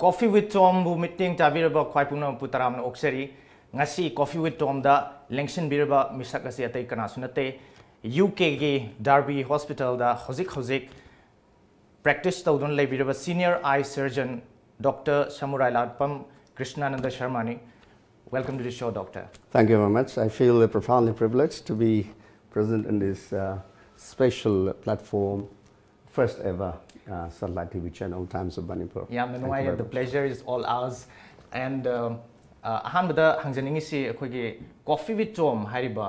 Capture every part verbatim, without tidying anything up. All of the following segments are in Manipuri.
Coffee with Tomꯕꯨ ꯃꯤꯠꯌꯦꯡ ꯆꯥꯕꯤꯔꯕ ꯈ꯭ꯋꯥꯏ ꯄꯨꯝꯅꯃꯛꯄꯨ ꯇꯔꯥꯝꯅ ꯑꯣꯛꯆꯔꯤ꯫ ꯉꯁꯤ Coffee with Tomꯗ ꯂꯦꯡꯁꯤꯟꯕꯤꯔꯕ ꯃꯤꯁꯛ ꯑꯁꯤ ꯑꯇꯩ ꯀꯅꯥꯁꯨ ꯅꯠꯇꯦ, UKꯒꯤ Derby Hospitalꯗ ꯍꯧꯖꯤꯛ ꯍꯧꯖꯤꯛ practice ꯇꯧꯗꯨꯅ ꯂꯩꯕꯤꯔꯕ senior eye surgeon Doctor ꯁꯃꯨꯔꯥꯏꯂꯥꯠꯄꯝ ꯀ꯭ꯔꯤꯁꯅꯥꯅꯟꯗ ꯁꯔꯃꯅꯤ꯫ Welcome to the show, Doctor. Thank you very much. I feel profoundly privileged to be present in this uh, special platform, first ever uh, satellite T V channel, Times of Manipur. ꯌꯥꯝꯅ Thank you ꯅꯨꯡꯉꯥꯏꯔꯦ. very The much. pleasure is all ours. And uh, uh, ꯑꯍꯥꯟꯕꯗ ꯍꯪꯖꯅꯤꯡꯉꯤꯁꯤ, ꯑꯩꯈꯣꯏꯒꯤ Coffee with Tom ꯍꯥꯏꯔꯤꯕ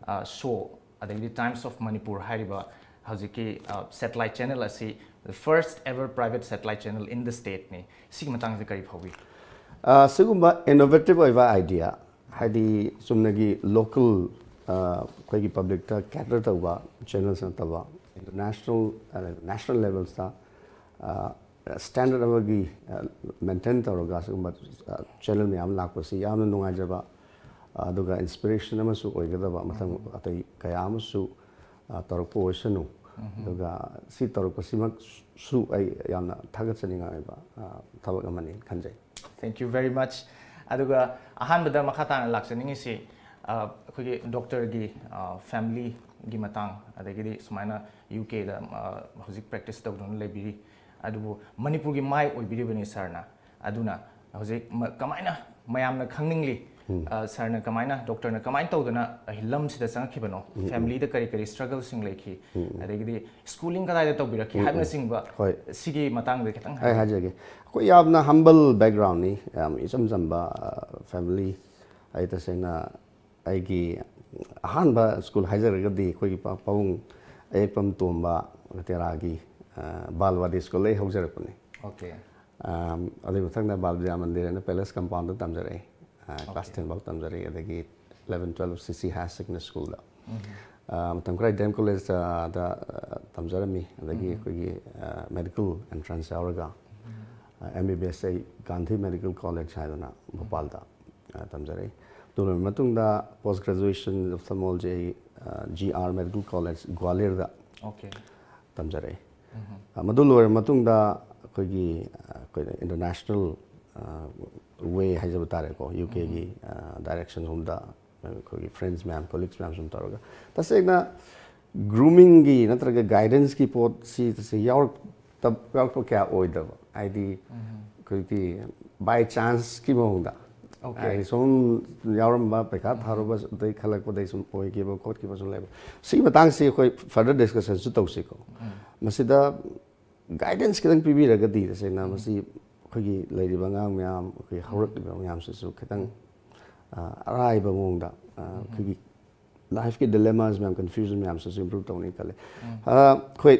uh, show, ꯑꯗꯒꯤꯗꯤ Times of Manipur ꯍꯥꯏꯔꯤꯕ ꯍꯧꯖꯤꯛꯀꯤ uh, satellite channel ꯑꯁꯤ the first ever private satellite channel in the stateꯅꯤ꯫ ꯁꯤꯒꯤ ꯃꯇꯥꯡꯁꯦ ꯀꯔꯤ ꯐꯥꯎꯕꯤ? ꯑ, ꯁꯤꯒꯨꯝꯕ innovative ꯑꯣꯏꯕ idea, ꯍꯥꯏꯗꯤ ꯆꯨꯝꯅꯒꯤ local ꯑ, ꯑꯩꯈꯣꯏꯒꯤ publicꯇ cater ꯇꯧꯕ channels ꯅꯠꯇꯕ, international, national levelsꯇ standard ꯑꯃꯒꯤ maintain ꯇꯧꯔꯒ ꯁꯤꯒꯨꯝꯕ channel ꯃꯌꯥꯝ ꯂꯥꯛꯄꯁꯤ ꯌꯥꯝꯅ ꯅꯨꯡꯉꯥꯏꯖꯕ, ꯑꯗꯨꯒ inspiration ꯑꯃꯁꯨ ꯑꯣꯏꯒꯗꯕ, ꯃꯊꯪ ꯑꯇꯩ ꯀꯌꯥ ꯑꯃꯁꯨ ꯑ, ꯇꯧꯔꯛꯄ ꯑꯣꯏꯁꯅꯨ꯫ ꯑꯗꯨꯒ ꯁꯤ ꯇꯧꯔꯛꯄꯁꯤꯃꯛꯁꯨ ꯑꯩ ꯌꯥꯝꯅ ꯊꯥꯒꯠꯆꯅꯤꯡꯉꯥꯏ ꯑꯣꯏꯕ ꯑ, ꯊꯕꯛ ꯑꯃꯅꯤ ꯈꯟꯖꯩ꯫ Thank you very much. ꯑꯗꯨꯒ ꯑꯍꯥꯟꯕꯗ ꯃꯈꯥ ꯇꯥꯅ ꯂꯥꯛꯆꯅꯤꯡꯉꯤꯁꯤ, ꯑ, ꯑꯩꯈꯣꯏꯒꯤ doctorꯒꯤ ꯑ, familyꯒꯤ ꯃꯇꯥꯡ, ꯑꯗꯒꯤꯗꯤ ꯁꯨꯃꯥꯏꯅ UKꯗ ꯑ, ꯍꯧꯖꯤꯛ practice ꯇꯧꯗꯨꯅ ꯂꯩꯕꯤꯔꯤ, ꯑꯗꯨꯕꯨ ꯃꯅꯤꯄꯨꯔꯒꯤ ꯃꯥꯏ ꯑꯣꯏꯕꯤꯔꯤꯕꯅꯤ sirꯅ꯫ ꯑꯗꯨꯅ ꯍꯧꯖꯤꯛ ꯃ- ꯀꯃꯥꯏꯅ ꯃꯌꯥꯝꯅ ꯈꯪꯅꯤꯡꯂꯤ, ꯑ, sirꯅ ꯀꯃꯥꯏꯅ, doctorꯅ ꯀꯃꯥꯏꯅ ꯇꯧꯗꯅ ꯑꯩ ꯂꯝꯁꯤꯗ ꯆꯪꯉꯛꯈꯤꯕꯅꯣ, familyꯗ ꯀꯔꯤ ꯀꯔꯤ strugglesꯁꯤꯡ ꯂꯩꯈꯤ, ꯑꯗꯒꯤꯗꯤ schooling ꯀꯗꯥꯏꯗ ꯇꯧꯕꯤꯔꯛꯈꯤ ꯍꯥꯏꯕꯅꯆꯤꯡꯕ, ꯍꯣꯏ꯫ ꯁꯤꯒꯤ ꯃꯇꯥꯡꯗ ꯈꯤꯇꯪ ꯑꯩ ꯍꯥꯏꯕꯤꯌꯨ꯫ ꯍꯥꯏꯖꯒꯦ, ꯑꯩꯈꯣꯏ ꯌꯥꯝꯅ humble backgroundꯅꯤ, ꯌꯥꯝ ꯏꯆꯝ ꯆꯝꯕ ꯑ, family꯫ ꯑꯩ ꯇꯁꯦꯡꯅ ꯑꯩꯒꯤ ꯑꯍꯥꯟꯕ school ꯍꯥꯏꯖꯔꯒꯗꯤ ꯑꯩꯈꯣꯏꯒꯤ ꯄꯥ- ꯄꯥꯕꯨꯡ ꯑꯌꯦꯛꯄꯝ ꯇꯣꯝꯕ ꯇꯦꯔꯥꯒꯤ ꯑ, ꯕꯥꯜꯋꯥꯗꯤ schoolꯗ ꯑꯩ ꯍꯧꯖꯔꯛꯄꯅꯤ꯫ Okay. ꯑꯝ, ꯑꯗꯨꯒꯤ ꯃꯊꯪꯗ ꯕꯥꯜ ꯕꯤꯗ꯭ꯌꯥ ꯃꯟꯗꯤꯔ ꯑꯦꯟ ꯄꯦꯂꯦꯁ ꯀꯝꯄꯥꯎꯟꯗ ꯇꯝꯖꯔꯛꯑꯦ꯫ ꯑ, class ten ꯐꯥꯎ ꯇꯝꯖꯔꯛꯑꯦ꯫ ꯑꯗꯒꯤ eleven, twelve CC Higher Secondary Schoolꯗ꯫ ꯑ, ꯃꯇꯝ ꯈꯔ ꯗꯤ ꯑꯦꯝ ꯀꯣꯂꯦꯖꯇ ꯑ, ꯇꯝꯖꯔꯝꯃꯤ꯫ ꯑꯗꯒꯤ ꯑꯩꯈꯣꯏꯒꯤ medical entrance ꯌꯥꯎꯔꯒ ꯑꯦꯝ ꯕꯤ ꯕꯤ ꯑꯦꯁ ꯑꯩ ꯒꯥꯟꯙꯤ ꯃꯦꯗꯤꯀꯦꯜ ꯀꯣꯂꯦꯖ ꯍꯥꯏꯗꯅ ꯚꯣꯄꯥꯜꯗ ꯑ, ꯇꯝꯖꯔꯛꯏ꯫ ꯑꯗꯨ ꯂꯣꯏꯔꯕ ꯃꯇꯨꯡꯗ post graduation ophthalmology ꯑꯩ ꯖꯤ ꯑꯥꯔ ꯃꯦꯗꯤꯀꯦꯜ ꯀꯣꯂꯦꯖ ꯒ꯭ꯋꯥꯂꯤꯌꯔꯗ Okay. ꯇꯝꯖꯔꯛꯏ꯫ ꯑ, ꯃꯗꯨ ꯂꯣꯏꯔꯕ ꯃꯇꯨꯡꯗ ꯑꯩꯈꯣꯏꯒꯤ ꯑꯩꯈꯣꯏꯅ ꯏꯟꯇꯔꯅꯦꯁꯅꯦꯜ ꯋꯦ ꯍꯥꯏꯖꯕ ꯇꯥꯔꯦꯀꯣ, ꯌꯨ ꯀꯦꯒꯤ ꯗꯥꯏꯔꯦꯛꯁꯟ ꯂꯣꯝꯗ ꯑꯩꯈꯣꯏꯒꯤ ꯐ꯭ꯔꯦꯟꯁ ꯃꯌꯥꯝ, ꯀꯣꯂꯤꯛꯁ ꯃꯌꯥꯝ ꯁꯨꯝ ꯇꯧꯔꯒ, ꯇꯁꯦꯡꯅ ꯒ꯭ꯔꯨꯃꯤꯡꯒꯤ ꯅꯠꯇ꯭ꯔꯒ ꯒꯥꯏꯗꯦꯟꯁꯀꯤ ꯄꯣꯠꯁꯤ ꯇꯁꯦꯡ ꯌꯥꯎꯔꯛꯇꯕ, ꯌꯥꯎꯔꯛꯄ ꯀꯌꯥ ꯑꯣꯏꯗꯕ, ꯍꯥꯏꯗꯤ ꯑꯩꯈꯣꯏꯒꯤ ꯕꯥꯏ ꯆꯥꯟꯁꯀꯤ ꯃꯑꯣꯡꯗ, Okay. ꯍꯥꯏꯗꯤ ꯁꯨꯝ ꯌꯥꯎꯔꯝꯕ, ꯄꯩꯈꯥ ꯊꯥꯔꯨꯕ ꯑꯗꯩ ꯈꯜꯂꯛꯄꯗꯩ ꯁꯨꯝ ꯑꯣꯏꯈꯤꯕ ꯈꯣꯠꯈꯤꯕ ꯁꯨꯝ ꯂꯩꯕ꯫ ꯁꯤꯒꯤ ꯃꯇꯥꯡꯁꯤ ꯑꯩꯈꯣꯏ ꯐꯔꯗꯔ ꯗꯤꯁꯀꯁꯟꯁꯨ ꯇꯧꯁꯤꯀꯣ꯫ ꯃꯁꯤꯗ ꯒꯥꯏꯗꯦꯟꯁ ꯈꯤꯇꯪ ꯄꯤꯕꯤꯔꯒꯗꯤ, ꯇꯁꯦꯡꯅ ꯃꯁꯤ ꯑꯩꯈꯣꯏꯒꯤ ꯂꯩꯔꯤꯕ ꯑꯉꯥꯡ ꯃꯌꯥꯝ, ꯑꯩꯈꯣꯏ ꯍꯧꯔꯛꯂꯤꯕ ꯃꯌꯥꯝꯁꯤꯁꯨ ꯈꯤꯇꯪ ꯑ, ꯑꯔꯥꯏꯕ ꯃꯑꯣꯡꯗ, ꯑ, ꯑꯩꯈꯣꯏꯒꯤ ꯂꯥꯏꯐꯀꯤ ꯗꯤꯂꯦꯃꯥꯁ ꯃꯌꯥꯝ, ꯀꯟꯐ꯭ꯌꯨꯖꯟ ꯃꯌꯥꯝꯁꯤꯁꯨ ꯏꯝꯄ꯭ꯔꯨꯞ ꯇꯧꯅꯤ ꯈꯜꯂꯤ꯫ ꯑ, ꯑꯩꯈꯣꯏ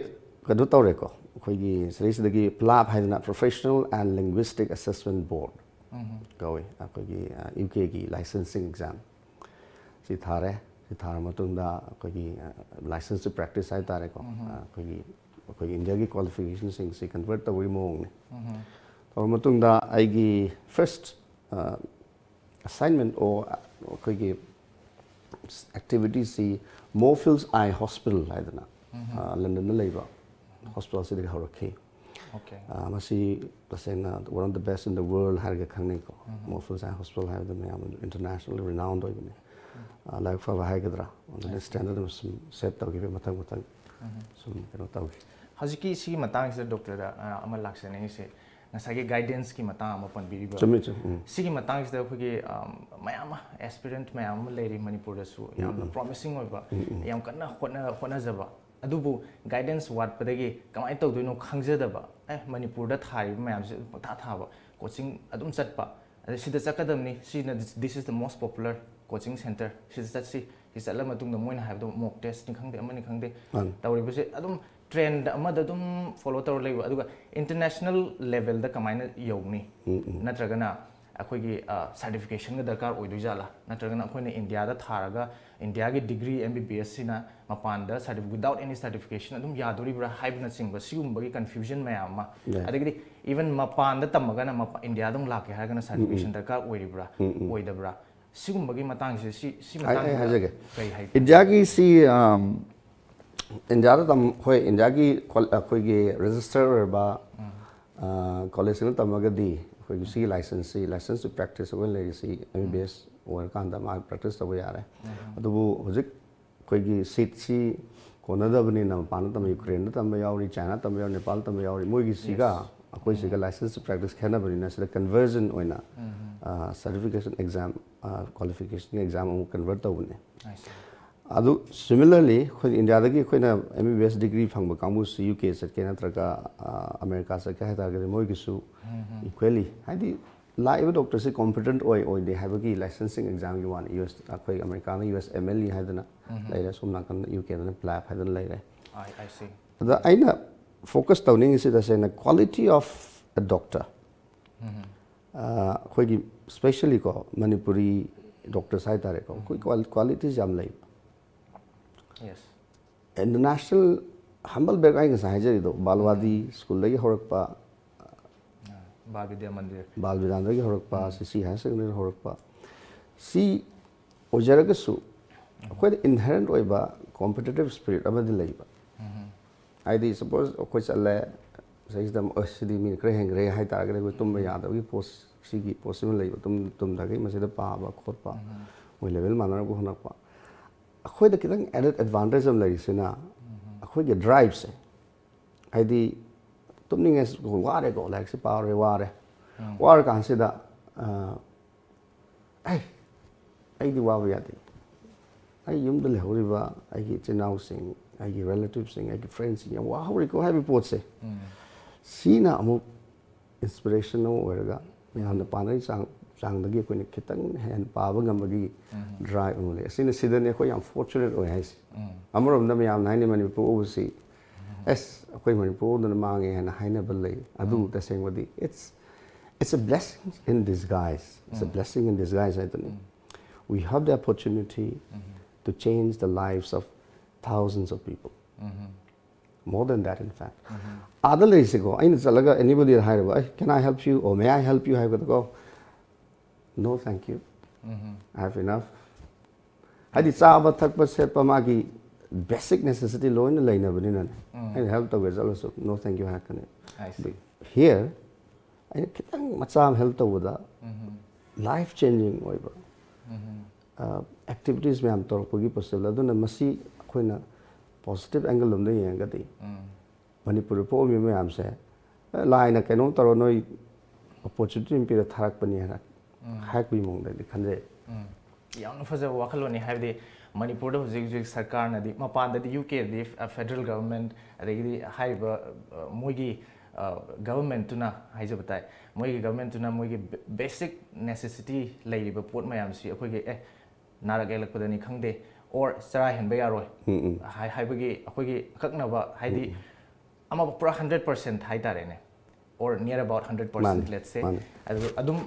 ꯀꯩꯅꯣ ꯇꯧꯔꯦꯀꯣ, ꯑꯩꯈꯣꯏꯒꯤ ꯁꯤꯗꯩꯁꯤꯗꯒꯤ ꯄ꯭ꯂꯥꯞ ꯍꯥꯏꯗꯅ Professional and Linguistic Assessment Board ꯀꯧꯏ, ꯑꯩꯈꯣꯏꯒꯤ ꯌꯨ ꯀꯦꯒꯤ ꯂꯥꯏꯁꯦꯟꯁꯤꯡ ꯑꯦꯛꯖꯥꯝ ꯁꯤ ꯊꯥꯔꯦ꯫ ꯁꯤ ꯊꯥꯔ ꯃꯇꯨꯡꯗ ꯑꯩꯈꯣꯏꯒꯤ ꯂꯥꯏꯁꯦꯟꯁ ꯄ꯭ꯔꯦꯛꯇꯤꯁ ꯍꯥꯏꯇꯥꯔꯦꯀꯣ, ꯑꯩꯈꯣꯏꯒꯤ, ꯑꯩꯈꯣꯏꯒꯤ ꯏꯟꯗꯤꯌꯥꯒꯤ ꯀ꯭ꯋꯥꯂꯤꯐꯤꯀꯦꯁꯟꯁꯤꯡꯁꯤ ꯀꯟꯚꯔꯠ ꯇꯧꯕꯒꯤ ꯃꯑꯣꯡꯅꯤ꯫ ꯇꯧꯔ ꯃꯇꯨꯡꯗ ꯑꯩꯒꯤ ꯐꯥꯔꯁ ꯑꯁꯥꯏꯟꯃꯦꯟ ꯑꯣ ꯑꯩꯈꯣꯏꯒꯤ ꯑꯦꯛꯇꯤꯚꯤꯇꯤꯁꯤ Moorfields Eye Hospital ꯍꯥꯏꯗꯅ, ꯑ, ꯂꯟꯗꯟꯗ ꯂꯩꯕ ꯍꯣꯁꯄꯤꯇꯥꯜꯁꯤꯗꯒꯤ ꯍꯧꯔꯛꯈꯤ꯫ Okay. ꯑ, ꯃꯁꯤ ꯇꯁꯦꯡꯅ one of the best in the world ꯍꯥꯏꯔꯒ ꯈꯪꯅꯩꯀꯣ꯫ Moorfields Eye Hospital ꯍꯥꯏꯕꯗ ꯃꯌꯥꯝ ꯏꯟꯇꯔꯅꯦꯁꯅꯦꯜ ꯔꯤꯅꯥꯎꯟ ꯑꯣꯏꯕꯅꯤ꯫ ꯑ, ꯂꯥꯏꯕꯛ ꯐꯕ ꯍꯥꯏꯒꯗ꯭ꯔꯥ, ꯑꯗꯨꯅ ꯁ꯭ꯇꯦꯟꯗꯔꯗ ꯑꯗꯨꯝ ꯁꯨꯝ ꯁꯦꯠ ꯇꯧꯈꯤꯕ, ꯃꯊꯪ ꯃꯊꯪ ꯁꯨꯝ ꯀꯩꯅꯣ ꯇꯧꯈꯤ꯫ ꯍꯧꯖꯤꯛꯀꯤ ꯁꯤꯒꯤ ꯃꯇꯥꯡꯁꯤꯗ ꯗꯣꯛꯇꯔꯗ, ꯑ, ꯑꯃ ꯂꯥꯛꯆꯅꯤꯡꯉꯤꯁꯦ, ꯉꯁꯥꯏꯒꯤ ꯒꯥꯏꯗꯦꯟꯁꯀꯤ ꯃꯇꯥꯡ ꯑꯃ ꯄꯟꯕꯤꯔꯤꯕ꯫ ꯆꯨꯝꯃꯤ, ꯆꯨꯝꯃꯤ꯫ ꯎꯝ꯫ ꯁꯤꯒꯤ ꯃꯇꯥꯡꯁꯤꯗ ꯑꯩꯈꯣꯏꯒꯤ, ꯑꯝ, ꯃꯌꯥꯝ ꯑꯃ ꯑꯦꯁꯄꯤꯔꯦꯟꯠ ꯃꯌꯥꯝ ꯑꯃ ꯂꯩꯔꯤ ꯃꯅꯤꯄꯨꯔꯗꯁꯨ, ꯌꯥꯝꯅ ꯄ꯭ꯔꯣꯃꯤꯁꯤꯡ ꯑꯣꯏꯕ, ꯌꯥꯝ ꯀꯟꯅ ꯍꯣꯠꯅ-, ꯍꯣꯠꯅꯖꯕ, ꯑꯗꯨꯕꯨ ꯒꯥꯏꯗꯦꯟꯁ ꯋꯥꯠꯄꯗꯒꯤ ꯀꯃꯥꯏꯅ ꯇꯧꯗꯣꯏꯅꯣ ꯈꯪꯖꯗꯕ, ꯑꯦ, ꯃꯅꯤꯄꯨꯔꯗ ꯊꯥꯔꯤꯕ ꯃꯌꯥꯝꯁꯦ ꯑꯗꯨꯝ ꯄꯪꯊꯥ ꯊꯥꯕ, ꯀꯣꯆꯤꯡ ꯑꯗꯨꯝ ꯆꯠꯄ, ꯑꯗ ꯁꯤꯗ ꯆꯠꯀꯗꯕꯅꯤ, ꯁꯤꯅ, this is the most popular coaching centre, ꯁꯤꯗ ꯆꯠꯁꯤ, ꯁꯤ ꯆꯠꯂ ꯃꯇꯨꯡꯗ ꯃꯣꯏꯅ ꯍꯥꯏꯕꯗꯣ ꯃꯣꯛ ꯇꯦꯁꯅꯤ ꯈꯪꯗꯦ, ꯑꯃꯅꯤ ꯈꯪꯗꯦ, ꯃꯥꯅꯤ꯫ ꯇꯧꯔꯤꯕꯁꯦ ꯑꯗꯨꯝ ꯇ꯭ꯔꯦꯟꯗ ꯑꯃꯗ ꯑꯗꯨꯝ ꯐꯣꯂꯣ ꯇꯧꯔ ꯂꯩꯕ, ꯑꯗꯨꯒ ꯏꯟꯇꯔꯅꯦꯁꯅꯦꯜ ꯂꯦꯚꯦꯜꯗ ꯀꯃꯥꯏꯅ ꯌꯧꯅꯤ? ꯅꯠꯇ꯭ꯔꯒꯅ ꯑꯩꯈꯣꯏꯒꯤ, ꯑ, ꯁꯥꯔꯇꯤꯐꯤꯀꯦꯁꯟꯒ ꯗꯔꯀꯥꯔ ꯑꯣꯏꯗꯣꯏ ꯖꯥꯠꯂꯥ? ꯅꯠꯇ꯭ꯔꯒꯅ ꯑꯩꯈꯣꯏꯅ ꯏꯟꯗꯤꯌꯥꯗ ꯊꯥꯔꯒ ꯏꯟꯗꯤꯌꯥꯒꯤ ꯗꯤꯒ꯭ꯔꯤ ꯑꯦꯝ ꯕꯤ ꯕꯤ ꯑꯦꯁꯁꯤꯅ ꯃꯄꯥꯟꯗ ꯁꯥꯔꯇꯤꯐꯤ-, without any certification ꯑꯗꯨꯝ ꯌꯥꯗꯣꯔꯤꯕ꯭ꯔꯥ ꯍꯥꯏꯕꯅꯆꯤꯡꯕ ꯁꯤꯒꯨꯝꯕꯒꯤ ꯀꯟꯐ꯭ꯌꯨꯖꯟ ꯃꯌꯥꯝ ꯑꯃ, ꯌꯥꯏ꯫ ꯑꯗꯒꯤꯗꯤ ꯏꯚꯟ ꯃꯄꯥꯟꯗ ꯇꯝꯃꯒꯅ ꯃꯄꯥ-, ꯏꯟꯗꯤꯌꯥꯗ ꯑꯃꯨꯛ ꯂꯥꯛꯀꯦ ꯍꯥꯏꯔꯒꯅ ꯁꯥꯔꯇꯤꯐꯤꯀꯦꯁꯟ ꯗꯔꯀꯥꯔ ꯑꯣꯏꯔꯤꯕ꯭ꯔꯥ, ꯑꯣꯏꯗꯕ꯭ꯔꯥ? ꯁꯤꯒꯨꯝꯕꯒꯤ ꯃꯇꯥꯡꯁꯦ, ꯁꯤ, ꯁꯤ ꯑꯩ, ꯑꯩ ꯃꯇꯥꯡꯁꯤꯗ ꯍꯥꯏꯖꯒꯦ꯫ ꯀꯩ ꯍꯥꯏ? ꯏꯟꯗꯤꯌꯥꯒꯤ ꯁꯤ, ꯑꯝ, ꯏꯟꯗꯤꯌꯥꯗ ꯇꯝ-, ꯍꯣꯏ, ꯏꯟꯗꯤꯌꯥꯒꯤ ꯀ꯭ꯋꯥ-, ꯑꯩꯈꯣꯏꯒꯤ ꯔꯦꯖꯤꯁꯇꯔ ꯑꯣꯏꯔꯕ, ꯀꯣꯂꯦꯖꯁꯤꯅ ꯇꯝꯃꯒꯗꯤ ꯑꯩꯈꯣꯏꯒꯤ ꯁꯤꯒꯤ ꯂꯥꯏꯁꯦꯟꯁꯁꯤ, license to practice ꯑꯩꯈꯣꯏꯅ ꯂꯩꯔꯤꯁꯤ ꯑꯦꯝ ꯕꯤ ꯕꯤ ꯑꯦꯁ ꯑꯣꯏꯔꯀꯥꯟꯗ ꯃꯥ ꯄ꯭ꯔꯦꯛꯇꯤꯁ ꯇꯧꯕ ꯌꯥꯔꯦ꯫ ꯑꯗꯨꯕꯨ ꯍꯧꯖꯤꯛ ꯑꯩꯈꯣꯏꯒꯤ ꯁꯤꯠꯁꯤ ꯀꯣꯟꯅꯗꯕꯅꯤꯅ ꯃꯄꯥꯟꯗ ꯇꯝꯕ, ꯌꯨꯀ꯭ꯔꯦꯟꯗ ꯇꯝꯕ ꯌꯥꯎꯔꯤ, ꯆꯥꯏꯅꯥ ꯇꯝꯕ ꯌꯥꯎꯔꯤ, ꯅꯦꯄꯥꯜ ꯇꯝꯕ ꯌꯥꯎꯔꯤ, ꯃꯣꯏꯒꯤꯁꯤꯒ ꯑꯩꯈꯣꯏꯁꯤꯒ license to practice ꯈꯦꯠꯅꯕꯅꯤꯅ ꯁꯤꯗ conversion ꯑꯣꯏꯅ certification exam, qualificationꯒꯤ exam ꯑꯃꯨꯛ convert ꯇꯧꯕꯅꯦ꯫ ꯑꯗꯨ similarly ꯑꯩꯈꯣꯏ ꯏꯟꯗꯤꯌꯥꯗꯒꯤ ꯑꯩꯈꯣꯏꯅ ꯑꯦꯝ ꯕꯤ ꯕꯤ ꯑꯦꯁ ꯗꯤꯒ꯭ꯔꯤ ꯐꯪꯕ ꯀꯥꯡꯕꯨꯁꯤ ꯌꯨ ꯀꯦ ꯆꯠꯀꯦ ꯅꯠꯇ꯭ꯔꯒ ꯑꯃꯦꯔꯤꯀꯥ ꯆꯠꯀꯦ ꯍꯥꯏ ꯇꯥꯔꯒꯗꯤ ꯃꯣꯏꯒꯤꯁꯨ equally, ꯍꯥꯏꯗꯤ ꯂꯥꯛꯏꯕ ꯗꯣꯛꯇꯔꯁꯤ competent ꯑꯣꯏ ꯑꯣꯏꯗꯦ ꯍꯥꯏꯕꯒꯤ licensing examꯒꯤ ꯋꯥꯅꯤ꯫ ꯌꯨ ꯑꯦꯁ, ꯑꯩꯈꯣꯏ American U S M L E ꯍꯥꯏꯗꯅ ꯂꯩꯔꯦ, ꯁꯣꯝ ꯅꯥꯀꯟꯗ ꯌꯨ ꯀꯦꯗꯅ ꯄ꯭ꯂꯦꯞ ꯍꯥꯏꯗꯅ ꯂꯩꯔꯦ꯫ I, I see. ꯑꯗ ꯑꯩꯅ focus ꯇꯧꯅꯤꯡꯉꯤꯁꯤ ꯇꯁꯦꯡꯅ quality of a doctor꯫ ꯑꯩꯈꯣꯏꯒꯤ specially ꯀꯣ ꯃꯅꯤꯄꯨꯔꯤ doctors ꯍꯥꯏꯇꯥꯔꯦꯀꯣ, ꯑꯩꯈꯣꯏ qualities ꯌꯥꯝ ꯂꯩꯕ꯫ Yes. International, humble brag ꯑꯩ ꯉꯁꯥꯏ ꯍꯥꯏꯖꯔꯤꯗꯣ, ꯕꯥꯜꯋꯥꯗꯤ ꯁ꯭ꯀꯨꯜꯗꯒꯤ ꯍꯧꯔꯛꯄ, ꯕꯥꯜ ꯕꯤꯗ꯭ꯌꯥ ꯃꯟꯗꯤꯔ꯫ ꯕꯥꯜ ꯕꯤꯗ꯭ꯌꯥꯗꯒꯤ ꯍꯧꯔꯛꯄ, ꯁꯤ ꯁꯤ ꯍꯥꯌꯔ ꯁꯦꯀꯦꯟꯗꯔꯤ ꯍꯧꯔꯛꯄ, ꯁꯤ ꯑꯣꯏꯖꯔꯒꯁꯨ ꯑꯩꯈꯣꯏꯗ inherent ꯑꯣꯏꯕ competitive spirit ꯑꯃꯗꯤ ꯂꯩꯕ꯫ ꯍꯥꯏꯗꯤ suppose ꯑꯩꯈꯣꯏ ꯆꯠꯂꯦ, ꯁꯤꯗꯩꯁꯤꯗ ꯑꯃꯨꯛ, "ꯑꯁ, ꯁꯤꯗꯤ ꯃꯤꯅ ꯈꯔ ꯍꯦꯟꯈ꯭ꯔꯦ" ꯍꯥꯏꯇꯥꯔꯒꯗꯤ ꯑꯩꯈꯣꯏ ꯇꯨꯝꯕ ꯌꯥꯗꯕꯒꯤ post, ꯁꯤꯒꯤ post ꯑꯃ ꯂꯩꯕ, ꯇꯨꯝ ꯇꯨꯝꯊꯈꯩ ꯃꯁꯤꯗ ꯄꯥꯕ ꯈꯣꯠꯄ, ꯃꯣꯏ level ꯃꯥꯟꯅꯅꯕ ꯍꯣꯠꯅꯔꯛꯄ꯫ ꯑꯩꯈꯣꯏꯗ ꯈꯤꯇꯪ added advantage ꯑꯃ ꯂꯩꯔꯤꯁꯤꯅ ꯑꯩꯈꯣꯏꯒꯤ driveꯁꯦ, ꯍꯥꯏꯗꯤ ꯇꯨꯝꯅꯤꯡꯉꯦ, ꯋꯥꯔꯦꯀꯣ, ꯂꯥꯏꯔꯤꯛꯁꯦ ꯄꯥꯔꯦ, ꯋꯥꯔꯦ, ꯋꯥꯔꯀꯥꯟꯁꯤꯗ ꯑꯩ ꯑꯩꯗꯤ ꯋꯥꯕ ꯌꯥꯗꯦ꯫ ꯑꯩ ꯌꯨꯝꯗ ꯂꯩꯍꯧꯔꯤꯕ ꯑꯩꯒꯤ ꯏꯆꯤꯟ ꯏꯅꯥꯎꯁꯤꯡ, ꯑꯩꯒꯤ relativeꯁꯤꯡ, ꯑꯩꯒꯤ friendꯁꯤꯡ ꯌꯥꯝ ꯋꯥꯍꯧꯔꯤꯀꯣ ꯍꯥꯏꯕ ꯄꯣꯠꯁꯦ, ꯁꯤꯅ ꯑꯃꯨꯛ inspiration ꯑꯃ ꯑꯣꯏꯔꯒ ꯃꯌꯥꯝꯅ ꯄꯥꯅꯔꯤ ꯆꯥꯡ ꯆꯥꯡꯗꯒꯤ ꯑꯩꯈꯣꯏꯅ ꯈꯤꯇꯪ ꯍꯦꯟꯅ ꯄꯥꯕ ꯉꯝꯕꯒꯤ drive ꯑꯃ ꯂꯩ꯫ ꯑꯁꯤꯅ ꯁꯤꯗꯅꯤ ꯑꯩꯈꯣꯏ ꯌꯥꯝ fortunate ꯑꯣꯏ ꯍꯥꯏꯁꯦ꯫ ꯑꯃꯔꯣꯝꯗ ꯃꯌꯥꯝꯅ ꯍꯥꯏꯅꯩ ꯃꯅꯤꯄꯨꯔ ꯎꯕꯁꯤ, "ꯑꯁ, ꯑꯩꯈꯣꯏ ꯃꯅꯤꯄꯨꯔ ꯎꯗꯅ ꯃꯥꯡꯉꯦ" ꯍꯥꯏꯅ ꯍꯥꯏꯅꯕ ꯂꯩ꯫ ꯑꯗꯨꯕꯨ ꯇꯁꯦꯡꯕꯗꯤ it's it's a blessing in disguise. It's a blessing in disguise ꯍꯥꯏꯗꯨꯅꯤ꯫ We have the opportunity to change the lives of thousands of people. More than that, in fact. ꯑꯥꯗ ꯂꯩꯔꯤꯁꯦꯀꯣ, ꯑꯩꯅ ꯆꯠꯂꯒ anybodyꯗ ꯍꯥꯏꯔꯕ, "ꯑꯩ, can I help you or may I help you?" ꯍꯥꯏꯕꯗꯀꯣ, "No, thank you. I have enough." ꯍꯥꯏꯗꯤ ꯆꯥꯕ ꯊꯛꯄ ꯁꯦꯠꯄ ꯃꯥꯒꯤ basic necessity ꯂꯣꯏꯅ ꯂꯩꯅꯕꯅꯤꯅꯅꯦ꯫ ꯑꯩꯅ help ꯇꯧꯒꯦ ꯆꯠꯂꯁꯨ "No, thank you" ꯍꯥꯏꯔꯛꯀꯅꯤ꯫ I see. Here ꯑꯩꯅ ꯈꯤꯇꯪ ꯃꯆꯥ ꯑꯃ help ꯇꯧꯕꯗ life changing ꯑꯣꯏꯕ activities ꯃꯌꯥꯝ ꯇꯧꯔꯛꯄꯒꯤ possible꯫ ꯑꯗꯨꯅ ꯃꯁꯤ ꯑꯩꯈꯣꯏꯅ positive angle ꯂꯣꯝꯗ ꯌꯦꯡꯉꯒꯗꯤ ꯃꯅꯤꯄꯨꯔꯗ ꯄꯣꯛꯑꯝꯃꯤꯕ ꯃꯌꯥꯝꯁꯦ, "ꯑꯦ, ꯂꯥꯏꯅ ꯀꯩꯅꯣꯝ ꯇꯧꯔ ꯅꯣꯏ opportunity ꯑꯃ ꯄꯤꯔ ꯊꯥꯔꯛꯄꯅꯤ" ꯍꯥꯏꯅ ꯍꯥꯏꯔꯛꯄꯒꯤ ꯃꯑꯣꯡꯗꯗꯤ ꯈꯟꯖꯩ꯫ ꯌꯥꯝꯅ ꯐꯖꯕ ꯋꯥꯈꯜꯂꯣꯟꯅꯤ꯫ ꯍꯥꯏꯕꯗꯤ ꯃꯅꯤꯄꯨꯔꯗ ꯍꯧꯖꯤꯛ ꯍꯧꯖꯤꯛ ꯁꯔꯀꯥꯔꯅꯗꯤ, ꯃꯄꯥꯟꯗꯗꯤ ꯌꯨ ꯀꯦꯗꯤ ꯐꯦꯗꯔꯦꯜ ꯒꯚꯔꯟꯃꯦꯟꯠ, ꯑꯗꯒꯤꯗꯤ ꯍꯥꯏꯔꯤꯕ ꯑ, ꯃꯣꯏꯒꯤ ꯒꯚꯔꯟꯃꯦꯟꯠꯇꯨꯅ ꯍꯥꯏꯖꯕ ꯇꯥꯏ, ꯃꯣꯏꯒꯤ ꯒꯚꯔꯟꯃꯦꯟꯠꯇꯨꯅ ꯃꯣꯏꯒꯤ ꯕꯦꯁꯤꯛ ꯅꯦꯁꯦꯁꯤꯇꯤ ꯂꯩꯔꯤꯕ ꯄꯣꯠ ꯃꯌꯥꯝꯁꯤ ꯑꯩꯈꯣꯏꯒꯤ, ꯑꯦ, ꯅꯥꯔꯛ ꯌꯦꯛꯂꯛꯄꯗꯅꯤ ꯈꯪꯗꯦ, ꯑꯣꯔ ꯆꯔꯥ ꯍꯦꯟꯕ ꯌꯥꯔꯣꯏ ꯍꯥꯏ- ꯍꯥꯏꯕꯒꯤ ꯑꯩꯈꯣꯏꯒꯤ ꯑꯀꯛꯅꯕ, ꯍꯥꯏꯗꯤ ꯑꯃ ꯄꯨꯔꯥ ꯍꯟꯗ꯭ꯔꯦꯠ ꯄꯥꯔꯁꯦꯟꯠ ꯍꯥꯏꯇꯥꯔꯦꯅꯦ, or near about hundred percent, ꯃꯥꯅꯦ, let's say, ꯃꯥꯅꯦ꯫ ꯑꯗꯨ ꯑꯗꯨꯝ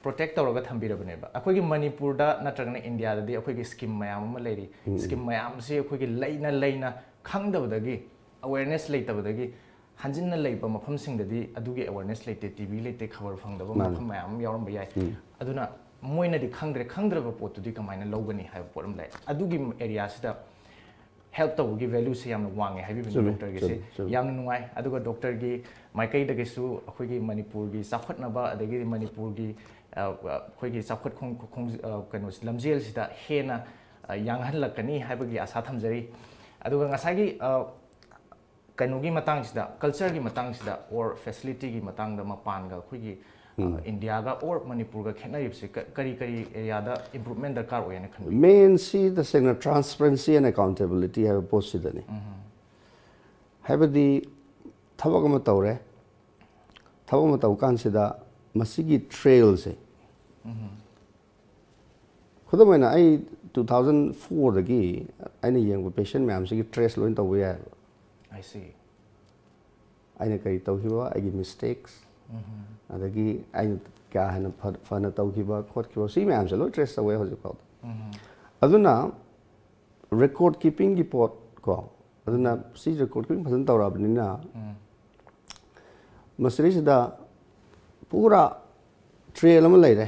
ꯄ꯭ꯔꯣꯇꯦꯛ ꯇꯧꯔꯒ ꯊꯝꯕꯤꯔꯕꯅꯦꯕ꯫ ꯑꯩꯈꯣꯏꯒꯤ ꯃꯅꯤꯄꯨꯔꯗ ꯅꯠꯇ꯭ꯔꯒꯅ ꯏꯟꯗꯤꯌꯥꯗꯗꯤ ꯑꯩꯈꯣꯏꯒꯤ ꯁ꯭ꯀꯤꯝ ꯃꯌꯥꯝ ꯑꯃ ꯂꯩꯔꯤ꯫ ꯁ꯭ꯀꯤꯝ ꯃꯌꯥꯝꯁꯤ ꯑꯩꯈꯣꯏꯒꯤ ꯂꯩꯅ ꯂꯩꯅ ꯈꯪꯗꯕꯗꯒꯤ, ꯑꯋꯦꯔꯅꯦꯁ ꯂꯩꯇꯕꯗꯒꯤ, ꯍꯟꯖꯤꯟꯅ ꯂꯩꯕ ꯃꯐꯝꯁꯤꯡꯗꯗꯤ ꯑꯗꯨꯒꯤ ꯑꯋꯦꯔꯅꯦꯁ ꯂꯩꯇꯦ, ꯇꯤ ꯚꯤ ꯂꯩꯇꯦ, ꯈꯕꯔ ꯐꯪꯗꯕ ꯃꯐꯝ ꯃꯌꯥꯝ ꯑꯃ ꯌꯥꯎꯔꯝꯕ ꯌꯥꯏ꯫ ꯑꯗꯨꯅ ꯃꯣꯏꯅꯗꯤ ꯈꯪꯗ꯭ꯔꯦ, ꯈꯪꯗ꯭ꯔꯕ ꯄꯣꯠꯇꯨꯗꯤ ꯀꯃꯥꯏꯅ ꯂꯧꯒꯅꯤ ꯍꯥꯏꯕ ꯄꯣꯠ ꯑꯃ ꯂꯩ꯫ ꯑꯗꯨꯒꯤ ꯑꯦꯔꯤꯌꯥꯁꯤꯗ ꯍꯦꯜꯞ ꯇꯧꯕꯒꯤ ꯚꯦꯂꯨꯁꯦ ꯌꯥꯝꯅ ꯋꯥꯡꯉꯦ ꯍꯥꯏꯕꯤꯕꯅꯤ ꯆꯨꯝꯃꯦ, ꯗꯣꯛꯇꯔꯒꯤꯁꯦ꯫ ꯆꯨꯝꯃꯦ, ꯆꯨꯝꯃꯦ꯫ ꯌꯥꯝꯅ ꯅꯨꯡꯉꯥꯏ꯫ ꯑꯗꯨꯒ ꯗꯣꯛꯇꯔꯒꯤ ꯃꯥꯏꯀꯩꯗꯒꯤꯁꯨ ꯑꯩꯈꯣꯏꯒꯤ ꯃꯅꯤꯄꯨꯔꯒꯤ ꯆꯥꯎꯈꯠꯅꯕ, ꯑꯗꯒꯤꯗꯤ ꯃꯅꯤꯄꯨꯔꯒꯤ, ꯑ, ꯑꯩꯈꯣꯏꯒꯤ ꯆꯥꯎꯈꯠ ꯈꯣꯡ-, ꯈꯣꯡ-, ꯑ, ꯀꯩꯅꯣꯁꯤ, ꯂꯝꯖꯦꯜꯁꯤꯗ ꯍꯦꯟꯅ, ꯑ, ꯌꯥꯡꯍꯜꯂꯛꯀꯅꯤ ꯍꯥꯏꯕꯒꯤ ꯑꯥꯁꯥ ꯊꯝꯖꯔꯤ꯫ ꯑꯗꯨꯒ ꯉꯁꯥꯏꯒꯤ, ꯑ, ꯀꯩꯅꯣꯒꯤ ꯃꯇꯥꯡꯁꯤꯗ, ꯀꯜꯆꯔꯒꯤ ꯃꯇꯥꯡꯁꯤꯗ, ꯑꯣꯔ ꯐꯦꯁꯤꯂꯤꯇꯤꯒꯤ ꯃꯇꯥꯡꯗ ꯃꯄꯥꯟꯒ ꯑꯩꯈꯣꯏꯒꯤ, ꯑ, ꯏꯟꯗꯤꯌꯥꯒ ꯑꯣꯔ ꯃꯅꯤꯄꯨꯔꯒ ꯈꯦꯠꯅꯔꯤꯕꯁꯦ ꯀ-, ꯀꯔꯤ ꯀꯔꯤ ꯑꯦꯔꯤꯌꯥꯗ ꯏꯝꯄ꯭ꯔꯨꯚꯃꯦꯟ ꯗꯔꯀꯥꯔ ꯑꯣꯏꯌꯦꯅ ꯈꯟꯕꯤ? ꯃꯦꯟꯁꯤ ꯇꯁꯦꯡꯅ transparency and accountability ꯍꯥꯏꯕ ꯄꯣꯠꯁꯤꯗꯅꯤ꯫ ꯍꯥꯏꯕꯗꯤ ꯊꯕꯛ ꯑꯃ ꯇꯧꯔꯦ, ꯊꯕꯛ ꯑꯃ ꯇꯧ ꯀꯥꯟꯁꯤꯗ ꯃꯁꯤꯒꯤ ꯇ꯭ꯔꯦꯜꯁꯦ, ꯈꯨꯗꯝ ꯑꯣꯏꯅ ꯑꯩ ꯇꯨ ꯊꯥꯎꯖꯟ ꯐꯣꯔꯗꯒꯤ ꯑꯩꯅ ꯌꯦꯡꯕ ꯄꯦꯁꯦꯟ ꯃꯌꯥꯝꯁꯤꯒꯤ ꯇ꯭ꯔꯦꯁ ꯂꯣꯏ ꯇꯧꯕ ꯌꯥꯏꯑꯕ꯫ I see. ꯑꯩꯅ ꯀꯔꯤ ꯇꯧꯈꯤꯕ, ꯑꯩꯒꯤ ꯃꯤꯁꯇꯦꯛꯁ, ꯑꯗꯒꯤ ꯑꯩꯅ ꯀꯌꯥ ꯍꯦꯟꯅ ꯐ-, ꯐꯅ ꯇꯧꯈꯤꯕ ꯈꯣꯠꯈꯤꯕ, ꯁꯤ ꯃꯌꯥꯝꯁꯦ ꯂꯣꯏ ꯇ꯭ꯔꯦꯁ ꯇꯧꯋꯦ ꯍꯧꯖꯤꯛꯐꯥꯎꯗ꯫ ꯑꯗꯨꯅ ꯔꯦꯀꯣꯔꯗ ꯀꯤꯄꯤꯡꯒꯤ ꯄꯣꯠ ꯀꯣ, ꯑꯗꯨꯅ ꯁꯤ ꯔꯦꯀꯣꯔꯗ ꯀꯤꯄꯤꯡ ꯐꯖꯅ ꯇꯧꯔꯛꯑꯕꯅꯤꯅ ꯃꯁꯤꯗꯩꯁꯤꯗ ꯄꯨꯔꯥ ꯇ꯭ꯔꯦꯜ ꯑꯃ ꯂꯩꯔꯦ꯫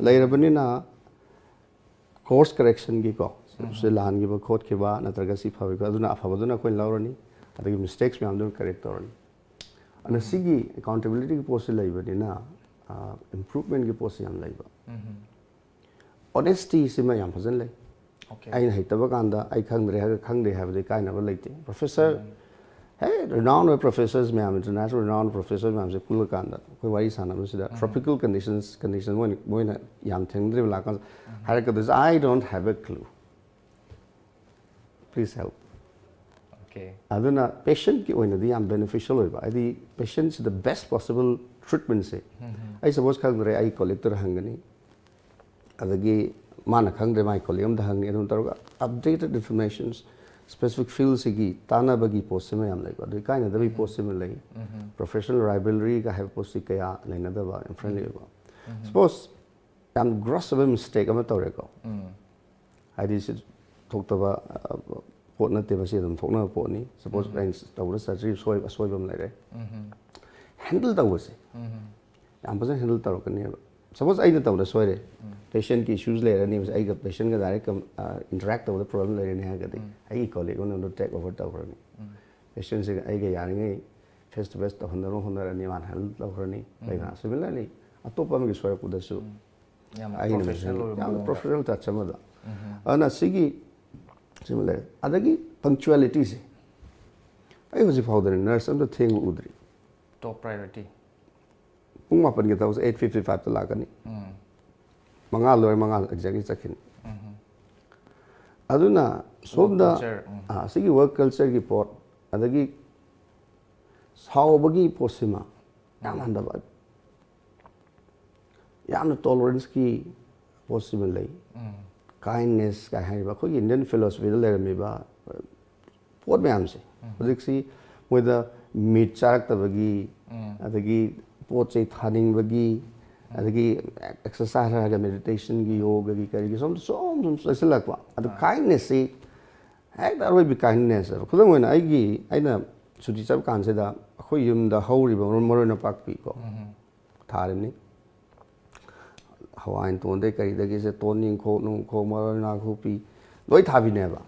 ꯂꯩꯔꯕꯅꯤꯅ ꯀꯣꯔꯁ ꯀꯔꯦꯛꯁꯟꯒꯤꯀꯣ, ꯁꯤ ꯂꯥꯟꯈꯤꯕ ꯈꯣꯠꯈꯤꯕ ꯅꯠꯇ꯭ꯔꯒ ꯁꯤ ꯐꯕ, ꯑꯗꯨꯅ ꯑꯐꯕꯗꯨꯅ ꯑꯩꯈꯣꯏꯅ ꯂꯧꯔꯅꯤ, ꯑꯗꯒꯤ ꯃꯤꯁꯇꯦꯛꯁ ꯃꯌꯥꯝꯗꯨꯅ ꯀꯔꯦꯛ ꯇꯧꯔꯅꯤ꯫ ꯑꯗꯨꯅ ꯁꯤꯒꯤ ꯑꯦꯀꯥꯎꯟꯇꯦꯕꯤꯂꯤꯇꯤꯒꯤ ꯄꯣꯠꯁꯤ ꯂꯩꯕꯅꯤꯅ ꯏꯝꯄ꯭ꯔꯨꯚꯃꯦꯟꯒꯤ ꯄꯣꯠꯁꯤ ꯌꯥꯝ ꯂꯩꯕ꯫ ꯑꯣꯅꯦꯁꯇꯤ ꯁꯤꯃ ꯌꯥꯝ ꯐꯖꯅ ꯂꯩ꯫ Okay. ꯑꯩꯅ ꯍꯩꯇꯕ ꯀꯥꯟꯗ ꯑꯩ ꯈꯪꯗ꯭ꯔꯦ ꯍꯥꯏꯔꯒ ꯈꯪꯗꯦ ꯍꯥꯏꯕꯗꯤ ꯀꯥꯏꯅꯕ ꯂꯩꯇꯦ꯫ ꯄ꯭ꯔꯣꯐꯦꯁꯔ ꯍꯦ ꯔꯤꯅꯥꯎꯟ ꯑꯣꯏꯕ ꯄ꯭ꯔꯣꯐꯦꯁꯔꯁ ꯃꯌꯥꯝ, ꯏꯟꯇꯔꯅꯦꯁꯅꯦꯜ ꯔꯤꯅꯥꯎꯟ ꯄ꯭ꯔꯣꯐꯦꯁꯔ ꯃꯌꯥꯝꯁꯦ ꯄꯨꯜꯂꯀꯥꯟꯗ ꯑꯩꯈꯣꯏ ꯋꯥꯔꯤ ꯁꯥꯟꯅꯕꯁꯤꯗ ꯇ꯭ꯔꯣꯄꯤꯀꯦꯜ ꯀꯟꯗꯤꯁꯟꯁ ꯀꯟꯗꯤꯁꯟ ꯃꯣꯏꯅ ꯃꯣꯏꯅ ꯌꯥꯝ ꯊꯦꯡꯅꯗ꯭ꯔꯤꯕ ꯂꯥꯛꯀꯥꯟꯗ ꯍꯥꯏꯔꯛꯀꯗꯣꯏꯁꯦ, "I don't have a clue, please help." Okay. ꯑꯗꯨꯅ ꯄꯦꯁꯦꯟꯠꯀꯤ ꯑꯣꯏꯅꯗꯤ ꯌꯥꯝ ꯕꯦꯅꯤꯐꯤꯁꯤꯌꯦꯜ ꯑꯣꯏꯕ, ꯍꯥꯏꯗꯤ ꯄꯦꯁꯦꯟꯠꯁꯤꯗ ꯕꯦꯁ ꯄꯣꯁꯤꯕꯜ ꯇ꯭ꯔꯤꯠꯃꯦꯟꯁꯦ꯫ ꯑꯩ ꯁꯄꯣꯁ ꯈꯪꯗ꯭ꯔꯦ, ꯑꯩ ꯀꯣꯂꯤꯛꯇꯨꯗ ꯍꯪꯒꯅꯤ, ꯑꯗꯒꯤ ꯃꯥꯅ ꯈꯪꯗ꯭ꯔꯦ, ꯃꯥꯒꯤ ꯀꯣꯂꯤꯛ ꯑꯃꯗ ꯍꯪꯉꯤ, ꯑꯗꯨꯝ ꯇꯧꯔꯒ ꯑꯞꯗꯦꯇꯦꯠ ꯏꯟꯐꯣꯔꯃꯦꯁꯟꯁ ꯁ꯭ꯄꯦꯁꯤꯐꯤꯛ ꯐꯤꯜꯁꯤꯒꯤ ꯇꯥꯟꯅꯕꯒꯤ ꯄꯣꯠꯁꯤꯃ ꯌꯥꯝ ꯂꯩꯕ, ꯑꯗꯨꯒꯤ ꯀꯥꯏꯅꯗꯕꯒꯤ ꯄꯣꯠꯁꯤꯃ ꯂꯩ꯫ ꯄ꯭ꯔꯣꯐꯦꯁꯅꯦꯜ ꯔꯥꯏꯕꯦꯂꯔꯤꯒ ꯍꯥꯏꯕ ꯄꯣꯠꯁꯤ ꯀꯌꯥ ꯂꯩꯅꯗꯕ, ꯌꯥꯝ ꯐ꯭ꯔꯦꯟꯂꯤ ꯑꯣꯏꯕ꯫ ꯁꯄꯣꯁ ꯌꯥꯝ ꯒ꯭ꯔꯣꯁ ꯑꯣꯏꯕ ꯃꯤꯁꯇꯦꯛ ꯑꯃ ꯇꯧꯔꯦꯀꯣ, ꯍꯥꯏꯗꯤ ꯁꯤ ꯊꯣꯛꯇꯕ ꯑ, ꯄꯣꯠ ꯅꯠꯇꯦ, ꯃꯁꯤ ꯑꯗꯨꯝ ꯊꯣꯛꯅꯕ ꯄꯣꯠꯅꯤ꯫ ꯁꯄꯣꯁ ꯑꯩꯅ ꯇꯧꯕꯗ ꯁꯔꯖꯔꯤ ꯁꯣꯏꯕ ꯑꯁꯣꯏꯕ ꯑꯃ ꯂꯩꯔꯦ, ꯍꯦꯟꯗꯜ ꯇꯧꯕꯁꯦ ꯌꯥꯝ ꯐꯖꯅ ꯍꯦꯟꯗꯜ ꯇꯧꯔꯛꯀꯅꯦꯕ꯫ ꯁꯄꯣꯁ ꯑꯩꯅ ꯇꯧꯕꯗ ꯁꯣꯏꯔꯦ, ꯄꯦꯁꯦꯟꯠꯀꯤ ꯏꯁꯨꯁ ꯂꯩꯔꯅꯤ, ꯑꯩꯒ ꯄꯦꯁꯦꯟꯠꯒ ꯗꯥꯏꯔꯦꯛ ꯏꯟꯇꯔꯦꯛ ꯇꯧꯕꯗ ꯄ꯭ꯔꯣꯕ꯭ꯂꯦꯝ ꯂꯩꯔꯅꯤ ꯍꯥꯏꯔꯒꯗꯤ ꯑꯩꯒꯤ ꯀꯣꯂꯤꯛ ꯑꯃꯅ ꯑꯗꯨ ꯇꯦꯛ ꯑꯣꯚꯔ ꯇꯧꯈ꯭ꯔꯅꯤ꯫ ꯄꯦꯁꯦꯟꯠꯁꯤꯒ ꯑꯩꯒ ꯌꯥꯔꯤꯉꯩ ꯐꯦꯁ ꯇꯨ ꯐꯦꯁ ꯇꯧꯍꯟꯗꯅꯕ ꯍꯣꯠꯅꯔꯅꯤ, ꯃꯥꯅ ꯍꯦꯟꯗꯜ ꯇꯧꯈ꯭ꯔꯅꯤ꯫ ꯂꯩꯗꯅ, ꯁꯤꯃꯤꯂꯔꯂꯤ ꯑꯇꯣꯞꯄ ꯑꯃꯒꯤ ꯁꯣꯏꯔꯛꯄꯗꯁꯨ ꯌꯥꯝ ꯑꯩꯅ ꯄ꯭ꯔꯣꯐꯦꯁꯅꯦꯜ ꯑꯣꯏꯕ ꯌꯥꯝ ꯃꯑꯣꯡꯗ꯫ ꯄ꯭ꯔꯣꯐꯦꯁꯅꯦꯜ ꯇꯆ ꯑꯃꯗ꯫ ꯑꯗꯨꯅ ꯁꯤꯒꯤ ꯁꯤꯃ ꯂꯩꯔꯦ꯫ ꯑꯗꯒꯤ ꯄꯪꯆꯨꯋꯦꯂꯤꯇꯤꯁꯦ, ꯑꯩ ꯍꯧꯖꯤꯛ ꯐꯥꯎꯗꯅꯦ ꯅꯔꯁ ꯑꯝꯇ ꯊꯦꯡꯕ ꯎꯗ꯭ꯔꯤ꯫ ꯇꯣꯞ ꯄ꯭ꯔꯥꯏꯌꯣꯔꯤꯇꯤ꯫ ꯄꯨꯡ ꯃꯥꯄꯟꯒꯤ ꯊꯕꯛꯁꯦ ꯑꯩꯠ ꯐꯤꯐꯇꯤ ꯐꯥꯏꯚꯇ ꯂꯥꯛꯀꯅꯤ, ꯃꯉꯥ ꯂꯣꯏꯔ ꯃꯉꯥ ꯑꯦꯛꯖꯦꯛꯂꯤ ꯆꯠꯈꯤꯅꯤ꯫ ꯑꯗꯨꯅ ꯁꯣꯝꯗ ꯀꯜꯆꯔ, ꯎꯝ꯫ ꯑꯥ, ꯁꯤꯒꯤ ꯋꯥꯔꯛ ꯀꯜꯆꯔꯒꯤ ꯄꯣꯠ, ꯑꯗꯒꯤ ꯁꯥꯎꯕꯒꯤ ꯄꯣꯠꯁꯤꯃ ꯌꯥꯝ ꯍꯟꯊꯕ, ꯌꯥꯝꯅ ꯇꯣꯂꯔꯦꯟꯁꯀꯤ ꯄꯣꯠꯁꯤꯃ ꯂꯩ꯫ ꯀꯥꯏꯟꯅꯦꯁ ꯀꯥꯏ ꯍꯥꯏꯔꯤꯕ ꯑꯩꯈꯣꯏꯒꯤ ꯏꯟꯗꯤꯌꯟ ꯐꯤꯂꯣꯁꯣꯐꯤꯗ ꯂꯩꯔꯝꯃꯤꯕ ꯄꯣꯠ ꯃꯌꯥꯝꯁꯦ ꯍꯧꯖꯤꯛꯁꯤ ꯃꯣꯏꯗ ꯃꯤꯠ ꯆꯥꯔꯛꯇꯕꯒꯤ, ꯑꯗꯒꯤ ꯄꯣꯠ ꯆꯩ ꯊꯥꯅꯤꯡꯕꯒꯤ, ꯑꯗꯒꯤ ꯑꯦꯛꯁꯔꯁꯥꯏꯁ ꯍꯥꯏꯔꯒ ꯃꯦꯗꯤꯇꯦꯁꯟꯒꯤ, ꯌꯣꯒꯒꯤ, ꯀꯔꯤꯒꯤ ꯁꯣꯝꯗ ꯁꯨꯝ ꯁꯨꯝ ꯆꯠꯁꯤꯜꯂꯛꯄ꯫ ꯑꯗꯨ ꯀꯥꯏꯟꯅꯦꯁꯁꯤ ꯍꯦꯛꯇ ꯑꯔꯣꯏꯕꯤ ꯀꯥꯏꯟꯅꯦꯁ꯫ ꯈꯨꯗꯝ ꯑꯣꯏꯅ ꯑꯩꯒꯤ, ꯑꯩꯅ ꯁꯨꯇꯤ ꯆꯠꯄ ꯀꯥꯟꯁꯤꯗ ꯑꯩꯈꯣꯏ ꯌꯨꯝꯗ ꯍꯧꯔꯤꯕ ꯃꯔꯣꯏ ꯃꯔꯣꯏ ꯅꯄꯥꯛꯄꯤ ꯀꯣ, ꯊꯥꯔꯤꯕꯅꯤ꯫ ꯍꯋꯥꯏ ꯇꯣꯟꯗꯩ ꯀꯔꯤꯗꯒꯤꯁꯦ ꯇꯣꯟ ꯅꯤꯡꯈꯣꯛ ꯅꯨꯡꯈꯣꯛ ꯃꯔꯣꯏ ꯅꯥꯀꯨꯞꯄꯤ ꯂꯣꯏ ꯊꯥꯕꯤꯅꯦꯕ꯫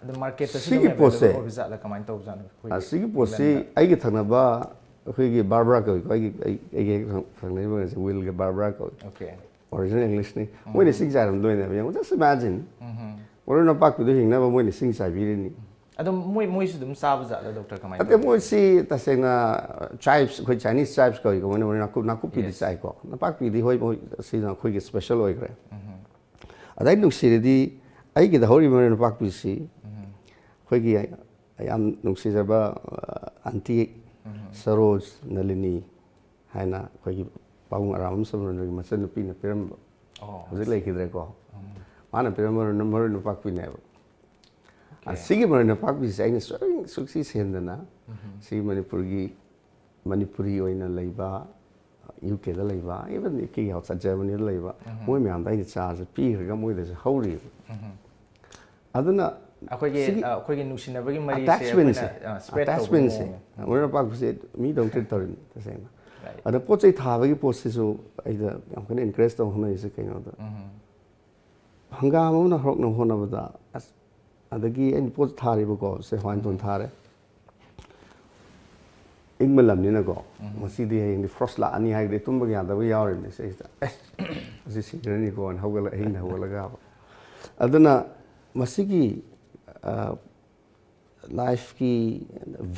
ꯑꯗꯣ ꯃꯥꯔꯀꯦꯠꯇꯁꯨ ꯁꯤꯒꯤ ꯑꯗꯨꯝ ꯄꯣꯠꯁꯦ, ꯑꯦꯕꯥꯏꯂꯦꯕꯜ ꯑꯣꯏꯕ ꯖꯥꯠꯂ, ꯀꯃꯥꯏꯅ ꯇꯧꯕꯖꯥꯠꯅꯣ ꯑꯩꯈꯣꯏꯒꯤ ꯑ, ꯁꯤꯒꯤ ꯄꯣꯠꯁꯤ ꯏꯪꯂꯦꯟꯗ? ꯑꯩꯒꯤ ꯊꯪꯅꯕ ꯑꯩꯈꯣꯏꯒꯤ ꯕꯥꯔꯕ꯭ꯔꯥ ꯀꯧꯏꯀꯣ, ꯑꯩꯒꯤ ꯑꯩ- ꯑꯩꯒꯤ ꯍꯦꯛ ꯊꯪ- ꯊꯪꯅꯔꯤꯕ ꯑꯉꯥꯡꯁꯦ ꯋꯤꯜꯒ ꯕꯥꯔꯕ꯭ꯔꯥ ꯀꯧꯏ꯫ Okay. Original English ꯅꯤ꯫ ꯃꯣꯏꯅ ꯏꯁꯤꯡ ꯆꯥꯏꯔꯝꯗꯣꯏꯅꯦꯕ, ꯌꯦꯡꯉꯣ, just imagine꯫ ꯃꯔꯣꯏ ꯅꯄꯥꯛꯄꯤꯗꯣ ꯍꯤꯡꯅꯕ ꯃꯣꯏꯅ ꯏꯁꯤꯡ ꯆꯥꯏꯕꯤꯔꯤꯅꯤ꯫ ꯑꯗꯨꯝ ꯃꯣꯏ ꯃꯣꯏꯁꯨ ꯑꯗꯨꯝ ꯆꯥꯕ ꯖꯥꯠꯂ, ꯗꯣꯛꯇꯔ, ꯀꯃꯥꯏꯅ ꯑꯗꯩ ꯇꯧꯒꯦ? ꯃꯣꯏꯁꯤ ꯇꯁꯦꯡꯅ tribes, ꯑꯩꯈꯣꯏ Chinese tribes ꯀꯧꯏꯀꯣ, ꯃꯣꯏꯅ ꯃꯣꯏ ꯅꯥꯀꯨꯞ ꯅꯥꯀꯨꯞꯄꯤꯗꯤ Yes. ꯆꯥꯏꯀꯣ꯫ ꯅꯄꯥꯛꯄꯤꯗꯤ ꯍꯣꯏ, ꯃꯣꯏ ꯁꯤꯅ ꯑꯩꯈꯣꯏꯒꯤ special ꯑꯣꯏꯈ꯭ꯔꯦ꯫ ꯑꯗꯩ ꯅꯨꯡꯁꯤꯔꯗꯤ ꯑꯩꯒꯤꯗ ꯍꯧꯔꯤꯕ ꯃꯔꯣꯏ ꯅꯄꯥꯛꯄꯤꯁꯤ ꯑꯩꯈꯣꯏꯒꯤ ꯌꯥꯝ ꯅꯨꯡꯁꯤꯖꯕ ꯑꯟꯇꯤ ꯁꯔꯣꯖ ꯅꯂꯤꯅꯤ ꯍꯥꯏꯅ ꯑꯩꯈꯣꯏꯒꯤ ꯄꯥꯕꯨꯡ ꯑꯔꯥꯝꯕꯝ ꯁꯃꯨꯗ꯭ꯔꯒꯤ ꯃꯆꯟꯅꯨꯄꯤꯅ ꯄꯤꯔꯝꯕ, ꯑꯣ, ꯍꯧꯖꯤꯛ ꯂꯩꯈꯤꯗ꯭ꯔꯦꯀꯣ꯫ ꯃꯥꯅ ꯄꯤꯔꯝꯕ ꯃꯔꯣꯏ ꯃꯔꯣꯏ ꯅꯄꯥꯛꯄꯤꯅꯦꯕ꯫ Okay. ꯁꯤꯒꯤ ꯃꯔꯣꯏ ꯅꯄꯥꯛꯄꯤꯁꯦ ꯑꯩꯅ ꯁꯨꯡ- ꯁꯨꯡꯁꯤ ꯁꯦꯝꯗꯅ ꯁꯤ ꯃꯅꯤꯄꯨꯔꯒꯤ, ꯃꯅꯤꯄꯨꯔꯤ ꯑꯣꯏꯅ ꯂꯩꯕ, ꯌꯨ ꯀꯦꯗ ꯂꯩꯕ, even ꯌꯨ ꯀꯦꯒꯤ outside Germanyꯗ ꯂꯩꯕ ꯃꯣꯏ ꯃꯌꯥꯝꯗ ꯑꯩꯅ ꯆꯥꯔꯁꯦ ꯄꯤꯈ꯭ꯔꯒ ꯃꯣꯏꯗꯁꯨ ꯍꯧꯔꯤꯕ꯫ ꯑꯗꯨꯅ ꯑꯩꯈꯣꯏꯒꯤ ꯁꯤꯒꯤ ꯑ, ꯑꯩꯈꯣꯏꯒꯤ ꯅꯨꯡꯁꯤꯅꯕꯒꯤ ꯃꯔꯤꯁꯦ attachmentꯁꯦ, ꯑꯩꯈꯣꯏꯅ, ꯑ, spread ꯇꯧꯕꯒꯤ attachmentꯁꯦ, ꯃꯑꯣꯡꯅꯦ꯫ ꯃꯔꯣꯏ ꯅꯄꯥꯛꯄꯤꯁꯦ ꯃꯤꯗꯧ treat ꯇꯧꯔꯤꯅꯤ ꯇꯁꯦꯡꯅ꯫ Right. ꯑꯗ ꯄꯣꯠ ꯆꯩ ꯊꯥꯕꯒꯤ ꯄꯣꯠꯁꯤꯁꯨ ꯑꯩꯗ ꯌꯥꯝ ꯀꯟꯅ encourage ꯇꯧꯕ ꯍꯣꯠꯅꯔꯤꯁꯦ ꯀꯩꯅꯣꯗ, ꯍꯪꯒꯥꯝ ꯑꯃꯅ ꯍꯧꯔꯛꯅꯕ ꯍꯣꯠꯅꯕꯗ ꯑꯁ, ꯑꯗꯒꯤ ꯑꯩꯅ ꯄꯣꯠ ꯊꯥꯔꯤꯕꯀꯣ, ꯁꯦ ꯍꯋꯥꯏ ꯃꯇꯣꯟ ꯊꯥꯔꯦ, ꯏꯪꯕ ꯂꯝꯅꯤꯅꯀꯣ, ꯉꯁꯤꯗꯤ ꯍꯌꯦꯡꯗꯤ frost ꯂꯥꯛꯑꯅꯤ ꯍꯥꯏꯔꯗꯤ ꯇꯨꯝꯕꯒ ꯌꯥꯗꯕ ꯌꯥꯎꯔꯤꯕꯅꯤ ꯁꯤꯁꯤꯗ꯫ ꯑꯦ, ꯉꯁꯤ ꯁꯤꯈ꯭ꯔꯅꯤꯀꯣꯅ ꯍꯧꯒꯠꯂ ꯑꯍꯤꯡꯗ ꯍꯧꯒꯠꯂꯒ꯫ ꯑꯗꯨꯅ ꯃꯁꯤꯒꯤ ꯑ, lifeꯀꯤ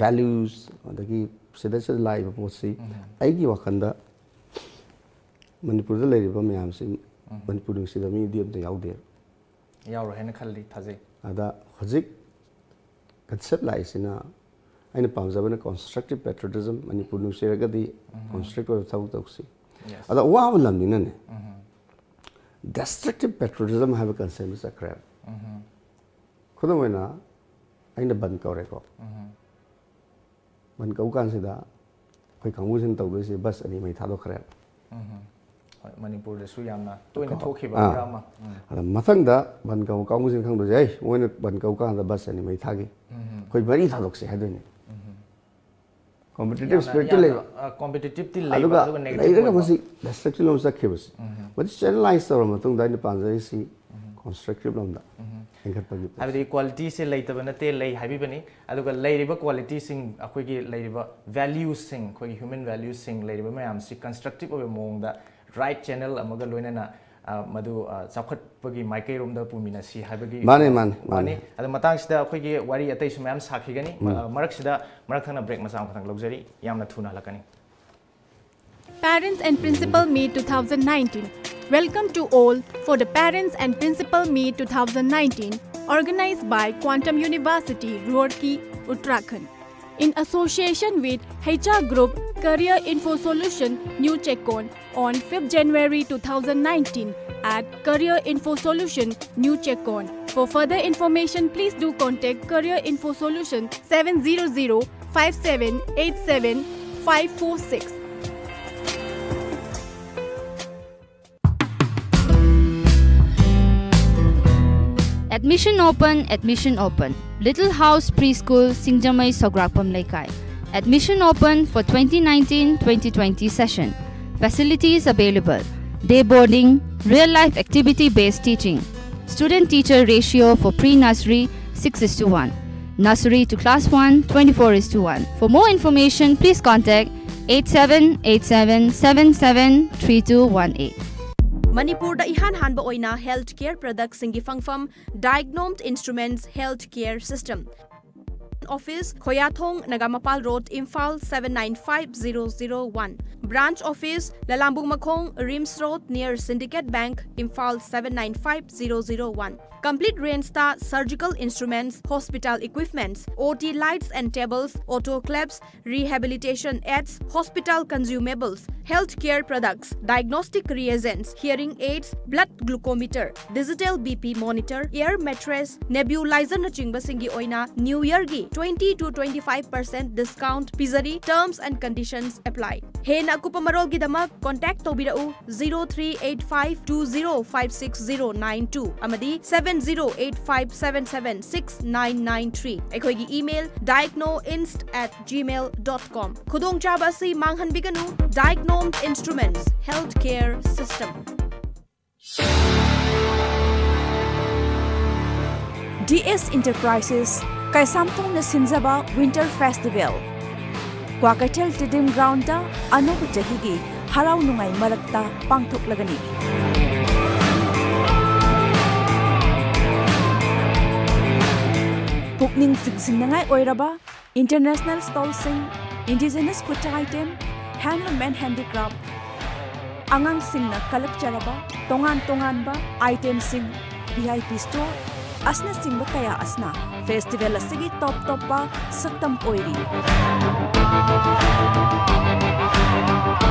values, ꯑꯗꯒꯤ ꯁꯤꯗꯩꯁꯤꯗ ꯂꯥꯛꯏꯕ ꯄꯣꯠꯁꯤ ꯑꯩꯒꯤ ꯋꯥꯈꯜꯗ ꯃꯅꯤꯄꯨꯔꯗ ꯂꯩꯔꯤꯕ ꯃꯌꯥꯝꯁꯤ ꯃꯅꯤꯄꯨꯔ ꯅꯨꯡꯁꯤꯕ ꯃꯤꯗꯤ ꯑꯝꯇ ꯌꯥꯎꯗꯦ꯫ ꯌꯥꯎꯔꯣꯏ ꯍꯥꯏꯅ ꯈꯜꯂꯤ, ꯊꯥꯖꯩ꯫ ꯑꯗ ꯍꯧꯖꯤꯛ concept ꯂꯥꯛꯏꯁꯤꯅ, ꯑꯩꯅ ꯄꯥꯝꯖꯕꯅ constructive patriotism, ꯃꯅꯤꯄꯨꯔ ꯅꯨꯡꯁꯤꯔꯒꯗꯤ constructive ꯑꯣꯏꯕ ꯊꯕꯛ ꯇꯧꯁꯤ꯫ Yes. ꯑꯗ ꯑꯋꯥꯕ ꯂꯝꯅꯤꯅꯅꯦ, destructive patriotism ꯍꯥꯏꯕ concept ꯑꯃ ꯆꯠꯈ꯭ꯔꯦꯕ꯫ ꯈꯨꯗꯝ ꯑꯣꯏꯅ ꯑꯩꯅ ꯕꯟ ꯀꯧꯔꯦꯀꯣ, ꯕꯟ ꯀꯧ ꯀꯥꯟꯁꯤꯗ ꯑꯩꯈꯣꯏ ꯀꯥꯡꯕꯨꯁꯤꯅ ꯇꯧꯗꯣꯏꯁꯦ ꯕꯁ ꯑꯅꯤ ꯃꯩ ꯊꯥꯗꯣꯛꯈ꯭ꯔꯦꯕ꯫ ꯍꯣꯏ, ꯃꯅꯤꯄꯨꯔꯗꯁꯨ ꯌꯥꯝꯅ ꯇꯣꯏꯅ ꯀꯣ? ꯊꯣꯛꯈꯤꯕ ꯑꯥ꯫ ꯈꯔ ꯑꯃ꯫ ꯎꯝ꯫ ꯑꯗ ꯃꯊꯪꯗ ꯕꯟ ꯀꯧꯕ ꯀꯥꯡꯕꯨꯁꯤꯅ ꯈꯪꯗꯣꯏꯁꯦ, "ꯑꯩ ꯃꯣꯏꯅ ꯕꯟ ꯀꯧ ꯀꯥꯟꯗ ꯕꯁ ꯑꯅꯤ ꯃꯩ ꯊꯥꯈꯤ, ꯑꯩꯈꯣꯏ ꯃꯔꯤ ꯊꯥꯗꯣꯛꯁꯦ" ꯍꯥꯏꯗꯣꯏꯅꯦ꯫ Competitive ꯌꯥꯝꯅ- spiritꯇ ꯌꯥꯝꯅ, ꯂꯩꯕ꯫ ꯑ, competitiveꯇꯤ ꯂꯩꯕ, ꯑꯗꯨꯒ ꯑꯗꯨꯒ negative ꯂꯩꯔꯒ ꯑꯣꯏꯕ꯫ ꯃꯁꯤ destructive ꯂꯣꯝ ꯆꯠꯈꯤꯕꯁꯦ, ꯃꯁꯤ channelize ꯇꯧꯔ ꯃꯇꯨꯡꯗ ꯑꯩꯅ ꯄꯥꯝꯖꯔꯤꯁꯤ, ꯀꯟꯁꯇ꯭ꯔꯛꯇꯤꯞ ꯂꯣꯝꯗ ꯍꯦꯟꯒꯠꯄꯒꯤ process꯫ ꯍꯥꯏꯕꯗꯤ ꯀ꯭ꯋꯥꯂꯤꯇꯤꯁꯦ ꯂꯩꯇꯕ ꯅꯠꯇꯦ, ꯂꯩ ꯍꯥꯏꯕꯤꯕꯅꯤ꯫ ꯑꯗꯨꯒ ꯂꯩꯔꯤꯕ ꯀ꯭ꯋꯥꯂꯤꯇꯤꯁꯤꯡ, ꯑꯩꯈꯣꯏꯒꯤ ꯂꯩꯔꯤꯕ ꯚꯦꯂ꯭ꯌꯨꯁꯤꯡ, ꯑꯩꯈꯣꯏꯒꯤ ꯍ꯭ꯌꯨꯃꯦꯟ ꯚꯦꯂ꯭ꯌꯨꯁꯤꯡ ꯂꯩꯔꯤꯕ ꯃꯌꯥꯝꯁꯤ ꯀꯟꯁꯇ꯭ꯔꯛꯇꯤꯞ ꯑꯣꯏꯕ ꯃꯑꯣꯡꯗ ꯔꯥꯏꯠ ꯆꯦꯅꯦꯜ ꯑꯃꯒ ꯂꯣꯏꯅꯅ, ꯑ, ꯃꯗꯨ, ꯑ, ꯆꯥꯎꯈꯠꯄꯒꯤ ꯃꯥꯏꯀꯩꯔꯣꯝꯗ ꯄꯨꯃꯤꯟꯅꯁꯤ ꯍꯥꯏꯕꯒꯤ ꯃꯥꯅꯦ, ꯃꯥꯅꯦ, ꯃꯥꯅꯦ꯫ ꯋꯥꯅꯤ꯫ ꯑꯗꯣ ꯃꯇꯥꯡꯁꯤꯗ ꯑꯩꯈꯣꯏꯒꯤ ꯋꯥꯔꯤ ꯑꯇꯩꯁꯨ ꯃꯌꯥꯝ ꯁꯥꯈꯤꯒꯅꯤ꯫ ꯃ-, ꯃꯔꯛꯁꯤꯗ ꯃꯔꯛ ꯊꯪꯅ ꯕ꯭ꯔꯦꯛ ꯃꯆꯥ ꯑꯃꯈꯛꯇꯪ ꯂꯧꯖꯔꯤ, ꯌꯥꯝꯅ ꯊꯨꯅ ꯍꯜꯂꯛꯀꯅꯤ꯫ Parents and Principal Meet two thousand nineteen. Welcome to all for the Parents and Principal Meet two thousand nineteen, organized by Quantum University, Roorkee, Uttarakhand, in association with H R Group, Career Info Solution, New Checkon, on fifth January two thousand nineteen at Career Info Solution, New Checkon. For further information, please do contact Career Info Solution seven zero zero five seven eight seven five four six. Admission open, admission open. Little House Preschool, Singjamei, Sograkpam Leikai. Admission open for twenty nineteen twenty twenty session. Facilities available: day boarding, real life activity based teaching. Student teacher ratio for pre nursery six is to one. Nursery to class one, twenty-four is to one. For more information, please contact eight seven eight seven seven seven three two one eight. ꯃꯅꯤꯄꯨꯔꯗ ꯏꯍꯥꯟ ꯍꯥꯟꯕ ꯑꯣꯏꯅ ꯍꯦꯜꯊ ꯀꯦꯌꯔ ꯄ꯭ꯔꯗꯛꯁꯤꯡꯒꯤ ꯐꯪꯐꯝ, Diagnomed Instruments Health Care System. Office, Khoyathong, Nagamapal Road, Imphal seven nine five zero zero one. Branch Office, Lalambung Makhong, RIMS Road, near Syndicate Bank, Imphal seven nine five zero zero one. Complete range ta surgical instruments, hospital equipments, O T lights and tables, autoclaves, rehabilitation aids, hospital consumables, healthcare products, diagnostic reagents, hearing aids, blood glucometer, digital B P monitor, air mattress, nebulizer ꯅꯆꯤꯡꯕꯁꯤꯡꯒꯤ ꯑꯣꯏꯅ New Year ꯒꯤ twenty to twenty five percent discount ꯄꯤꯖꯔꯤ꯫ Terms and conditions apply. ꯍꯦꯟꯅ ꯑꯀꯨꯞꯄ ꯃꯔꯣꯜꯒꯤꯗꯃꯛ contact ꯇꯧꯕꯤꯔꯛꯎ zero three eight five two zero five six zero nine two ꯑꯃꯗꯤ seven zero eight five seven seven six nine nine three꯫ ꯑꯩꯈꯣꯏꯒꯤ email diagnoinst at gmail dot com꯫ ꯈꯨꯗꯣꯡꯆꯥꯕ ꯑꯁꯤ ꯃꯥꯡꯍꯟꯕꯤꯒꯅꯨ꯫ Diagnomed Instruments Healthcare System꯫ D S Enterprises ꯀꯩꯁꯥꯝꯊꯣꯡꯅ ꯁꯤꯟꯖꯕ Winter Festival Kwakeithel Stadium Groundꯗ ꯑꯅꯧꯕ ꯆꯍꯤꯒꯤ ꯍꯔꯥꯎ ꯅꯨꯡꯉꯥꯏ ꯃꯔꯛꯇ ꯄꯥꯡꯊꯣꯛꯂꯒꯅꯤ꯫ ꯄꯨꯛꯅꯤꯡ ꯆꯤꯡꯁꯤꯟꯅꯤꯡꯉꯥꯏ ꯑꯣꯏꯔꯕ international stallꯁꯤꯡ, indigenous food item, handloom and handicraft, ꯑꯉꯥꯡꯁꯤꯡꯅ ꯀꯜꯂꯛꯆꯔꯕ ꯇꯣꯉꯥꯟ ꯇꯣꯉꯥꯟꯕ itemꯁꯤꯡ, V I P store ꯑꯁꯤꯅꯆꯤꯡꯕ ꯀꯌꯥ ꯑꯁꯤꯅ festival ꯑꯁꯤꯒꯤ top ꯇꯣꯞꯄ ꯁꯛꯇꯝ ꯑꯣꯏꯔꯤ꯫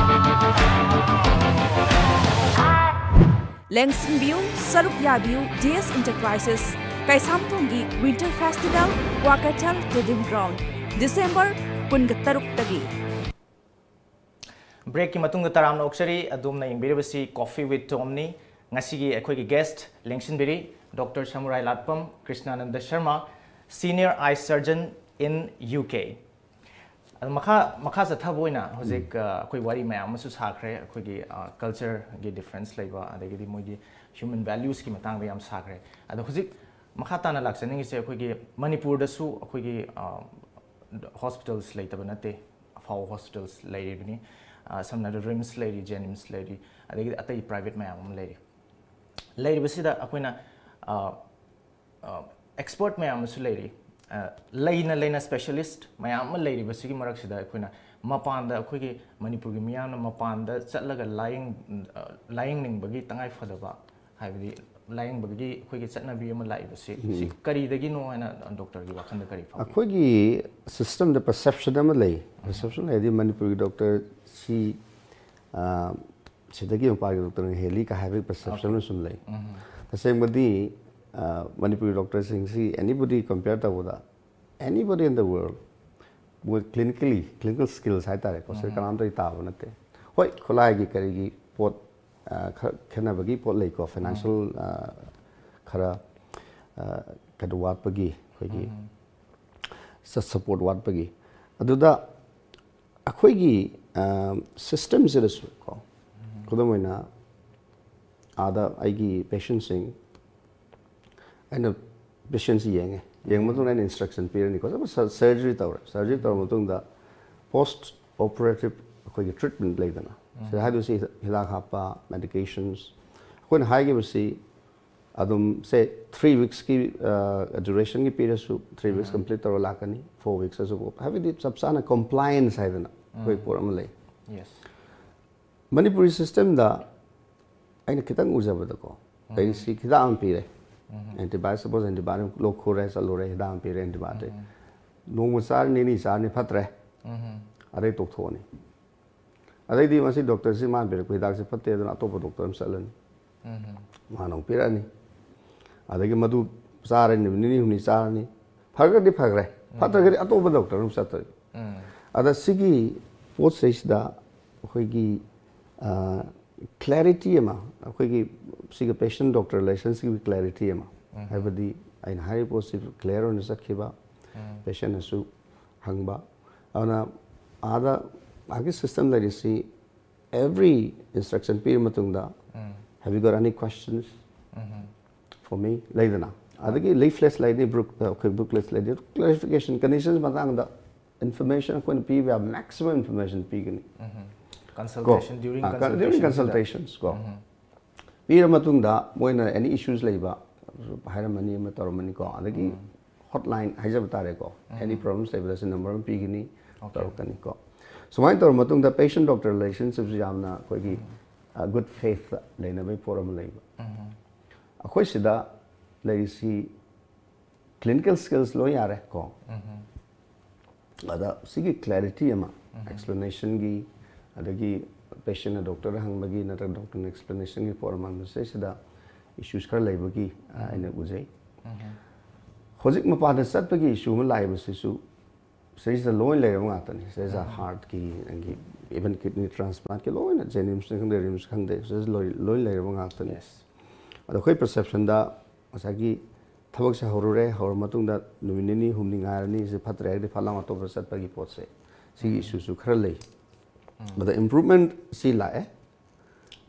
ꯂꯦꯡꯁꯤꯟꯕꯤꯌꯨ, ꯁꯔꯨꯛ ꯌꯥꯕꯤꯌꯨ D S Enterprises ꯀꯩꯁꯥꯝꯊꯣꯡꯒꯤ Winter Festival Kwakeithel Stadium Ground, December ꯀꯨꯟꯒ ꯇꯔꯨꯛꯇꯒꯤ꯫ Breakꯀꯤ ꯃꯇꯨꯡꯗ ꯇꯔꯥꯝꯅ ꯑꯣꯛꯆꯔꯤ꯫ ꯑꯗꯣꯝꯅ ꯌꯦꯡꯕꯤꯔꯤꯕꯁꯤ Coffee with Tomꯅꯤ꯫ ꯉꯁꯤꯒꯤ ꯑꯩꯈꯣꯏꯒꯤ guest ꯂꯦꯡꯁꯤꯟꯕꯤꯔꯤ Doctor ꯁꯃꯨꯔꯥꯏ ꯂꯥꯠꯄꯝ ꯀ꯭ꯔꯤꯁꯅꯥꯅꯟꯗ Sharma, Senior Eye Surgeon in U K꯫ ꯑꯗꯣ ꯃꯈꯥ ꯃꯈꯥ ꯆꯠꯊꯕ ꯑꯣꯏꯅ ꯍꯧꯖꯤꯛ ꯑ, ꯑꯩꯈꯣꯏ ꯋꯥꯔꯤ ꯃꯌꯥꯝ ꯑꯃꯁꯨ ꯁꯥꯈ꯭ꯔꯦ, ꯑꯩꯈꯣꯏꯒꯤ ꯑ, cultureꯒꯤ difference ꯂꯩꯕ, ꯑꯗꯒꯤꯗꯤ ꯃꯣꯏꯒꯤ human valuesꯀꯤ ꯃꯇꯥꯡꯗ ꯌꯥꯝ ꯁꯥꯈ꯭ꯔꯦ꯫ ꯑꯗꯣ ꯍꯧꯖꯤꯛ ꯃꯈꯥ ꯇꯥꯅ ꯂꯥꯛꯆꯅꯤꯡꯉꯤꯁꯦ ꯑꯩꯈꯣꯏꯒꯤ ꯃꯅꯤꯄꯨꯔꯗꯁꯨ ꯑꯩꯈꯣꯏꯒꯤ ꯑ, hospitals ꯂꯩꯇꯕ ꯅꯠꯇꯦ, ꯑꯐꯥꯎꯕ hospitals ꯂꯩꯔꯤꯕꯅꯤ꯫ ꯑ, ꯁꯝꯅ ꯍꯥꯏꯔꯕꯗ RIMS ꯂꯩꯔꯤ, JNIMS ꯂꯩꯔꯤ, ꯑꯗꯒꯤꯗꯤ ꯑꯇꯩ private ꯃꯌꯥꯝ ꯑꯃ ꯂꯩꯔꯤ꯫ ꯂꯩꯔꯤꯕꯁꯤꯗ ꯑꯩꯈꯣꯏꯅ ꯑ, ꯑ, expert ꯃꯌꯥꯝ ꯑꯃꯁꯨ ꯂꯩꯔꯤ꯫ ꯑ, ꯂꯩꯅ ꯂꯩꯅ specialist ꯃꯌꯥꯝ ꯑꯃ ꯂꯩꯔꯤꯕꯁꯤꯒꯤ ꯃꯔꯛꯁꯤꯗ ꯑꯩꯈꯣꯏꯅ ꯃꯄꯥꯟꯗ, ꯑꯩꯈꯣꯏꯒꯤ ꯃꯅꯤꯄꯨꯔꯒꯤ ꯃꯤꯌꯥꯝꯅ ꯃꯄꯥꯟꯗ ꯆꯠꯂꯒ ꯂꯥꯌꯦꯡ-, ꯑ, ꯂꯥꯌꯦꯡꯅꯤꯡꯕꯒꯤ ꯇꯉꯥꯏ ꯐꯗꯕ, ꯍꯥꯏꯕꯗꯤ ꯂꯥꯌꯦꯡꯕꯒꯤ ꯑꯩꯈꯣꯏꯒꯤ ꯆꯠꯅꯕꯤ ꯑꯃ ꯂꯥꯛꯏꯕꯁꯤ, ꯁꯤ ꯀꯔꯤꯗꯒꯤꯅꯣ ꯍꯥꯏꯅ doctorꯒꯤ ꯋꯥꯈꯜꯗ ꯀꯔꯤ ꯐꯥꯎꯏ? ꯑꯩꯈꯣꯏꯒꯤ systemꯗ perception ꯑꯃ ꯂꯩ꯫ Perception ꯍꯥꯏꯗꯤ ꯃꯅꯤꯄꯨꯔꯒꯤ doctor ꯁꯤ, ꯑ, ꯁꯤꯗꯒꯤ ꯃꯄꯥꯟꯒꯤ doctorꯅ ꯍꯦꯜꯂꯤ ꯀ ꯍꯥꯏꯕꯒꯤ perception ꯑꯃ ꯁꯨꯝ ꯂꯩ꯫ ꯇꯁꯦꯡꯕꯗꯤ, ꯑ, ꯃꯅꯤꯄꯨꯔꯒꯤ doctorꯁꯤꯡꯁꯤ anybody compare ꯇꯧꯕꯗ, anybody in the world, ꯃꯣꯏ clinically, clinical skills ꯍꯥꯏꯇꯥꯔꯦꯀꯣ, ꯁꯤ ꯀꯅꯥꯝꯇꯒꯤ ꯇꯥꯕ ꯅꯠꯇꯦ꯫ ꯍꯣꯏ, ꯈꯨꯠꯂꯥꯏꯒꯤ ꯀꯔꯤꯒꯤ ꯄꯣꯠ, ꯑ, ꯈꯔ ꯈꯦꯠꯅꯕꯒꯤ ꯄꯣꯠ ꯂꯩꯀꯣ, financial, ꯑ, ꯈꯔ, ꯑ, ꯀꯩꯅꯣ ꯋꯥꯠꯄꯒꯤ, ꯑꯩꯈꯣꯏꯒꯤ ꯁ-, support ꯋꯥꯠꯄꯒꯤ꯫ ꯑꯗꯨꯗ ꯑꯩꯈꯣꯏꯒꯤ, ꯑ, systemꯁꯤꯗꯁꯨ ꯀꯣ, ꯈꯨꯗꯝ ꯑꯣꯏꯅ ꯑꯥꯗ ꯑꯩꯒꯤ patientꯁꯤꯡ ꯑꯩꯅ ꯄꯦꯁꯦꯟꯁꯤ ꯌꯦꯡꯉꯦ꯫ ꯌꯦꯡꯕ ꯃꯇꯨꯡꯗ ꯑꯩꯅ ꯏꯟꯁꯇ꯭ꯔꯛꯁꯟ ꯄꯤꯔꯅꯤꯀꯣ꯫ ꯁꯔꯖꯔꯤ ꯇꯧꯔꯦ꯫ ꯁꯔꯖꯔꯤ ꯇꯧꯔ ꯃꯇꯨꯡꯗ ꯄꯣꯁ ꯑꯣꯄꯔꯦꯇꯤꯞ ꯑꯩꯈꯣꯏꯒꯤ ꯇ꯭ꯔꯤꯠꯃꯦꯟ ꯂꯩꯗꯅ, ꯁꯤꯗ ꯍꯥꯏꯗꯣꯏꯁꯤ ꯍꯤꯗꯥꯛ ꯍꯥꯞꯄ, ꯃꯦꯗꯤꯀꯦꯁꯟꯁ꯫ ꯑꯩꯈꯣꯏꯅ ꯍꯥꯏꯈꯤꯕꯁꯤ ꯑꯗꯨꯝ ꯁꯦ ꯊ꯭ꯔꯤ ꯋꯤꯛꯁꯀꯤ ꯗ꯭ꯌꯨꯔꯦꯁꯟꯒꯤ ꯄꯤꯔꯁꯨ, ꯊ꯭ꯔꯤ ꯋꯤꯛꯁ ꯀꯝꯄ꯭ꯂꯤꯠ ꯇꯧꯔ ꯂꯥꯛꯀꯅꯤ, ꯐꯣꯔ ꯋꯤꯛꯁꯇꯁꯨ, ꯍꯥꯏꯕꯗꯤ ꯆꯞ ꯆꯥꯅ ꯀꯝꯄ꯭ꯂꯥꯏꯌꯦꯟꯁ ꯍꯥꯏꯗꯅ ꯑꯩꯈꯣꯏ ꯄꯣꯠ ꯑꯃ ꯂꯩ꯫ ꯌꯦꯁ꯫ ꯃꯅꯤꯄꯨꯔꯤ ꯁꯤꯁꯇꯦꯝꯗ ꯑꯩꯅ ꯈꯤꯇꯪ ꯎꯖꯕꯗꯀꯣ, ꯂꯩꯔꯤꯁꯤ ꯍꯤꯗꯥꯛ ꯑꯃ ꯄꯤꯔꯦ, ꯑꯦꯟꯇꯤꯕꯥꯏ ꯁꯄꯣꯁ ꯑꯦꯟꯇꯤꯕꯥꯏ ꯂꯣꯛ ꯈꯨꯔꯦ, ꯆꯠꯂꯨꯔꯦ, ꯍꯤꯗꯥꯛ ꯑꯃ ꯄꯤꯔꯦ ꯑꯦꯟꯇꯤꯕꯥꯏꯑꯣꯇꯤꯛ, ꯅꯣꯡꯃ ꯆꯥꯔꯅꯤ, ꯅꯤꯅꯤ ꯆꯥꯔꯅꯤ, ꯐꯠꯇ꯭ꯔꯦ, ꯑꯗꯩ ꯇꯣꯛꯊꯣꯛꯑꯅꯤ꯫ ꯑꯗꯩꯗꯤ ꯃꯁꯤ ꯗꯣꯛꯇꯔꯁꯤ ꯃꯥꯅ ꯄꯤꯔꯛꯄ ꯍꯤꯗꯥꯛꯁꯤ ꯐꯠꯇꯦ, ꯑꯗꯨꯅ ꯑꯇꯣꯞꯄ ꯗꯣꯛꯇꯔ ꯑꯃ ꯆꯠꯂꯅꯤ꯫ ꯃꯥꯅ ꯑꯃꯨꯛ ꯄꯤꯔꯛꯑꯅꯤ꯫ ꯑꯗꯒꯤ ꯃꯗꯨ ꯆꯥꯔꯅꯤ, ꯅꯨꯃꯤꯠ ꯅꯤꯅꯤ ꯍꯨꯝꯅꯤ ꯆꯥꯔꯅꯤ, ꯐꯔꯒꯗꯤ ꯐꯈ꯭ꯔꯦ, ꯐꯠꯇ꯭ꯔꯒꯗꯤ ꯑꯇꯣꯞꯄ ꯗꯣꯛꯇꯔ ꯑꯃ ꯆꯠꯇꯣꯏ꯫ ꯑꯗ ꯁꯤꯒꯤ ꯄꯣꯠꯁꯤꯗꯩꯁꯤꯗ ꯑꯩꯈꯣꯏꯒꯤ ꯀ꯭ꯂꯦꯔꯤꯇꯤ ꯑꯃ, ꯑꯩꯈꯣꯏꯒꯤ ꯁꯤꯒꯤ ꯄꯦꯁꯦꯟ ꯗꯣꯛꯇꯔ ꯔꯤꯂꯦꯁꯟꯁꯤꯞꯀꯤ ꯀ꯭ꯂꯦꯔꯤꯇꯤ ꯑꯃ, ꯍꯥꯏꯕꯗꯤ ꯑꯩꯅ ꯍꯥꯏꯔꯤꯕ ꯄꯣꯠꯁꯤ ꯀ꯭ꯂꯤꯌꯥꯔ ꯑꯣꯏꯅ ꯆꯠꯈꯤꯕ, ꯄꯦꯁꯦꯟꯅꯁꯨ ꯍꯪꯕ꯫ ꯑꯗꯨꯅ ꯑꯥꯗ ꯑꯥꯒꯤ ꯁꯤꯁꯇꯦꯝ ꯂꯩꯔꯤꯁꯤ, ꯑꯦꯚ꯭ꯔꯤ ꯏꯟꯁꯇ꯭ꯔꯛꯁꯟ ꯄꯤꯔ ꯃꯇꯨꯡꯗ, "Have you got any questions for me?" ꯂꯩꯗꯅ, ꯑꯗꯒꯤ ꯂꯤꯐꯂꯦꯠꯁ ꯂꯩꯅꯤ, book, ꯑꯩꯈꯣꯏ ꯕꯨꯛꯂꯦꯠꯁ ꯂꯩꯅꯤ, ꯀ꯭ꯂꯦꯔꯤꯐꯤꯀꯦꯁꯟ, ꯀꯟꯗꯤꯁꯟꯁ ꯃꯇꯥꯡꯗ ꯏꯟꯐꯣꯔꯃꯦꯁꯟ ꯑꯩꯈꯣꯏꯅ ꯄꯤꯕ ꯌꯥꯕ ꯃꯦꯛꯁꯤꯃꯝ ꯏꯟꯐꯣꯔꯃꯦꯁꯟ ꯄꯤꯒꯅꯤ꯫ ꯀꯣ? ꯀꯟꯁꯜꯇꯦꯁꯟ ꯗ꯭ꯌꯨꯔꯤꯡ ꯑꯥ, ꯀꯟ-, during consultations ꯀꯣ꯫ ꯄꯤꯔ ꯃꯇꯨꯡꯗ ꯃꯣꯏꯅ ꯑꯦꯅꯤ ꯏꯁꯨꯁ ꯂꯩꯕ ꯍꯥꯏꯔꯝꯃꯅꯤ, ꯑꯃ ꯇꯧꯔꯝꯃꯅꯤꯀꯣ, ꯑꯗꯒꯤ ꯍꯣꯠꯂꯥꯏꯟ ꯍꯥꯏꯖꯕ ꯇꯥꯔꯦꯀꯣ, ꯑꯦꯅꯤ ꯄ꯭ꯔꯣꯕ꯭ꯂꯦꯝꯁ ꯂꯩꯕꯗ ꯁꯤ ꯅꯝꯕꯔ ꯑꯃ ꯄꯤꯒꯅꯤ, ꯇꯧꯔꯛꯀꯅꯤꯀꯣ꯫ ꯁꯨꯃꯥꯏꯅ ꯇꯧꯔ ꯃꯇꯨꯡꯗ ꯄꯦꯁꯦꯟ ꯗꯣꯛꯇꯔ ꯔꯤꯂꯦꯁꯟꯁꯤꯞꯁꯤ ꯌꯥꯝꯅ ꯑꯩꯈꯣꯏꯒꯤ ꯒꯨꯗ ꯐꯦꯊꯇ ꯂꯩꯅꯕꯒꯤ ꯄꯣꯠ ꯑꯃ ꯂꯩꯕ꯫ ꯑꯩꯈꯣꯏ ꯁꯤꯗ ꯂꯩꯔꯤꯁꯤ ꯀ꯭ꯂꯤꯅꯤꯀꯦꯜ ꯁ꯭ꯀꯤꯜꯁ ꯂꯣꯏ ꯌꯥꯔꯦ ꯀꯣ꯫ ꯑꯗ ꯁꯤꯒꯤ ꯀ꯭ꯂꯦꯔꯤꯇꯤ ꯑꯃ, ꯑꯦꯛꯁꯄ꯭ꯂꯦꯅꯦꯁꯟꯒꯤ, ꯑꯗꯒꯤ ꯄꯦꯁꯦꯟꯅ ꯗꯣꯛꯇꯔꯗ ꯍꯪꯕꯒꯤ ꯅꯠꯇ꯭ꯔꯒ ꯗꯣꯛꯇꯔꯅ ꯑꯦꯛꯁꯄ꯭ꯂꯦꯅꯦꯁꯟꯒꯤ ꯄꯣꯠ ꯑꯃ, ꯃꯁꯤꯗꯩꯁꯤꯗ ꯏꯁꯨꯁ ꯈꯔ ꯂꯩꯕꯒꯤ, ꯑ, ꯑꯩꯅ ꯎꯖꯩ꯫ ꯍꯧꯖꯤꯛ ꯃꯄꯥꯟꯗ ꯆꯠꯄꯒꯤ ꯏꯁꯨ ꯑꯃ ꯂꯥꯛꯏꯕꯁꯤꯁꯨ ꯁꯤꯗꯩꯁꯤꯗ ꯂꯣꯏ ꯂꯩꯔꯕ ꯉꯥꯛꯇꯅꯤ꯫ ꯁꯤꯗꯩꯁꯤꯗ ꯍꯥꯔꯠꯀꯤ, ꯅꯪꯒꯤ ꯏꯚꯟ ꯀꯤꯗꯅꯤ ꯇ꯭ꯔꯥꯟꯁꯄ꯭ꯂꯥꯟꯠꯀꯤ ꯂꯣꯏꯅ, ꯖꯦꯅꯤꯝꯁꯅꯤ ꯈꯪꯗꯦ, ꯔꯤꯝꯁ ꯈꯪꯗꯦ, ꯁꯤꯗꯩꯁꯤꯗ ꯂꯣꯏ, ꯂꯣꯏ ꯂꯩꯔꯕ ꯉꯥꯛꯇꯅꯤ꯫ ꯌꯦꯁ꯫ ꯑꯗꯣ ꯑꯩꯈꯣꯏ ꯄꯔꯁꯦꯞꯁꯟꯗ ꯉꯁꯥꯏꯒꯤ ꯊꯕꯛꯁꯦ ꯍꯧꯔꯨꯔꯦ, ꯍꯧꯔ ꯃꯇꯨꯡꯗ ꯅꯨꯃꯤꯠ ꯅꯤꯅꯤ ꯍꯨꯝꯅꯤ ꯉꯥꯏꯔꯅꯤ, ꯁꯤ ꯐꯠꯇ꯭ꯔꯦ ꯍꯥꯏꯔꯗꯤ ꯐꯠ ꯂꯥꯎꯅ ꯑꯇꯣꯞꯄ ꯆꯠꯄꯒꯤ ꯄꯣꯠꯁꯦ, ꯁꯤꯒꯤ ꯏꯁꯨꯁꯨ ꯈꯔ ꯂꯩ꯫ ꯑꯗ ꯏꯝꯄ꯭ꯔꯨꯚꯃꯦꯟꯠ ꯁꯤ ꯂꯥꯛꯑꯦ꯫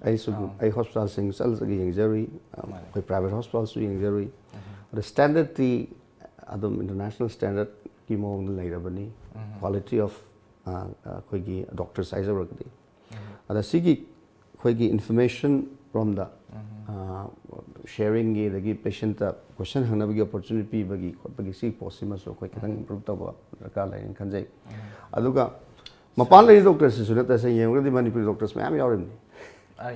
ꯑꯩꯁꯨ, ꯑꯩ ꯍꯣꯁꯄꯤꯇꯥꯜꯁꯤꯡ ꯆꯠꯂꯒ ꯌꯦꯡꯖꯔꯨꯏ, ꯑꯩꯈꯣꯏ ꯄ꯭ꯔꯥꯏꯚꯦꯠ ꯍꯣꯁꯄꯤꯇꯥꯜꯁꯨ ꯌꯦꯡꯖꯔꯨꯏ꯫ ꯑꯗ ꯁ꯭ꯇꯦꯟꯗꯔꯠꯇꯤ ꯑꯗꯨꯝ ꯏꯟꯇꯔꯅꯦꯁꯅꯦꯜ ꯁ꯭ꯇꯦꯟꯗꯔꯠꯀꯤ ꯃꯑꯣꯡꯗ ꯂꯩꯔꯕꯅꯤ, ꯀ꯭ꯋꯥꯂꯤꯇꯤ ꯑꯣꯐ ꯑꯩꯈꯣꯏꯒꯤ ꯗꯣꯛꯇꯔꯁ ꯍꯥꯏꯖꯔꯒꯗꯤ꯫ ꯑꯗ ꯁꯤꯒꯤ ꯑꯩꯈꯣꯏꯒꯤ ꯏꯟꯐꯣꯔꯃꯦꯁꯟ ꯔꯣꯝꯗ ꯁꯤꯌꯥꯔꯤꯡꯒꯤ, ꯑꯗꯒꯤ ꯄꯦꯁꯦꯟꯇ ꯀꯣꯏꯁꯟ ꯍꯪꯅꯕꯒꯤ ꯑꯣꯄꯣꯔꯆꯨꯅꯤꯇꯤ ꯄꯤꯕꯒꯤ ꯈꯣꯠꯄꯒꯤ ꯁꯤꯒꯤ ꯄꯣꯠꯁꯤꯃꯁꯨ ꯑꯩꯈꯣꯏ ꯈꯤꯇꯪ ꯏꯝꯄ꯭ꯔꯨꯞ ꯇꯧꯕ ꯗꯔꯀꯥꯔ ꯂꯩꯔꯦꯅ ꯈꯟꯖꯩ꯫ ꯑꯗꯨꯒ ꯃꯄꯥꯟ ꯂꯩꯔꯤ ꯗꯣꯛꯇꯔꯁꯤꯁꯨ ꯅꯠꯇꯦ, ꯁꯦꯡꯅ ꯌꯦꯡꯉꯨꯔꯒꯗꯤ ꯃꯅꯤꯄꯨꯔꯤ ꯗꯣꯛꯇꯔꯁ ꯃꯌꯥꯝ ꯌꯥꯎꯔꯤꯕꯅꯤ꯫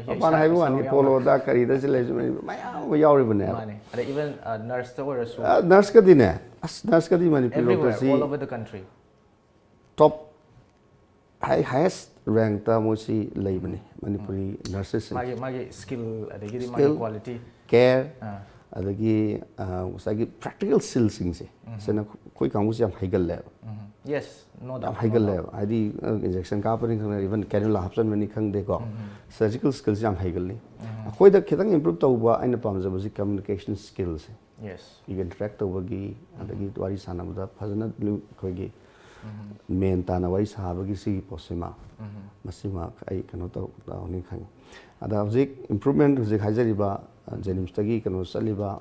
ꯃꯄꯥꯟ ꯍꯥꯏꯕ ꯋꯥꯅꯤ, ꯄꯣꯂꯣꯗ ꯀꯔꯤꯗ ꯁꯤ ꯂꯩꯔꯤꯁꯦ ꯃꯌꯥꯝ ꯑꯃ ꯌꯥꯎꯔꯤꯕꯅꯦꯕ꯫ ꯃꯥꯅꯦ꯫ ꯑꯗ ꯏꯚꯟ ꯅꯔꯁꯇ ꯑꯣꯏꯔꯁꯨ ꯅꯔꯁꯀꯗꯤꯅꯦ, ꯑꯁ, ꯅꯔꯁꯀꯗꯤ Manipuri everywhere, ꯗꯣꯛꯇꯔꯁꯤ all over the country. ꯇꯣꯞ ꯍꯥꯏ ꯍꯥꯏꯌꯦꯁ ꯔꯦꯡꯛꯇ ꯃꯣꯏꯁꯤ ꯂꯩꯕꯅꯤ, ꯃꯅꯤꯄꯨꯔꯤ ꯅꯔꯁꯦꯁꯁꯤꯡ꯫ ꯃꯥꯒꯤ ꯃꯥꯒꯤ ꯁ꯭ꯀꯤꯜ ꯑꯗꯒꯤꯗꯤ ꯃꯥꯒꯤ Skill. ꯀ꯭ꯋꯥꯂꯤꯇꯤ. ꯀꯦꯌꯔ, ꯑꯗꯒꯤ ꯑ, ꯉꯁꯥꯏꯒꯤ ꯄ꯭ꯔꯦꯛꯇꯤꯀꯦꯜ ꯁ꯭ꯀꯤꯜꯁꯤꯡꯁꯦ, ꯁꯤꯅ ꯑꯩꯈꯣꯏ ꯀꯥꯡꯕꯨꯁꯦ ꯌꯥꯝ ꯍꯩꯒꯜꯂꯦꯕ꯫ Yes, no doubt, ꯌꯥꯝ no ꯍꯩꯒꯜꯂꯦꯕ꯫ ꯍꯥꯏꯗꯤ ꯏꯟꯖꯦꯛꯁꯟ ꯀꯥꯞꯄꯅꯤ ꯈꯪꯗꯦ, ꯏꯚꯟ ꯀꯦꯅꯨꯂꯥ ꯍꯥꯞꯆꯤꯟꯕꯅꯤ ꯈꯪꯗꯦꯀꯣ, ꯁꯔꯖꯤꯀꯦꯜ ꯁ꯭ꯀꯤꯜꯁꯦ ꯌꯥꯝ ꯍꯩꯒꯜꯂꯤ꯫ ꯑꯩꯈꯣꯏꯗ ꯈꯤꯇꯪ ꯏꯝꯄ꯭ꯔꯨꯞ ꯇꯧꯕ ꯑꯩꯅ ꯄꯥꯝꯖꯕꯁꯤ ꯀꯝꯃ꯭ꯌꯨꯅꯤꯀꯦꯁꯟ ꯁ꯭ꯀꯤꯜꯁꯦ꯫ Yes. ꯃꯤꯒ ꯏꯟꯇꯔꯦꯛ ꯇꯧꯕꯒꯤ, ꯑꯗꯒꯤ ꯋꯥꯔꯤ ꯁꯥꯟꯅꯕꯗ ꯐꯖꯅ ꯂꯨ-, ꯑꯩꯈꯣꯏꯒꯤ ꯃꯦꯟ ꯇꯥꯅ ꯋꯥꯔꯤ ꯁꯥꯕꯒꯤ ꯁꯤꯒꯤ ꯄꯣꯠꯁꯤꯃ, ꯃꯁꯤꯃ ꯑꯩ ꯀꯩꯅꯣ ꯇꯧ-, ꯇꯧꯅꯤ ꯈꯪꯉꯤ꯫ ꯑꯗ ꯍꯧꯖꯤꯛ ꯏꯝꯄ꯭ꯔꯨꯞꯃꯦꯟ ꯍꯧꯖꯤꯛ ꯍꯥꯏꯖꯔꯤꯕ, ꯑ, ꯖꯦꯅꯤꯝꯁꯇꯒꯤ ꯀꯩꯅꯣ ꯆꯠꯂꯤꯕ,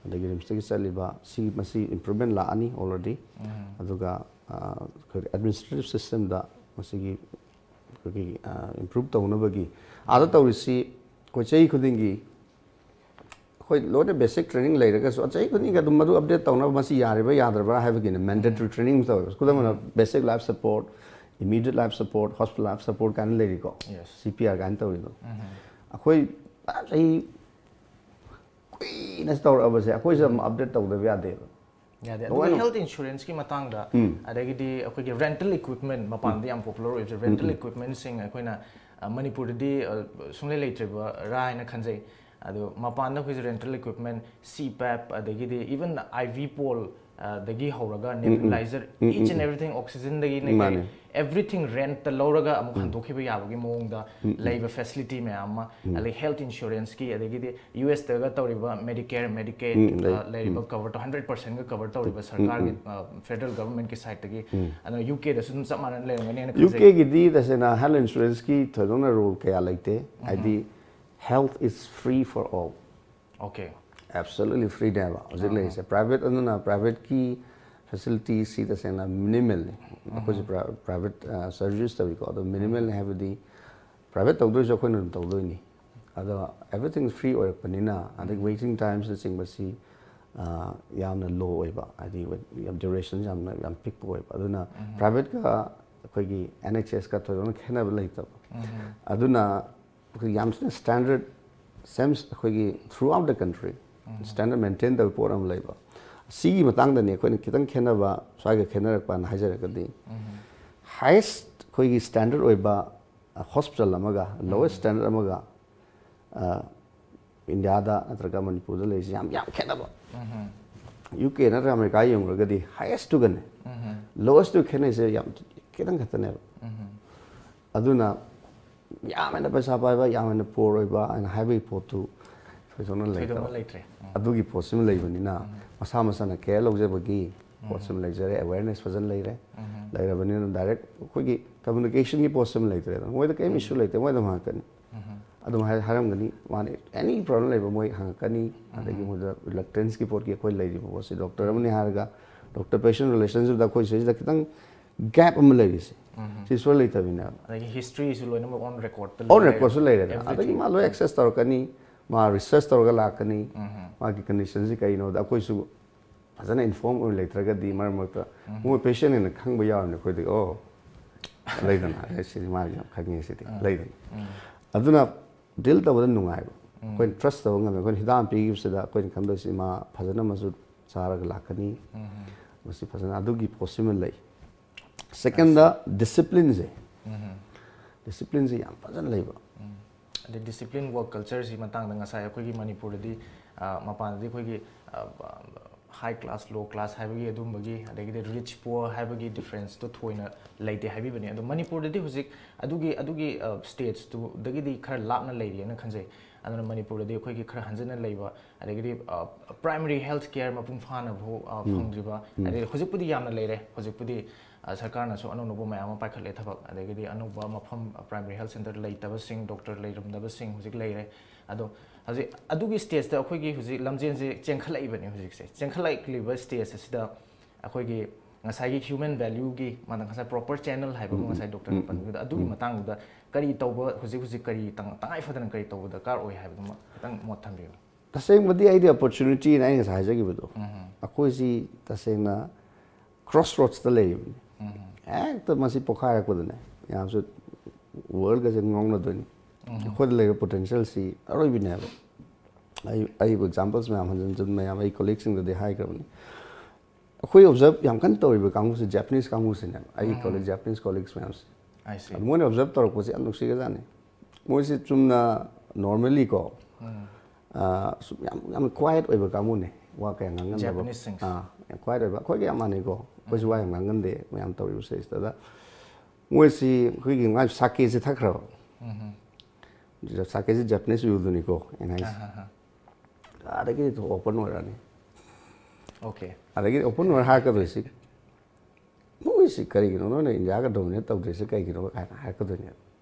ꯑꯗꯒꯤ ꯔꯤꯝꯁꯇꯒꯤ ꯆꯠꯂꯤꯕ, ꯁꯤ, ꯃꯁꯤ ꯏꯝꯄ꯭ꯔꯨꯞꯃꯦꯟ ꯂꯥꯛꯑꯅꯤ ꯑꯣꯜꯔꯦꯗꯤ꯫ ꯑꯗꯨꯒ, ꯑ, ꯑꯩꯈꯣꯏꯒꯤ ꯑꯦꯗꯃꯤꯅꯤꯁꯇ꯭ꯔꯦꯇꯤꯚ ꯁꯤꯁꯇꯦꯝꯗ ꯃꯁꯤꯒꯤ ꯑꯩꯈꯣꯏꯒꯤ, ꯑ, ꯏꯝꯄ꯭ꯔꯨꯞ ꯇꯧꯅꯕꯒꯤ, ꯑꯥꯗ ꯇꯧꯔꯤꯁꯤ ꯑꯩꯈꯣꯏ ꯆꯍꯤ ꯈꯨꯗꯤꯡꯒꯤ ꯑꯩꯈꯣꯏ ꯂꯣꯏꯅ ꯕꯦꯁꯤꯛ ꯇ꯭ꯔꯦꯅꯤꯡ ꯂꯩꯔꯒꯁꯨ ꯆꯍꯤ ꯈꯨꯗꯤꯡꯒꯤ ꯑꯗꯨꯝ ꯃꯗꯨ ꯑꯞꯗꯦꯠ ꯇꯧꯅꯕ, ꯃꯁꯤ ꯌꯥꯔꯤꯕ꯭ꯔꯥ ꯌꯥꯗ꯭ꯔꯕ꯭ꯔꯥ ꯍꯥꯏꯕꯒꯤꯅꯦ ꯃꯦꯟꯗꯦꯇꯔꯤ ꯇ꯭ꯔꯦꯅꯤꯡ ꯇꯧꯋꯦꯕ꯫ ꯈꯨꯗꯝ ꯑꯣꯏꯅ, basic life support, immediate life support, hospital life support ꯀꯥꯏꯅ ꯂꯩꯔꯤꯀꯣ, Yes. ꯁꯤ ꯄꯤ ꯑꯥꯔ ꯀꯥꯏꯅ ꯇꯧꯔꯤꯗꯣ꯫ ꯑꯩꯈꯣꯏ ꯆꯍꯤ ꯀꯨꯏꯅ ꯇꯧꯔꯛꯑꯕꯁꯦ ꯑꯩꯈꯣꯏꯁꯨ ꯑꯗꯨꯝ ꯑꯞꯗꯦꯠ ꯇꯧꯗꯕ ꯌꯥꯗꯦꯕ꯫ ꯌꯥꯗꯦ꯫ ꯅꯣ, ꯑꯗꯨꯒ ꯑꯩꯅ ꯍꯦꯜꯊ ꯏꯟꯁꯨꯔꯦꯟꯁꯀꯤ ꯃꯇꯥꯡꯗ, ꯎꯝ. ꯑꯗꯒꯤꯗꯤ ꯑꯩꯈꯣꯏꯒꯤ ꯔꯦꯟꯇꯦꯜ ꯏꯀ꯭ꯋꯤꯞꯃꯦꯟ, ꯃꯄꯥꯟꯗ ꯌꯥꯝ ꯄꯣꯄꯨꯂꯔ ꯑꯣꯏꯕꯁꯦ ꯔꯦꯟꯇꯦꯜ ꯏꯀ꯭ꯋꯤꯞꯃꯦꯟꯁꯤꯡ ꯑꯩꯈꯣꯏꯅ, ꯑ, ꯃꯅꯤꯄꯨꯔꯗꯗꯤ, ꯑ, ꯁꯨꯡꯂꯩ ꯂꯩꯇ꯭ꯔꯤꯕꯔꯥ ꯍꯥꯏꯅ ꯈꯟꯖꯩ꯫ ꯑꯗꯣ ꯃꯄꯥꯟꯗ ꯑꯩꯈꯣꯏꯁꯦ ꯔꯦꯟꯇꯦꯜ ꯏꯀ꯭ꯋꯤꯞꯃꯦꯟ, ꯁꯤ ꯄꯦꯞ, ꯑꯗꯒꯤꯗꯤ ꯏꯚꯟ ꯑꯥꯏ ꯚꯤ ꯄꯣꯜ, ꯑ, ꯗꯒꯤ ꯍꯧꯔꯒ ꯅꯦꯕꯨꯂꯥꯏꯖꯔ, each and everything, ꯑꯣꯛꯁꯤꯖꯟꯗꯒꯤ ꯃꯥꯅꯦ. ꯑꯦꯚ꯭ꯔꯤꯊꯤꯡ ꯔꯦꯟꯠꯇ ꯂꯧꯔꯒ ꯑꯃꯨꯛ ꯍꯟꯗꯣꯛꯈꯤꯕ ꯌꯥꯕꯒꯤ ꯃꯑꯣꯡꯗ ꯂꯩꯕ ꯐꯦꯁꯤꯂꯤꯇꯤ ꯃꯌꯥꯝ ꯑꯃ, ꯑꯗꯒꯤ ꯍꯦꯜꯊ ꯏꯟꯁꯨꯔꯦꯟꯁꯀꯤ, ꯑꯗꯒꯤꯗꯤ ꯌꯨ ꯑꯦꯁꯇꯒ ꯇꯧꯔꯤꯕ ꯃꯦꯗꯤꯀꯦꯌꯔ, ꯃꯦꯗꯤꯀꯦꯠ, ꯎꯝ, ꯂꯩ. ꯑ, ꯂꯩꯔꯤꯕ ꯀꯚꯔ ꯇꯧ, ꯍꯟꯗ꯭ꯔꯦꯠ ꯄꯥꯔꯁꯦꯟꯒ ꯀꯚꯔ ꯇꯧꯔꯤꯕ ꯁꯔꯀꯥꯔꯒꯤ, ꯑ, ꯐꯦꯗꯔꯦꯜ ꯒꯚꯔꯟꯃꯦꯟꯠꯀꯤ ꯁꯥꯏꯠꯇꯒꯤ꯫ ꯑꯗꯨꯅ ꯌꯨ ꯀꯦꯗꯁꯨ ꯑꯗꯨꯝ ꯆꯞ ꯃꯥꯟꯅꯅ ꯂꯩꯔꯝꯒꯅꯤꯅ ꯌꯨ ꯈꯟꯖꯩ꯫ ꯀꯦꯒꯤꯗꯤ ꯇꯁꯦꯡꯅ ꯍꯦꯜꯊ ꯏꯟꯁꯨꯔꯦꯟꯁꯀꯤ ꯊꯣꯏꯗꯣꯛꯅ ꯔꯣꯜ ꯀꯌꯥ ꯂꯩꯇꯦ꯫ ꯍꯥꯏꯗꯤ health is free for all꯫ Okay. Absolutely free ꯅꯦꯕ ꯍꯧꯖꯤꯛ ꯂꯩꯔꯤꯁꯦ꯫ Private ꯑꯗꯨꯅ privateꯀꯤ facilityꯁꯤ ꯇꯁꯦꯡꯅ minimalꯅꯤ꯫ ꯑꯩꯈꯣꯏꯁꯨ private surgeries ꯇꯧꯏꯀꯣ, ꯑꯗꯣ minimalꯅꯤ ꯍꯥꯏꯕꯗꯤ private ꯇꯧꯗꯣꯏꯁꯨ ꯑꯩꯈꯣꯏꯅ ꯑꯗꯨꯝ ꯇꯧꯗꯣꯏꯅꯤ꯫ ꯑꯗꯣ everything free ꯑꯣꯏꯔꯛꯄꯅꯤꯅ ꯑꯗꯒꯤ waiting timesꯅꯆꯤꯡꯕꯁꯤ ꯌꯥꯝꯅ low ꯑꯣꯏꯕ, ꯍꯥꯏꯗꯤ ꯌꯥꯝ duration ꯌꯥꯝꯅ ꯌꯥꯝ ꯄꯤꯛꯄ ꯑꯣꯏꯕ꯫ ꯑꯗꯨꯅ privateꯀ ꯑꯩꯈꯣꯏꯒꯤ NHSꯀ ꯊꯣꯏꯗꯣꯛꯅ ꯈꯦꯠꯅꯕ ꯂꯩꯇꯕ꯫ ꯑꯗꯨꯅ ꯑꯩꯈꯣꯏ ꯌꯥꯝ ꯊꯤꯅ standard, same ꯑꯩꯈꯣꯏꯒꯤ throughout the country standard maintain ꯇꯧꯕ ꯄꯣꯠ ꯑꯃ ꯂꯩꯕ꯫ ꯁꯤꯒꯤ ꯃꯇꯥꯡꯗꯅꯤ ꯑꯩꯈꯣꯏꯅ ꯈꯤꯇꯪ ꯈꯦꯠꯅꯕ, ꯁ꯭ꯋꯥꯏꯒ ꯈꯦꯠꯅꯔꯛꯄꯅ ꯍꯥꯏꯖꯔꯒꯗꯤ, highest ꯑꯩꯈꯣꯏꯒꯤ standard ꯑꯣꯏꯕ hospital ꯑꯃꯒ lowest standard ꯑꯃꯒ ꯏꯟꯗꯤꯌꯥꯗ ꯅꯠꯇ꯭ꯔꯒ ꯃꯅꯤꯄꯨꯔꯗ ꯂꯩꯔꯤꯁꯦ ꯌꯥꯝ ꯌꯥꯝ ꯈꯦꯠꯅꯕ꯫ UK ꯅꯠꯇ꯭ꯔꯒ ꯑꯃꯦꯔꯤꯀꯥ ꯌꯦꯡꯉꯨꯔꯒꯗꯤ highestꯇꯨꯒꯅꯦ lowestꯇꯨ ꯈꯦꯠꯅꯩꯁꯦ ꯌꯥꯝ ꯈꯤꯇꯪ ꯈꯛꯇꯅꯦꯕ꯫ ꯑꯗꯨꯅ ꯌꯥꯝ ꯍꯦꯟꯅ ꯄꯩꯁꯥ ꯄꯥꯏꯕ, ꯌꯥꯝ ꯍꯦꯟꯅ poor ꯑꯣꯏꯕ ꯍꯥꯏꯅ ꯍꯥꯏꯕꯒꯤ ꯄꯣꯠꯇꯨ ꯊꯣꯏꯗꯣꯛꯅ ꯂꯩꯇꯕ꯫ ꯊꯣꯏꯗꯣꯛꯅ ꯂꯩꯇ꯭ꯔꯦ꯫ ꯎꯝ꯫ ꯑꯗꯨꯒꯤ ꯄꯣꯠꯁꯤꯃ ꯂꯩꯕꯅꯤꯅ ꯃꯁꯥ ꯃꯁꯥꯅ care ꯂꯧꯖꯕꯒꯤ ꯄꯣꯠꯁꯤꯃ ꯂꯩꯖꯔꯦ, awareness ꯐꯖꯅ ꯂꯩꯔꯦ꯫ ꯂꯩꯔꯕꯅꯤꯅ direct ꯑꯩꯈꯣꯏꯒꯤ communicationꯒꯤ ꯄꯣꯠꯁꯤꯃ ꯂꯩꯇ꯭ꯔꯦꯗꯅ꯫ ꯃꯣꯏꯗ ꯀꯔꯤꯝ issue ꯂꯩꯇꯦ, ꯃꯣꯏ ꯑꯗꯨꯝ ꯍꯪꯉꯛꯀꯅꯤ꯫ ꯑꯗꯨꯝ ꯍꯥꯏ-, ꯍꯥꯏꯔꯝꯒꯅꯤ, ꯃꯥꯅ any problem ꯂꯩꯕ ꯃꯣꯏ ꯍꯪꯉꯛꯀꯅꯤ꯫ ꯑꯗꯒꯤ ꯃꯣꯏꯗ reluctanceꯀꯤ ꯄꯣꯠꯀꯤ ꯑꯩꯈꯣꯏ ꯂꯩꯔꯤꯕ ꯄꯣꯠꯁꯤ doctor ꯑꯃꯅꯤ ꯍꯥꯏꯔꯒ doctor patient relationshipꯗ ꯑꯩꯈꯣꯏ ꯁꯤꯗꯩꯁꯤꯗ ꯈꯤꯇꯪ gap ꯑꯃ ꯂꯩꯔꯤꯁꯦ꯫ ꯁꯤ ꯁꯣꯏ ꯂꯩꯇꯕꯤꯅꯦꯕ꯫ ꯑꯗꯒꯤ historyꯁꯨ ꯂꯣꯏꯅꯃꯛ on recordꯇ On record ꯁꯨ ꯂꯩꯔꯦꯗꯅ꯫ ꯑꯗꯒꯤ ꯃꯥ ꯂꯣꯏ access ꯇꯧꯔꯛꯀꯅꯤ, ꯃꯥ research ꯇꯧꯔꯒ ꯂꯥꯛꯀꯅꯤ, ꯃꯥꯒꯤ conditionꯁꯤ ꯀꯩꯅꯣꯗ ꯑꯩꯈꯣꯏꯁꯨ ꯐꯖꯅ inform ꯑꯣꯏꯅ ꯂꯩꯇ꯭ꯔꯒꯗꯤ ꯃꯔꯛ ꯃꯔꯛꯇ ꯃꯣꯏ patient ꯅꯦꯅ ꯈꯪꯕ ꯌꯥꯎꯔꯤꯅꯦ ꯑꯩꯈꯣꯏꯗꯤ꯫ ꯑꯣ, ꯂꯩꯗꯅ, "ꯑꯦ, ꯁꯤꯗꯤ ꯃꯥ ꯌꯥꯝ ꯈꯪꯉꯦ ꯁꯤꯗꯤ", ꯂꯩꯗꯅ꯫ ꯑꯗꯨꯅ deal ꯇꯧꯕꯗ ꯅꯨꯡꯉꯥꯏꯕ, ꯑꯩꯈꯣꯏꯅ trust ꯇꯧꯕ ꯉꯝꯃꯦ꯫ ꯑꯩꯈꯣꯏꯅ ꯍꯤꯗꯥꯛ ꯑꯃ ꯄꯤꯈꯤꯕꯁꯤꯗ ꯑꯩꯈꯣꯏꯅ ꯈꯪꯗꯣꯏꯁꯤ ꯃꯥ ꯐꯖꯅ ꯑꯃꯁꯨ ꯆꯥꯔꯒ ꯂꯥꯛꯀꯅꯤ, ꯃꯁꯤ ꯐꯖꯅ ꯑꯗꯨꯒꯤ ꯄꯣꯠꯁꯤꯃ ꯂꯩ꯫ Secondꯗ disciplineꯁꯦ, disciplineꯁꯦ ꯌꯥꯝ ꯐꯖꯅ ꯂꯩꯕ꯫ ꯑꯗꯩ discipline work cultureꯁꯤ ꯃꯇꯥꯡꯗ ꯉꯁꯥꯏ ꯑꯩꯈꯣꯏꯒꯤ ꯃꯅꯤꯄꯨꯔꯗꯗꯤ, ꯑ, ꯃꯄꯥꯟꯗꯗꯤ ꯑꯩꯈꯣꯏꯒꯤ, ꯑ, high class, low class ꯍꯥꯏꯕꯒꯤ ꯑꯗꯨꯝꯕꯒꯤ, ꯑꯗꯒꯤꯗꯤ rich poor ꯍꯥꯏꯕꯒꯤ differenceꯇꯣ ꯊꯣꯏꯅ ꯂꯩꯇꯦ ꯍꯥꯏꯕꯤꯕꯅꯤ꯫ ꯑꯗꯣ ꯃꯅꯤꯄꯨꯔꯗꯗꯤ ꯍꯧꯖꯤꯛ ꯑꯗꯨꯒꯤ, ꯑꯗꯨꯒꯤ, ꯑ, stageꯇꯨꯗꯒꯤꯗꯤ ꯈꯔ ꯂꯥꯞꯅ ꯂꯩꯔꯤꯑꯅ ꯈꯟꯖꯩ꯫ ꯑꯗꯨꯅ ꯃꯅꯤꯄꯨꯔꯗꯗꯤ ꯑꯩꯈꯣꯏꯒꯤ ꯈꯔ ꯍꯟꯖꯤꯟꯅ ꯂꯩꯕ, ꯑꯗꯒꯤꯗꯤ, ꯑ, primary health care ꯃꯄꯨꯡ ꯐꯥꯅ ꯐꯥꯎ, ꯑ, ꯐꯪꯗ꯭ꯔꯤꯕ, ꯑꯗꯩ ꯍꯧꯖꯤꯛꯄꯨꯗꯤ ꯌꯥꯝꯅ ꯂꯩꯔꯦ, ꯍꯧꯖꯤꯛꯄꯨꯗꯤ, ꯑ, ꯁꯔꯀꯥꯔꯅꯁꯨ ꯑꯅꯧ ꯑꯅꯧꯕ ꯃꯌꯥꯝ ꯑꯃ ꯄꯥꯏꯈꯠꯂꯦ ꯊꯕꯛ, ꯑꯗꯒꯤꯗꯤ ꯑꯅꯧꯕ ꯃꯐꯝ, ꯑ, primary health centre ꯂꯩꯇꯕꯁꯤꯡ, doctor ꯂꯩꯔꯝꯗꯕꯁꯤꯡ ꯍꯧꯖꯤꯛ ꯂꯩꯔꯦ꯫ ꯑꯗꯣ ꯍꯧꯖꯤꯛ ꯑꯗꯨꯒꯤ ꯁ꯭ꯇꯦꯖꯇ ꯑꯩꯈꯣꯏꯒꯤ ꯍꯧꯖꯤꯛ ꯂꯝꯖꯦꯟꯁꯦ ꯆꯦꯟꯈꯠꯂꯛꯏꯕꯅꯤ꯫ ꯍꯧꯖꯤꯛꯁꯦ ꯆꯦꯟꯈꯠꯂꯛꯂꯤꯕ ꯁ꯭ꯇꯦꯖ ꯑꯁꯤꯗ ꯑꯩꯈꯣꯏꯒꯤ ꯉꯁꯥꯏꯒꯤ human value ꯒꯤ ꯃꯥꯅ ꯉꯁꯥꯏ proper channel ꯍꯥꯏꯕ ꯑꯃ ꯉꯁꯥꯏ ꯗꯣꯛꯇꯔꯅ ꯄꯟꯕꯤꯕꯗꯣ, ꯑꯗꯨꯒꯤ ꯃꯇꯥꯡꯗꯨꯗ ꯀꯔꯤ ꯇꯧꯕ, ꯍꯧꯖꯤꯛ ꯍꯧꯖꯤꯛ ꯀꯔꯤ ꯇꯉꯥꯏ ꯐꯗꯅ ꯀꯔꯤ ꯇꯧꯕ ꯗꯔꯀꯥꯔ ꯑꯣꯏ ꯍꯥꯏꯕꯗꯨꯃ ꯈꯤꯇꯪ ꯃꯣꯠ ꯊꯝꯕꯤꯌꯨ꯫ ꯇꯁꯦꯡꯕꯗꯤ ꯑꯩꯗꯤ opportunity ꯅ ꯑꯩ ꯉꯁꯥꯏ ꯍꯥꯏꯖꯈꯤꯕꯗꯣ, ꯑꯩꯈꯣꯏꯁꯤ ꯇꯁꯦꯡꯅ crossroads ꯇ ꯂꯩꯔꯤꯕꯅꯤ꯫ ꯍꯦꯛꯇ ꯃꯁꯤ ꯄꯣꯛꯈꯥꯏꯔꯛꯄꯗꯅꯦ ꯃꯌꯥꯝꯁꯨ world ꯒꯁꯦ ꯉꯥꯎꯅꯗꯣꯏꯅꯤ꯫ ꯑꯩꯈꯣꯏꯗ ꯂꯩꯔꯤꯕ potential ꯁꯤ ꯑꯔꯣꯏꯕꯤꯅꯦꯕ꯫ ꯑꯩ ꯑꯩꯕꯨ examples ꯃꯌꯥꯝ ꯍꯟꯖꯤꯟ ꯍꯟꯖꯤꯟ ꯃꯌꯥꯝ ꯑꯩ colleague ꯁꯤꯡꯗꯗꯤ ꯍꯥꯏꯈ꯭ꯔꯕꯅꯤ꯫ ꯑꯩꯈꯣꯏ observe ꯌꯥꯝ ꯀꯟꯅ ꯇꯧꯔꯤꯕ ꯀꯥꯡꯕꯨꯁꯦ Japanese ꯀꯥꯡꯕꯨꯁꯤꯅꯦꯕ꯫ ꯑꯩꯒꯤ colleague, Japanese colleagues ꯃꯌꯥꯝꯁꯦ꯫ I see. ꯑꯗꯨ ꯃꯣꯏꯅ observe ꯇꯧꯔꯛꯄꯁꯦ ꯌꯥꯝ ꯅꯨꯡꯁꯤꯒꯖꯥꯠꯅꯤ꯫ ꯃꯣꯏꯁꯦ ꯆꯨꯝꯅ normally ꯀꯣ, ꯑꯥ, ꯁꯨꯝ ꯌꯥꯝ ꯌꯥꯝ quiet ꯑꯣꯏꯕ ꯀꯥꯡꯕꯨꯅꯦ, ꯋꯥ ꯀꯌꯥ ꯉꯥꯡꯒꯟꯗꯕ꯫ Japanese ꯁꯤꯡꯁꯦ꯫ ꯑꯥ, ꯌꯥꯝ quiet ꯑꯣꯏꯕ꯫ ꯑꯩꯈꯣꯏꯒ ꯌꯥꯝ ꯃꯥꯟꯅꯩꯀꯣ꯫ ꯑꯩꯈꯣꯏꯁꯨ ꯋꯥ ꯌꯥꯝ ꯉꯥꯡꯒꯟꯗꯦ ꯃꯌꯥꯝ ꯇꯧꯔꯤꯕ ꯁꯤꯗꯩꯁꯤꯗ꯫ ꯃꯣꯏꯁꯤ ꯑꯩꯈꯣꯏꯒꯤ ꯃꯥꯏ sakeꯁꯦ ꯊꯛꯈ꯭ꯔꯕ꯫ Sakeꯁꯦ Japanese ꯌꯨꯗꯨꯅꯤꯀꯣ ꯑꯩꯅ ꯍꯥꯏꯁꯦ꯫ ꯑꯗꯒꯤꯗꯤ open ꯑꯣꯏꯔꯛꯑꯅꯤ꯫ Okay. ꯑꯗꯒꯤ open ꯑꯣꯏꯔ ꯍꯥꯏꯔꯛꯀꯗꯣꯏꯁꯤ, "ꯅꯣꯏꯁꯤ ꯀꯔꯤꯒꯤꯅꯣ ꯅꯣꯏꯅ ꯏꯟꯗꯤꯌꯥꯒ dominate ꯇꯧꯗ꯭ꯔꯤꯁꯦ ꯀꯩꯒꯤꯅꯣ?" ꯀꯥꯏꯅ ꯍꯥꯏꯔꯛꯀꯗꯣꯏꯅꯦꯕ꯫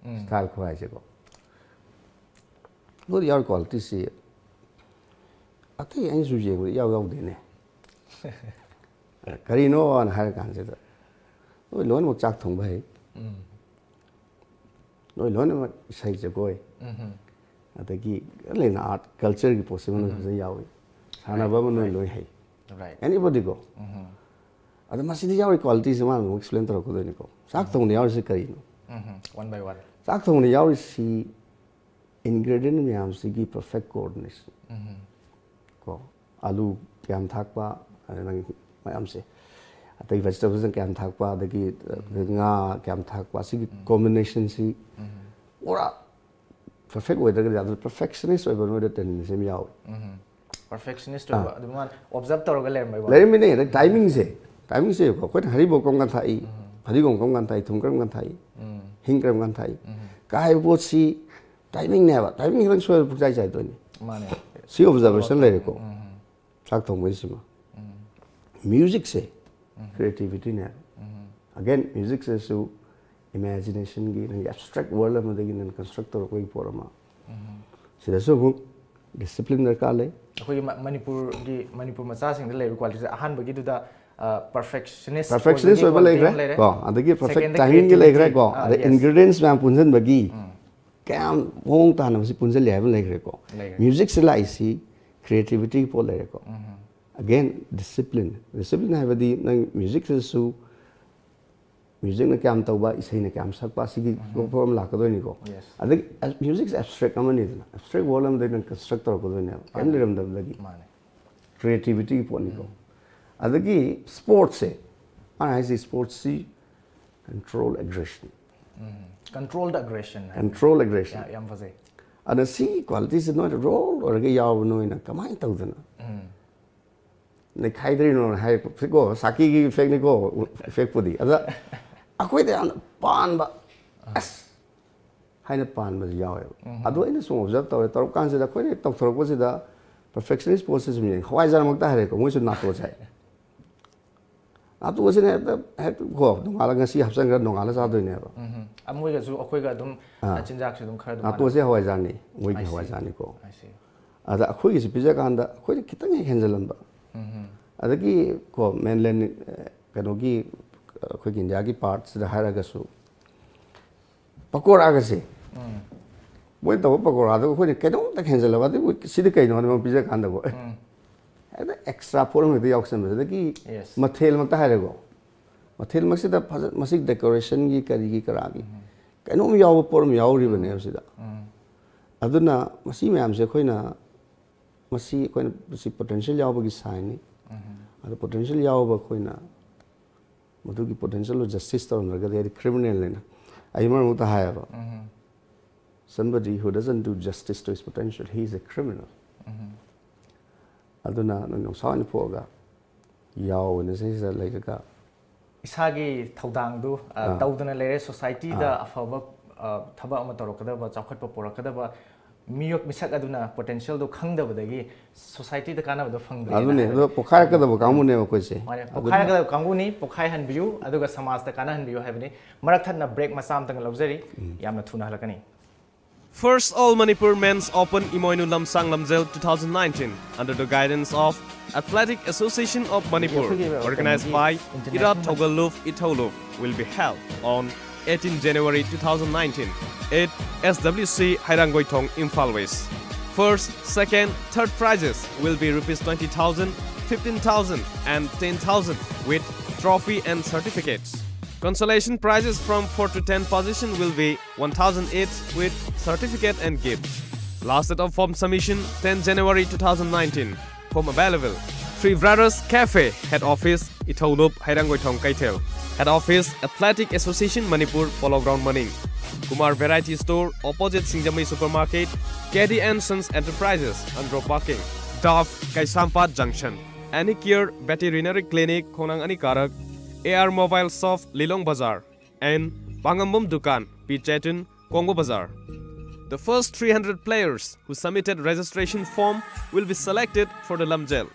Style ꯈꯨꯍꯥꯏꯁꯦꯀꯣ꯫ ꯅꯣꯏꯗ ꯌꯥꯎꯔꯤ quality ꯁꯤ ꯑꯇꯩ ꯑꯩꯅꯁꯨ ꯌꯦꯡꯕꯗ ꯏꯌꯥꯎ ꯌꯥꯎꯗꯦꯅꯦ꯫ ꯀꯔꯤꯅꯣꯅ ꯍꯥꯏꯔ ꯀꯥꯟꯁꯤꯗ, "ꯅꯣꯏ ꯂꯣꯏꯅꯃꯛ ꯆꯥꯛ ꯊꯣꯡꯕ ꯍꯩ, ꯅꯣꯏ ꯂꯣꯏꯅꯃꯛ ꯏꯁꯩ ꯖꯒꯣꯏ, ꯑꯗꯒꯤ ꯂꯩꯅ art culture ꯒꯤ ꯄꯣꯠꯁꯤ ꯃꯅꯨꯡꯁꯤꯗ ꯌꯥꯎꯏ, ꯁꯥꯟꯅꯕ ꯑꯃ ꯅꯣꯏ ꯂꯣꯏ ꯍꯩ, Right. anybody ꯀꯣ꯫ ꯑꯗꯣ ꯃꯁꯤꯗ ꯌꯥꯎꯔꯤ quality ꯁꯤ ꯃꯥꯅ ꯑꯃꯨꯛ explain ꯇꯧꯔꯛꯀꯗꯣꯏꯅꯤꯀꯣ꯫ ꯆꯥꯛ ꯊꯣꯡꯕꯗ ꯌꯥꯎꯔꯤꯁꯤ ꯀꯔꯤꯅꯣ? One by one. ꯆꯥꯛ ꯊꯣꯡꯕꯗ ꯌꯥꯎꯔꯤꯁꯤ ingredient ꯃꯌꯥꯝꯁꯤꯒꯤ perfect coordination꯫ ꯀꯣ, ꯑꯂꯨ ꯀꯌꯥꯝ ꯊꯥꯛꯄ, ꯑꯗ ꯅꯪ ꯃꯌꯥꯝꯁꯦ, ꯑꯇꯩ vegetables ꯀꯌꯥꯝ ꯊꯥꯛꯄ, ꯑꯗꯒꯤ ꯉꯥ ꯀꯌꯥꯝ ꯊꯥꯛꯄ, ꯁꯤꯒꯤ combination ꯁꯤ ꯄꯨꯔꯥ perfect ꯑꯣꯏꯗ꯭ꯔꯒꯗꯤ ꯌꯥꯗ꯭ꯔꯦ꯫ Perfectionist ꯑꯣꯏꯕ ꯅꯣꯏꯗ tendency ꯑꯃ ꯌꯥꯎꯋꯤ꯫ Perfectionist ꯑꯣꯏꯕ ꯑꯗꯨ ꯃꯥꯅ observe ꯇꯧꯔꯒ ꯂꯩꯔꯝꯕꯩ ꯋꯥꯅꯤ꯫ ꯂꯩꯔꯝꯃꯤꯅꯦ꯫ ꯑꯗ timing ꯁꯦ, timing ꯁꯦ ꯌꯦꯡꯉꯨꯀꯣ, ꯑꯩꯈꯣꯏꯅ ꯍꯔꯤꯕꯣꯞ ꯀꯔꯝ ꯀꯥꯟ ꯊꯥꯛꯏ, ꯐꯗꯤꯒꯣꯝ ꯀꯔꯝ ꯀꯥꯟ ꯊꯥꯛꯏ, ꯊꯨꯝ ꯀꯔꯝ ꯀꯥꯟ ꯊꯥꯛꯏ, ꯍꯤꯡ ꯀꯔꯝ ꯀꯥꯟ ꯊꯥꯛꯏ ꯀꯥ ꯍꯥꯏꯕ ꯄꯣꯠꯁꯤ timing ꯅꯦꯕ꯫ Timing ꯈꯤꯇꯪ ꯁꯣꯏꯔ ꯄꯨꯛꯆꯥꯏ ꯆꯥꯏꯗꯣꯏꯅꯤ꯫ ꯃꯥꯅꯦ꯫ ꯁꯤ observation ꯂꯩꯔꯦꯀꯣ꯫ ꯆꯥꯛ ꯊꯣꯡꯕꯩꯁꯤꯃ꯫ Music ꯁꯦ creativity ꯅꯦꯕ꯫ Again, music ꯁꯤꯁꯨ imagination ꯒꯤ ꯅꯪꯒꯤ abstract world ꯑꯃꯗꯒꯤ ꯅꯪ construct ꯇꯧꯔꯛꯄꯒꯤ ꯄꯣꯠ ꯑꯃ꯫ ꯁꯤꯗꯁꯨ ꯑꯃꯨꯛ ꯗꯤꯁꯤꯄ꯭ꯂꯤꯟ ꯗꯔꯀꯥꯔ ꯂꯩ꯫ ꯑꯩꯈꯣꯏꯒꯤ ꯃ- ꯃꯅꯤꯄꯨꯔꯒꯤ ꯃꯅꯤꯄꯨꯔ ꯃꯆꯥꯁꯤꯡꯗ ꯂꯩꯔꯤꯕ ꯀ꯭ꯋꯥꯂꯤꯇꯤꯁꯦ, ꯑꯍꯥꯟꯕꯒꯤꯗꯨꯗ ꯄꯔꯐꯦꯛꯁꯅꯤꯁ ꯄꯔꯐꯦꯛꯁꯅꯤꯁ ꯑꯣꯏꯕ ꯂꯩꯈ꯭ꯔꯦ ꯀꯣ, ꯑꯗꯒꯤ ꯄꯔꯐꯦꯛ ꯇꯥꯏꯃꯤꯡꯒꯤ ꯂꯩꯈ꯭ꯔꯦ ꯀꯣ, ꯑꯗꯩ ꯏꯟꯒ꯭ꯔꯤꯗꯤꯌꯦꯟꯁ ꯃꯌꯥꯝ ꯄꯨꯟꯁꯤꯟꯕꯒꯤ ꯀꯌꯥꯝ ꯃꯑꯣꯡ ꯇꯥꯅ ꯃꯁꯤ ꯄꯨꯟꯁꯤꯜꯂꯤ ꯍꯥꯏꯕ ꯂꯩꯈ꯭ꯔꯦꯀꯣ꯫ ꯂꯩꯈ꯭ꯔꯦ꯫ ꯃ꯭ꯌꯨꯖꯤꯛꯁꯦ ꯂꯥꯛꯏꯁꯤ ꯀ꯭ꯔꯤꯌꯦꯇꯤꯕꯤꯇꯤꯒꯤ ꯄꯣꯠ ꯂꯩꯔꯦꯀꯣ꯫ Again, discipline. ꯗꯤꯁꯤꯄ꯭ꯂꯤꯟ ꯍꯥꯏꯕꯗꯤ ꯅꯪ ꯃ꯭ꯌꯨꯖꯤꯛꯁꯤꯗꯁꯨ ꯃ꯭ꯌꯨꯖꯤꯛꯅ ꯀꯌꯥꯝ ꯇꯧꯕ, ꯏꯁꯩꯅ ꯀꯌꯥꯝ ꯁꯛꯄ, ꯁꯤꯒꯤ ꯄꯣꯠ ꯑꯃ ꯂꯥꯛꯀꯗꯣꯏꯅꯤꯀꯣ꯫ Yes. ꯑꯗꯒꯤ ꯃ꯭ꯌꯨꯖꯤꯛꯁꯦ ꯑꯦꯕꯁꯇ꯭ꯔꯦꯛ ꯑꯃꯅꯤꯗꯅ, ꯑꯦꯕꯁꯇ꯭ꯔꯦꯛ ꯋꯥꯔꯜ ꯑꯃꯗꯒꯤ ꯅꯪ ꯀꯟꯁꯇ꯭ꯔꯛ ꯇꯧꯔꯛꯀꯗꯣꯏꯅꯦꯕ, ꯀꯔꯤꯝ ꯂꯩꯔꯝꯗꯕꯗꯒꯤ꯫ ꯃꯥꯅꯦ꯫ ꯀ꯭ꯔꯤꯌꯦꯇꯤꯕꯤꯇꯤꯒꯤ ꯄꯣꯠꯅꯤꯀꯣ꯫ ꯑꯗꯒꯤ ꯁ꯭ꯄꯣꯔꯠꯁꯦ, ꯃꯥꯅ ꯍꯥꯏꯁꯦ ꯁ꯭ꯄꯣꯔꯠꯁꯤ ꯀꯟꯇ꯭ꯔꯣꯜ ꯑꯦꯒ꯭ꯔꯦꯁꯟ꯫ ꯀꯟꯇ꯭ꯔꯣꯜ ꯗ ꯑꯦꯒ꯭ꯔꯦꯁꯟ꯫ ꯀꯟꯇ꯭ꯔꯣꯜ ꯑꯦꯒ꯭ꯔꯦꯁꯟ꯫ ꯌꯥꯝ ꯐꯖꯩ꯫ ꯑꯗ ꯁꯤꯒꯤ ꯀ꯭ꯋꯥꯂꯤꯇꯤꯁꯦ ꯅꯣꯏꯅ ꯔꯣꯜ ꯑꯣꯏꯔꯒ ꯌꯥꯎꯕ ꯅꯣꯏꯅ ꯀꯃꯥꯏꯅ ꯇꯧꯗꯅ? ꯅꯩꯈꯥꯏꯗ꯭ꯔꯤꯅꯣꯅ ꯍꯥꯏꯔꯛꯄꯀꯣ, ꯁꯥꯀꯤꯒꯤ ꯏꯐꯦꯛꯅꯤꯀꯣ, ꯏꯐꯦꯛꯄꯨꯗꯤ꯫ ꯑꯗ ꯑꯩꯈꯣꯏꯗ ꯌꯥꯝꯅ ꯄꯥꯟꯕ, ꯑꯁ ꯍꯥꯏꯅ ꯄꯥꯟꯕꯁꯨ ꯌꯥꯎꯋꯦꯕ꯫ ꯑꯗꯣ ꯑꯩꯅ ꯁꯨꯝ ꯑꯣꯕꯖꯔꯕ ꯇꯧꯔꯦ, ꯇꯧꯔꯛ ꯀꯥꯟꯁꯤꯗ ꯑꯩꯈꯣꯏꯅ ꯇꯧꯊꯣꯔꯛꯄꯁꯤꯗ ꯄꯔꯐꯦꯛꯁꯅꯤꯁ ꯄꯣꯠꯁꯦ ꯁꯨꯝ ꯌꯦꯡꯉꯦ, ꯍꯋꯥꯏꯖꯥꯔꯃꯛꯇ ꯍꯥꯏꯔꯦꯀꯣ, ꯃꯣꯏꯁꯨ ꯅꯥꯇꯣ ꯆꯥꯏ꯫ ꯅꯥꯇꯣꯁꯤꯅ ꯍꯦꯛꯇ ꯍꯦꯛꯇ ꯀꯣ, ꯅꯣꯡꯉꯥꯜꯂꯒ ꯉꯁꯤ ꯍꯥꯞꯆꯤꯟꯈ꯭ꯔ ꯅꯣꯡꯉꯥꯜꯂ ꯆꯥꯗꯣꯏꯅꯦꯕ꯫ ꯎꯝ꯫ ꯃꯣꯏꯒꯁꯨ ꯑꯩꯈꯣꯏꯒ ꯑꯗꯨꯝ ꯑꯥ꯫ ꯆꯤꯟꯖꯥꯛꯁꯨ ꯑꯗꯨꯝ ꯈꯔ ꯑꯗꯨꯝ ꯅꯥꯇꯣꯁꯦ ꯍꯋꯥꯏꯖꯥꯔꯅꯤ, ꯃꯣꯏꯒꯤ I see. ꯍꯋꯥꯏꯖꯥꯔꯅꯤꯀꯣ꯫ I see. ꯑꯗ ꯑꯩꯈꯣꯏꯒꯤꯁꯤ ꯄꯤꯖꯀꯥꯟꯗ ꯑꯩꯈꯣꯏꯅ ꯈꯤꯇꯪ ꯍꯦꯛ ꯍꯦꯟꯖꯜꯂꯝꯕ꯫ ꯑꯗꯒꯤ ꯀꯣ, ꯃꯦꯟꯂꯦꯟ, ꯑ, ꯀꯩꯅꯣꯒꯤ, ꯑ, ꯑꯩꯈꯣꯏꯒꯤ ꯏꯟꯗꯤꯌꯥꯒꯤ ꯄꯥꯔꯠꯁꯤꯗ ꯍꯥꯏꯔꯒꯁꯨ ꯄꯀꯣꯔꯥꯒꯁꯦ, ꯃꯣꯏꯅ ꯇꯧꯕ ꯄꯀꯣꯔꯥꯗꯣ ꯑꯩꯈꯣꯏꯅ ꯀꯩꯅꯣꯝꯇ ꯍꯦꯟꯖꯜꯂꯕ, ꯑꯗꯨꯕꯨ ꯁꯤꯗꯤ ꯀꯩꯅꯣ ꯍꯥꯏꯅ ꯃꯣꯏ ꯄꯤꯖꯀꯥꯟꯗꯕꯨ, ꯑꯦ, ꯍꯦꯛꯇ ꯑꯦꯛꯁꯇ꯭ꯔꯥ ꯄꯣꯠ ꯑꯃ ꯍꯦꯛꯇ ꯌꯥꯎꯁꯟꯕ꯫ ꯑꯗꯒꯤ Yes. ꯃꯊꯦꯜꯃꯛꯇ ꯍꯥꯏꯔꯦꯀꯣ, ꯃꯊꯦꯜꯃꯛꯁꯤꯗ ꯐꯖ-, ꯃꯁꯤ ꯗꯦꯀꯣꯔꯦꯁꯟꯒꯤ ꯀꯔꯤꯒꯤ ꯀꯔꯥꯒꯤ ꯀꯩꯅꯣꯝ ꯌꯥꯎꯕ ꯄꯣꯠ ꯑꯃ ꯌꯥꯎꯔꯤꯕꯅꯦꯕ ꯁꯤꯗ꯫ ꯑꯗꯨꯅ ꯃꯁꯤ ꯃꯌꯥꯝꯁꯦ ꯑꯩꯈꯣꯏꯅ, ꯃꯁꯤ ꯑꯩꯈꯣꯏꯅ ꯁꯤ ꯄꯣꯇꯦꯟꯁꯤꯌꯦꯜ ꯌꯥꯎꯕꯒꯤ ꯁꯥꯏꯟꯅꯤ꯫ ꯑꯗꯣ ꯄꯣꯇꯦꯟꯁꯤꯌꯦꯜ ꯌꯥꯎꯕ ꯑꯩꯈꯣꯏꯅ ꯃꯗꯨꯒꯤ ꯄꯣꯇꯦꯟꯁꯤꯌꯦꯜꯗꯣ ꯖꯁꯇꯤꯁ ꯇꯧꯔꯝꯗ꯭ꯔꯒꯗꯤ, ꯑꯩꯗꯤ ꯀ꯭ꯔꯤꯃꯤꯅꯦꯜꯅꯤꯅ꯫ ꯑꯩ ꯃꯔꯛ ꯃꯔꯛꯇ ꯍꯥꯏꯌꯦꯕ, "Somebody who doesn't do justice to his potential, he is a criminal." ꯑꯗꯨꯅ ꯅꯪ ꯅꯨꯡꯁꯥ ꯑꯣꯏꯅ ꯄꯣꯛꯑꯒ ꯌꯥꯎꯕꯅ ꯁꯤꯁꯤꯗ ꯂꯩꯔꯒ ꯏꯁꯥꯒꯤ ꯊꯧꯗꯥꯡꯗꯨ ꯑ, ꯑꯥ꯫ ꯇꯧꯗꯅ ꯂꯩꯔꯦ, ꯁꯣꯁꯥꯏꯇꯤꯗ ꯑꯐꯕ ꯑ, ꯊꯕꯛ ꯑꯃ ꯇꯧꯔꯛꯀꯗꯕ, ꯆꯥꯎꯈꯠꯄ ꯄꯨꯔꯛꯀꯗꯕ ꯃꯤꯑꯣꯏ ꯃꯤꯁꯛ ꯑꯗꯨꯅ ꯄꯣꯇꯦꯟꯁꯤꯌꯦꯜꯗꯣ ꯈꯪꯗꯕꯗꯒꯤ ꯁꯣꯁꯥꯏꯇꯤꯗ ꯀꯥꯟꯅꯕꯗꯣ ꯐꯪꯗ꯭ꯔꯦꯅ ꯑꯗꯨꯅꯦ꯫ ꯍꯥꯏꯕ꯫ ꯑꯗꯣ ꯄꯣꯛꯈꯥꯏꯔꯛꯀꯗꯕ ꯀꯥꯡꯕꯨꯅꯦꯕ ꯑꯩꯈꯣꯏꯁꯦ꯫ ꯃꯥꯅꯦ, ꯑꯗꯨꯅ ꯄꯣꯛꯈꯥꯏꯔꯛꯀꯗꯕ ꯀꯥꯡꯕꯨꯅꯤ, ꯄꯣꯛꯈꯥꯏꯍꯟꯕꯤꯌꯨ ꯑꯗꯨꯒ ꯁꯃꯥꯖꯇ ꯀꯥꯟꯅꯍꯟꯕꯤꯌꯨ ꯍꯥꯏꯕꯅꯤ꯫ ꯃꯔꯛ ꯊꯠꯅ ꯕ꯭ꯔꯦꯛ ꯃꯆꯥ ꯑꯃꯇꯪ ꯂꯧꯖꯔꯤ, ꯌꯥꯝꯅ ꯊꯨꯅ ꯍꯜꯂꯛꯀꯅꯤ꯫ First All Manipur Men's Open Imoinu Lamsang Lamjel two thousand nineteen, under the guidance of Athletic Association of Manipur, organized by Irat Thogaluf Itholuf, will be held on eighteen January two thousand nineteen at S W C Hairangoi Thong, Imphal West. First, second, third prizes will be rupees twenty thousand, fifteen thousand and ten thousand, with trophy and certificates. Consolation prizes from four to ten position will be one thousand each, with certificate and gift. Last date of form submission, ten January two thousand nineteen. Form available. Three Brothers Cafe, head office, Itholop, Hairangoi Thong, Keithel. Head office, Athletic Association Manipur, Polo Ground Maning. Kumar Variety Store, opposite Singjamei Supermarket, K D and Sons Enterprises, Andro Parking. Dove, Kaisampat Junction. Anicare Veterinary Clinic, Khongnang Anikarak. A R Mobile Shop, Lilong Bazar. And Pangambum Dukan, P Chetun, Kongbo Bazar. The first three hundred players who submitted registration form will be selected for the Lamjel.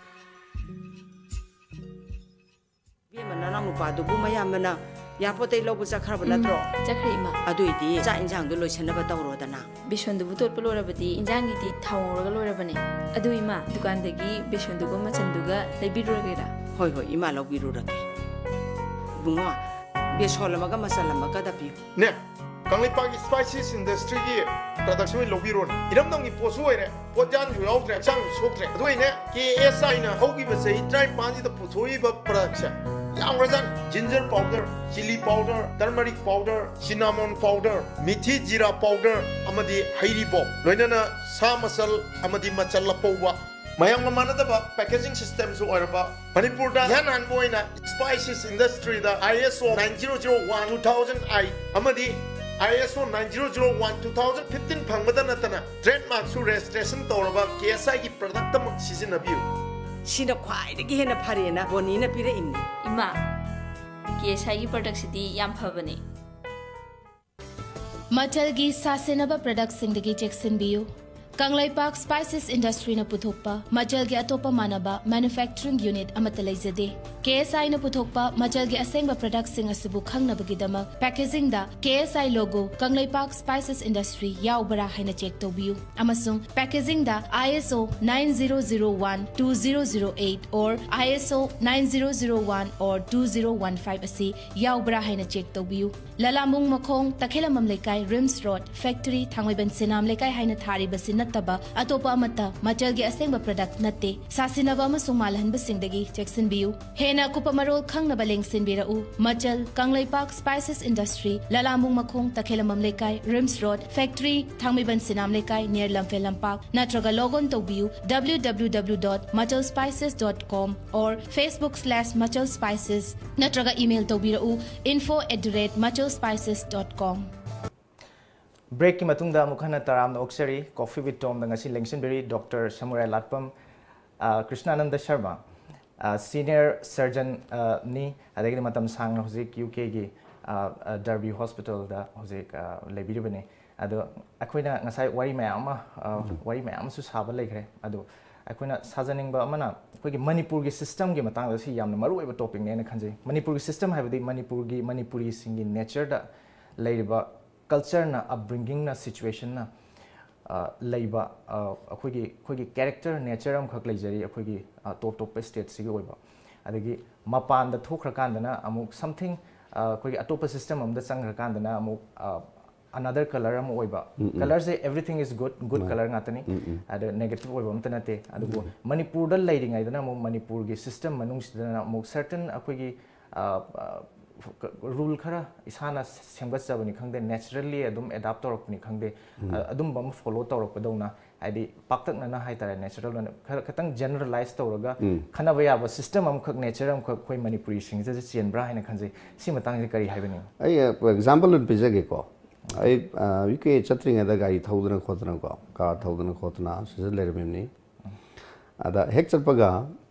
ꯏꯕꯦꯝꯃ, ꯅꯅꯥꯎ ꯅꯨꯄꯥꯗꯨꯕꯨ ꯃꯌꯥꯝꯕꯅ ꯌꯥꯄꯣꯠꯇꯩ ꯂꯧꯕ ꯆꯠꯈ꯭ꯔꯕ ꯅꯠꯇ꯭ꯔꯣ? ꯆꯠꯈ꯭ꯔꯦ, ꯏꯃꯥ꯫ ꯑꯗꯨꯏꯗꯤ ꯆꯥꯛ ꯏꯟꯖꯥꯡꯗꯣ ꯂꯣꯏꯁꯟꯅꯕ ꯇꯧꯔꯣꯗꯅ꯫ ꯕꯦꯁꯣꯟꯗꯨꯕꯨ ꯇꯣꯠꯄ ꯂꯣꯏꯔꯕꯗꯤ ꯏꯟꯖꯥꯡꯒꯤꯗꯤ ꯊꯥꯎ ꯉꯧꯔꯒ ꯂꯣꯏꯔꯕꯅꯦ꯫ ꯑꯗꯨ ꯏꯃꯥ, ꯗꯨꯀꯥꯟꯗꯒꯤ ꯕꯦꯁꯣꯟꯗꯨꯒ ꯃꯆꯟꯗꯨꯒ ꯂꯩꯕꯤꯔꯨꯔꯒꯦꯔꯥ? ꯍꯣꯏ, ꯍꯣꯏ, ꯏꯃꯥ ꯂꯧꯕꯤꯔꯨꯔꯒꯦ꯫ ꯏꯕꯨꯡꯉꯣ, ꯕꯦꯁꯣꯟ ꯑꯃꯒ ꯃꯆꯜ ꯑꯃꯒꯗ ꯄꯤꯌꯨ꯫ ꯅꯦ, ꯀꯪꯂꯩꯄꯥꯛꯀꯤ ꯁ꯭ꯄꯥꯏꯁꯤꯁ ꯏꯟꯗꯁꯇ꯭ꯔꯤꯒꯤ ꯄ꯭ꯔꯗꯛꯁꯦ ꯑꯣꯏꯅ ꯂꯧꯕꯤꯔꯣꯅꯦ꯫ ꯏꯔꯝꯗꯝꯒꯤ ꯄꯣꯠꯁꯨ ꯑꯣꯏꯔꯦ, ꯄꯣꯠꯌꯥꯟꯁꯨ ꯌꯥꯎꯗ꯭ꯔꯦ, ꯍꯛꯆꯥꯡꯁꯨ ꯁꯣꯛꯇ꯭ꯔꯦ꯫ ꯑꯗꯨ ꯑꯩꯅꯦ, ꯀꯦ ꯑꯦꯁ ꯑꯥꯏꯅ ꯍꯧꯈꯤꯕ ꯆꯍꯤ ꯇꯔꯥꯅꯤꯄꯥꯟꯁꯤꯗ ꯄꯨꯊꯣꯛꯏꯕ ꯄ꯭ꯔꯗꯛꯁꯦ ꯌꯥꯝꯈ꯭ꯔꯖꯥꯠꯅꯤ꯫ Ginger powder, chilli powder, turmeric powder, cinnamon powder, methi jeera powder ꯑꯃꯗꯤ ꯍꯩꯔꯤꯕꯣꯞ, ꯂꯣꯏꯅꯅ ꯁꯥ ꯃꯆꯜ ꯑꯃꯗꯤ ꯃꯆꯜ ꯑꯄꯧꯕ꯫ ꯃꯌꯥꯝꯒ ꯃꯥꯟꯅꯗꯕ ꯄꯦꯀꯦꯖꯤꯡ ꯁꯤꯁꯇꯦꯝꯁꯨ ꯑꯣꯏꯔꯕ, ꯃꯅꯤꯄꯨꯔꯗ ꯏꯍꯥꯟ ꯍꯥꯟꯕ ꯑꯣꯏꯅ ꯁ꯭ꯄꯥꯏꯁꯤꯁ ꯏꯟꯗꯁꯇ꯭ꯔꯤꯗ ꯑꯥꯏ ꯑꯦꯁ ꯑꯣ nine zero zero one two thousand eight ꯑꯃꯗꯤ ꯑꯥꯏ ꯑꯦꯁ ꯑꯣ nine zero zero one two thousand fifteen ꯐꯪꯕꯗ ꯅꯠꯇꯅ ꯇ꯭ꯔꯦꯗꯃꯥꯔꯛꯁꯨ ꯔꯦꯖꯤꯁꯇ꯭ꯔꯦꯁꯟ ꯇꯧꯔꯕ ꯀꯦ ꯑꯦꯁ ꯑꯥꯏꯒꯤ ꯄ꯭ꯔꯗꯛꯇꯃꯛ ꯁꯤꯖꯤꯟꯅꯕꯤꯌꯨ꯫ ꯁꯤꯅ ꯈ꯭ꯋꯥꯏꯗꯒꯤ ꯍꯦꯟꯅ ꯐꯔꯦꯅ ꯕꯣꯅꯤꯅ ꯄꯤꯔꯛꯏꯅꯤ꯫ ꯏꯃꯥ, ꯀꯦ ꯑꯦꯁ ꯑꯥꯏꯒꯤ ꯄ꯭ꯔꯗꯛꯁꯤꯗꯤ ꯌꯥꯝ ꯐꯕꯅꯦ꯫ ꯃꯆꯜꯒꯤ ꯁꯥꯁꯦꯟꯅꯕ ꯄ꯭ꯔꯗꯛꯁꯤꯡꯗꯒꯤ ꯆꯦꯛꯁꯤꯟꯕꯤꯌꯨ꯫ ꯀꯪꯂꯩꯄꯥꯛ ꯁ꯭ꯄꯥꯏꯁꯦꯁ ꯏꯟꯗꯁꯇ꯭ꯔꯤꯅ ꯄꯨꯊꯣꯛꯄ ꯃꯆꯜꯒꯤ ꯑꯇꯣꯞꯄ ꯃꯥꯟꯅꯕ ꯃꯦꯅꯨꯐꯦꯛꯆꯔꯤꯡ ꯌꯨꯅꯤꯠ ꯑꯃꯠꯇ ꯂꯩꯖꯗꯦ꯫ ꯀꯦ ꯑꯦꯁ ꯑꯥꯏꯅ ꯄꯨꯊꯣꯛꯄ ꯃꯆꯜꯒꯤ ꯑꯁꯦꯡꯕ ꯄ꯭ꯔꯗꯛꯁꯤꯡ ꯑꯁꯤꯕꯨ ꯈꯪꯅꯕꯒꯤꯗꯃꯛ ꯄꯦꯀꯦꯖꯤꯡꯗ ꯀꯦ ꯑꯦꯁ ꯑꯥꯏ ꯂꯣꯒꯣ ꯀꯪꯂꯩꯄꯥꯛ ꯁ꯭ꯄꯥꯏꯁꯦꯁ ꯏꯟꯗꯁꯇ꯭ꯔꯤ ꯌꯥꯎꯕ꯭ꯔꯥ ꯍꯥꯏꯅ ꯆꯦꯛ ꯇꯧꯕꯤꯌꯨ꯫ ꯑꯃꯁꯨꯡ ꯄꯦꯀꯦꯖꯤꯡꯗ I S O nine zero zero one two zero zero eight or I S O nine zero zero one or two zero one five ꯑꯁꯤ ꯌꯥꯎꯕ꯭ꯔꯥ ꯍꯥꯏꯅ ꯆꯦꯛ ꯇꯧꯕꯤꯌꯨ꯫ ꯂꯂꯥꯃꯨꯡ ꯃꯈꯣꯡ, ꯇꯈꯦꯂꯝꯕꯝ ꯂꯩꯀꯥꯏ, ꯔꯤꯝꯁ ꯔꯣꯗ, ꯐꯦꯛꯇꯔꯤ, ꯊꯥꯡꯃꯩꯕꯟ ꯁꯤꯅꯥꯝ ꯂꯩꯀꯥꯏ ꯍꯥꯏꯅ ꯊꯥꯔꯤꯕꯁꯤ ꯅꯠꯇꯕ ꯑꯇꯣꯞꯄ ꯑꯃꯠꯇ ꯃꯆꯜꯒꯤ ꯑꯁꯦꯡꯕ ꯄ꯭ꯔꯗꯛ ꯅꯠꯇꯦ꯫ ꯁꯥꯁꯤꯟꯅꯕ ꯑꯃꯁꯨꯡ ꯃꯥꯜꯍꯟꯕꯁꯤꯡꯗꯒꯤ ꯆꯦꯛꯁꯤꯟꯕꯤꯌꯨ꯫ ꯍꯦꯟꯅ ꯑꯀꯨꯞꯄ ꯃꯔꯣꯜ ꯈꯪꯅꯕ ꯂꯦꯡꯁꯤꯟꯕꯤꯔꯛꯎ꯫ ꯃꯆꯜ, ꯀꯪꯂꯩꯄꯥꯛ ꯁ꯭ꯄꯥꯏꯁꯦꯁ ꯏꯟꯗꯁꯇ꯭ꯔꯤ, ꯂꯂꯥꯃꯨꯡ ꯃꯈꯣꯡ, ꯇꯈꯦꯂꯝꯕꯝ ꯂꯩꯀꯥꯏ, ꯔꯤꯝꯁ ꯔꯣꯗ, ꯐꯦꯛꯇꯔꯤ, ꯊꯥꯡꯃꯩꯕꯟ ꯁꯤꯅꯥꯝ ꯂꯩꯀꯥꯏ, ꯅꯤꯌꯔ ꯂꯝꯐꯦꯜ ꯂꯝꯄꯥꯛ, ꯅꯠꯇ꯭ꯔꯒ ꯂꯣꯒ ꯑꯣꯟ ꯇꯧꯕꯤꯌꯨ W W W dot machal spices dot com or Facebook slash machal spices, ꯅꯠꯇ꯭ꯔꯒ email ꯇꯧꯕꯤꯔꯛꯎ info at the rate machal spices dot com꯫ ꯕ꯭ꯔꯦꯛꯀꯤ ꯃꯇꯨꯡꯗ ꯑꯃꯨꯛ ꯍꯟꯅ ꯇꯔꯥꯝꯅ ꯑꯣꯛꯆꯔꯤ꯫ Coffee with Tomꯗ ꯉꯁꯤ ꯂꯦꯡꯁꯤꯟꯕꯤꯔꯤ ꯗꯣꯛꯇꯔ ꯁꯃꯨꯔꯥꯏ ꯂꯥꯠꯄꯝ, ꯑ, ꯀ꯭ꯔꯤꯁꯅꯥꯅꯟꯗ ꯁꯔꯃ, ꯑ, ꯁꯤꯅꯤꯌꯔ ꯁꯔꯖꯟ, ꯑ, ꯅꯤ, ꯑꯗꯒꯤꯗꯤ ꯃꯇꯝ ꯁꯥꯡꯅ ꯍꯧꯖꯤꯛ ꯌꯨ ꯀꯦꯒꯤ, ꯑ, ꯑ, ꯗꯔꯕꯤ ꯍꯣꯁꯄꯤꯇꯥꯜꯗ ꯍꯧꯖꯤꯛ, ꯑ, ꯂꯩꯕꯤꯔꯤꯕꯅꯤ꯫ ꯑꯗꯣ ꯑꯩꯈꯣꯏꯅ ꯉꯁꯥꯏ ꯋꯥꯔꯤ ꯃꯌꯥꯝ ꯑꯃ, ꯑ, ꯋꯥꯔꯤ ꯃꯌꯥꯝ ꯑꯃꯁꯨ ꯁꯥꯕ ꯂꯩꯈ꯭ꯔꯦ꯫ ꯑꯗꯣ ꯑꯩꯈꯣꯏꯅ ꯁꯥꯖꯅꯤꯡꯕ ꯑꯃꯅ ꯑꯩꯈꯣꯏꯒꯤ ꯃꯅꯤꯄꯨꯔꯒꯤ ꯁꯤꯁꯇꯦꯝꯒꯤ ꯃꯇꯥꯡꯗ ꯁꯤ ꯌꯥꯝꯅ ꯃꯔꯨꯑꯣꯏꯕ ꯇꯣꯄꯤꯛꯅꯦꯅ ꯈꯟꯖꯩ꯫ ꯃꯅꯤꯄꯨꯔꯒꯤ ꯁꯤꯁꯇꯦꯝ ꯍꯥꯏꯕꯗꯤ ꯃꯅꯤꯄꯨꯔꯒꯤ, ꯃꯅꯤꯄꯨꯔꯤꯁꯤꯡꯒꯤ ꯅꯦꯆꯔꯗ ꯂꯩꯔꯤꯕ ꯀꯜꯆꯔꯅ, ꯑꯞꯕ꯭ꯔꯤꯡꯒꯤꯡꯅ, ꯁꯤꯆꯨꯋꯦꯁꯟꯅ, ꯑ, ꯂꯩꯕ, ꯑ, ꯑꯩꯈꯣꯏꯒꯤ, ꯑꯩꯈꯣꯏꯒꯤ ꯀꯦꯔꯦꯛꯇꯔ, ꯅꯦꯆꯔ ꯑꯃꯈꯛ ꯂꯩꯖꯔꯤ ꯑꯩꯈꯣꯏꯒꯤ, ꯑ, ꯇꯣꯞ ꯇꯣꯞꯄ ꯁ꯭ꯇꯦꯠꯁꯤꯒꯤ ꯑꯣꯏꯕ꯫ ꯑꯗꯒꯤ ꯃꯄꯥꯟꯗ ꯊꯣꯛꯈ꯭ꯔꯀꯥꯟꯗꯅ ꯑꯃꯨꯛ ꯁꯝꯊꯤꯡ, ꯑ, ꯑꯩꯈꯣꯏꯒꯤ ꯑꯇꯣꯞꯄ ꯁꯤꯁꯇꯦꯝ ꯑꯃꯗ ꯆꯪꯈ꯭ꯔꯀꯥꯟꯗꯅ ꯑꯃꯨꯛ, ꯑ, ꯑꯅꯗꯔ ꯀꯂꯔ ꯑꯃ ꯑꯣꯏꯕ꯫ ꯀꯂꯔꯁꯦ everything is good, good colour ꯉꯥꯛꯇꯅꯤ꯫ ꯑꯗ ꯅꯦꯒꯦꯇꯤꯚ ꯑꯣꯏꯕ ꯑꯝꯇ ꯅꯠꯇꯦ꯫ ꯑꯗꯨꯕꯨ ꯃꯅꯤꯄꯨꯔꯗ ꯂꯩꯔꯤꯉꯩꯗꯅ ꯑꯃꯨꯛ ꯃꯅꯤꯄꯨꯔꯒꯤ ꯁꯤꯁꯇꯦꯝ ꯃꯅꯨꯡꯁꯤꯗꯅ ꯑꯃꯨꯛ ꯁꯔꯇꯟ ꯑꯩꯈꯣꯏꯒꯤ, ꯑ, ꯑ, ꯔꯨꯜ ꯈꯔ ꯏꯁꯥꯅ ꯁꯦꯝꯒꯠꯆꯕꯅꯤ ꯈꯪꯗꯦ, ꯅꯦꯆꯔꯦꯜꯂꯤ ꯑꯗꯨꯝ ꯑꯦꯗꯥꯞ ꯇꯧꯔꯛꯄꯅꯤ ꯈꯪꯗꯦ, ꯑ-, ꯑꯗꯨꯝꯕ ꯑꯃ ꯐꯣꯂꯣ ꯇꯧꯔꯛꯄꯗꯧꯅ, ꯍꯥꯏꯗꯤ ꯄꯥꯛꯇꯛꯅꯅ ꯍꯥꯏꯇꯥꯔꯦ, ꯅꯦꯆꯔꯦꯜ ꯑꯣꯏꯅ ꯈꯔ ꯈꯤꯇꯪ ꯖꯦꯅꯔꯦꯂꯥꯏꯁ ꯇꯧꯔꯒ ꯈꯟꯅꯕ ꯌꯥꯕ ꯁꯤꯁꯇꯦꯝ ꯑꯃꯈꯛ, ꯅꯦꯆꯔ ꯑꯃꯈꯛ ꯑꯩꯈꯣꯏ ꯃꯅꯤꯄꯨꯔꯤꯁꯤꯡꯁꯤꯗ ꯆꯦꯟꯕ꯭ꯔꯥ ꯍꯥꯏꯅ ꯈꯟꯖꯩ꯫ ꯁꯤ ꯃꯇꯥꯡꯁꯤꯗ ꯀꯔꯤ ꯍꯥꯏꯕꯤꯅꯤꯡꯉꯤ? ꯑꯩ ꯑꯦꯛꯖꯥꯝꯄꯜ ꯑꯣꯏꯅ ꯄꯤꯖꯒꯦꯀꯣ꯫ ꯑꯩ, ꯑ, ꯌꯨ ꯀꯦ ꯆꯠꯇ꯭ꯔꯤꯉꯩꯗ ꯒꯥꯔꯤ ꯊꯧꯗꯅ ꯈꯣꯠꯇꯅꯀꯣ, ꯀꯥꯔ ꯊꯧꯗꯅ ꯈꯣꯠꯇꯅ ꯁꯤꯗ ꯂꯩꯔꯝꯃꯤꯕꯅꯤ꯫ ꯑꯗ ꯍꯦꯛ ꯆꯠꯄꯒ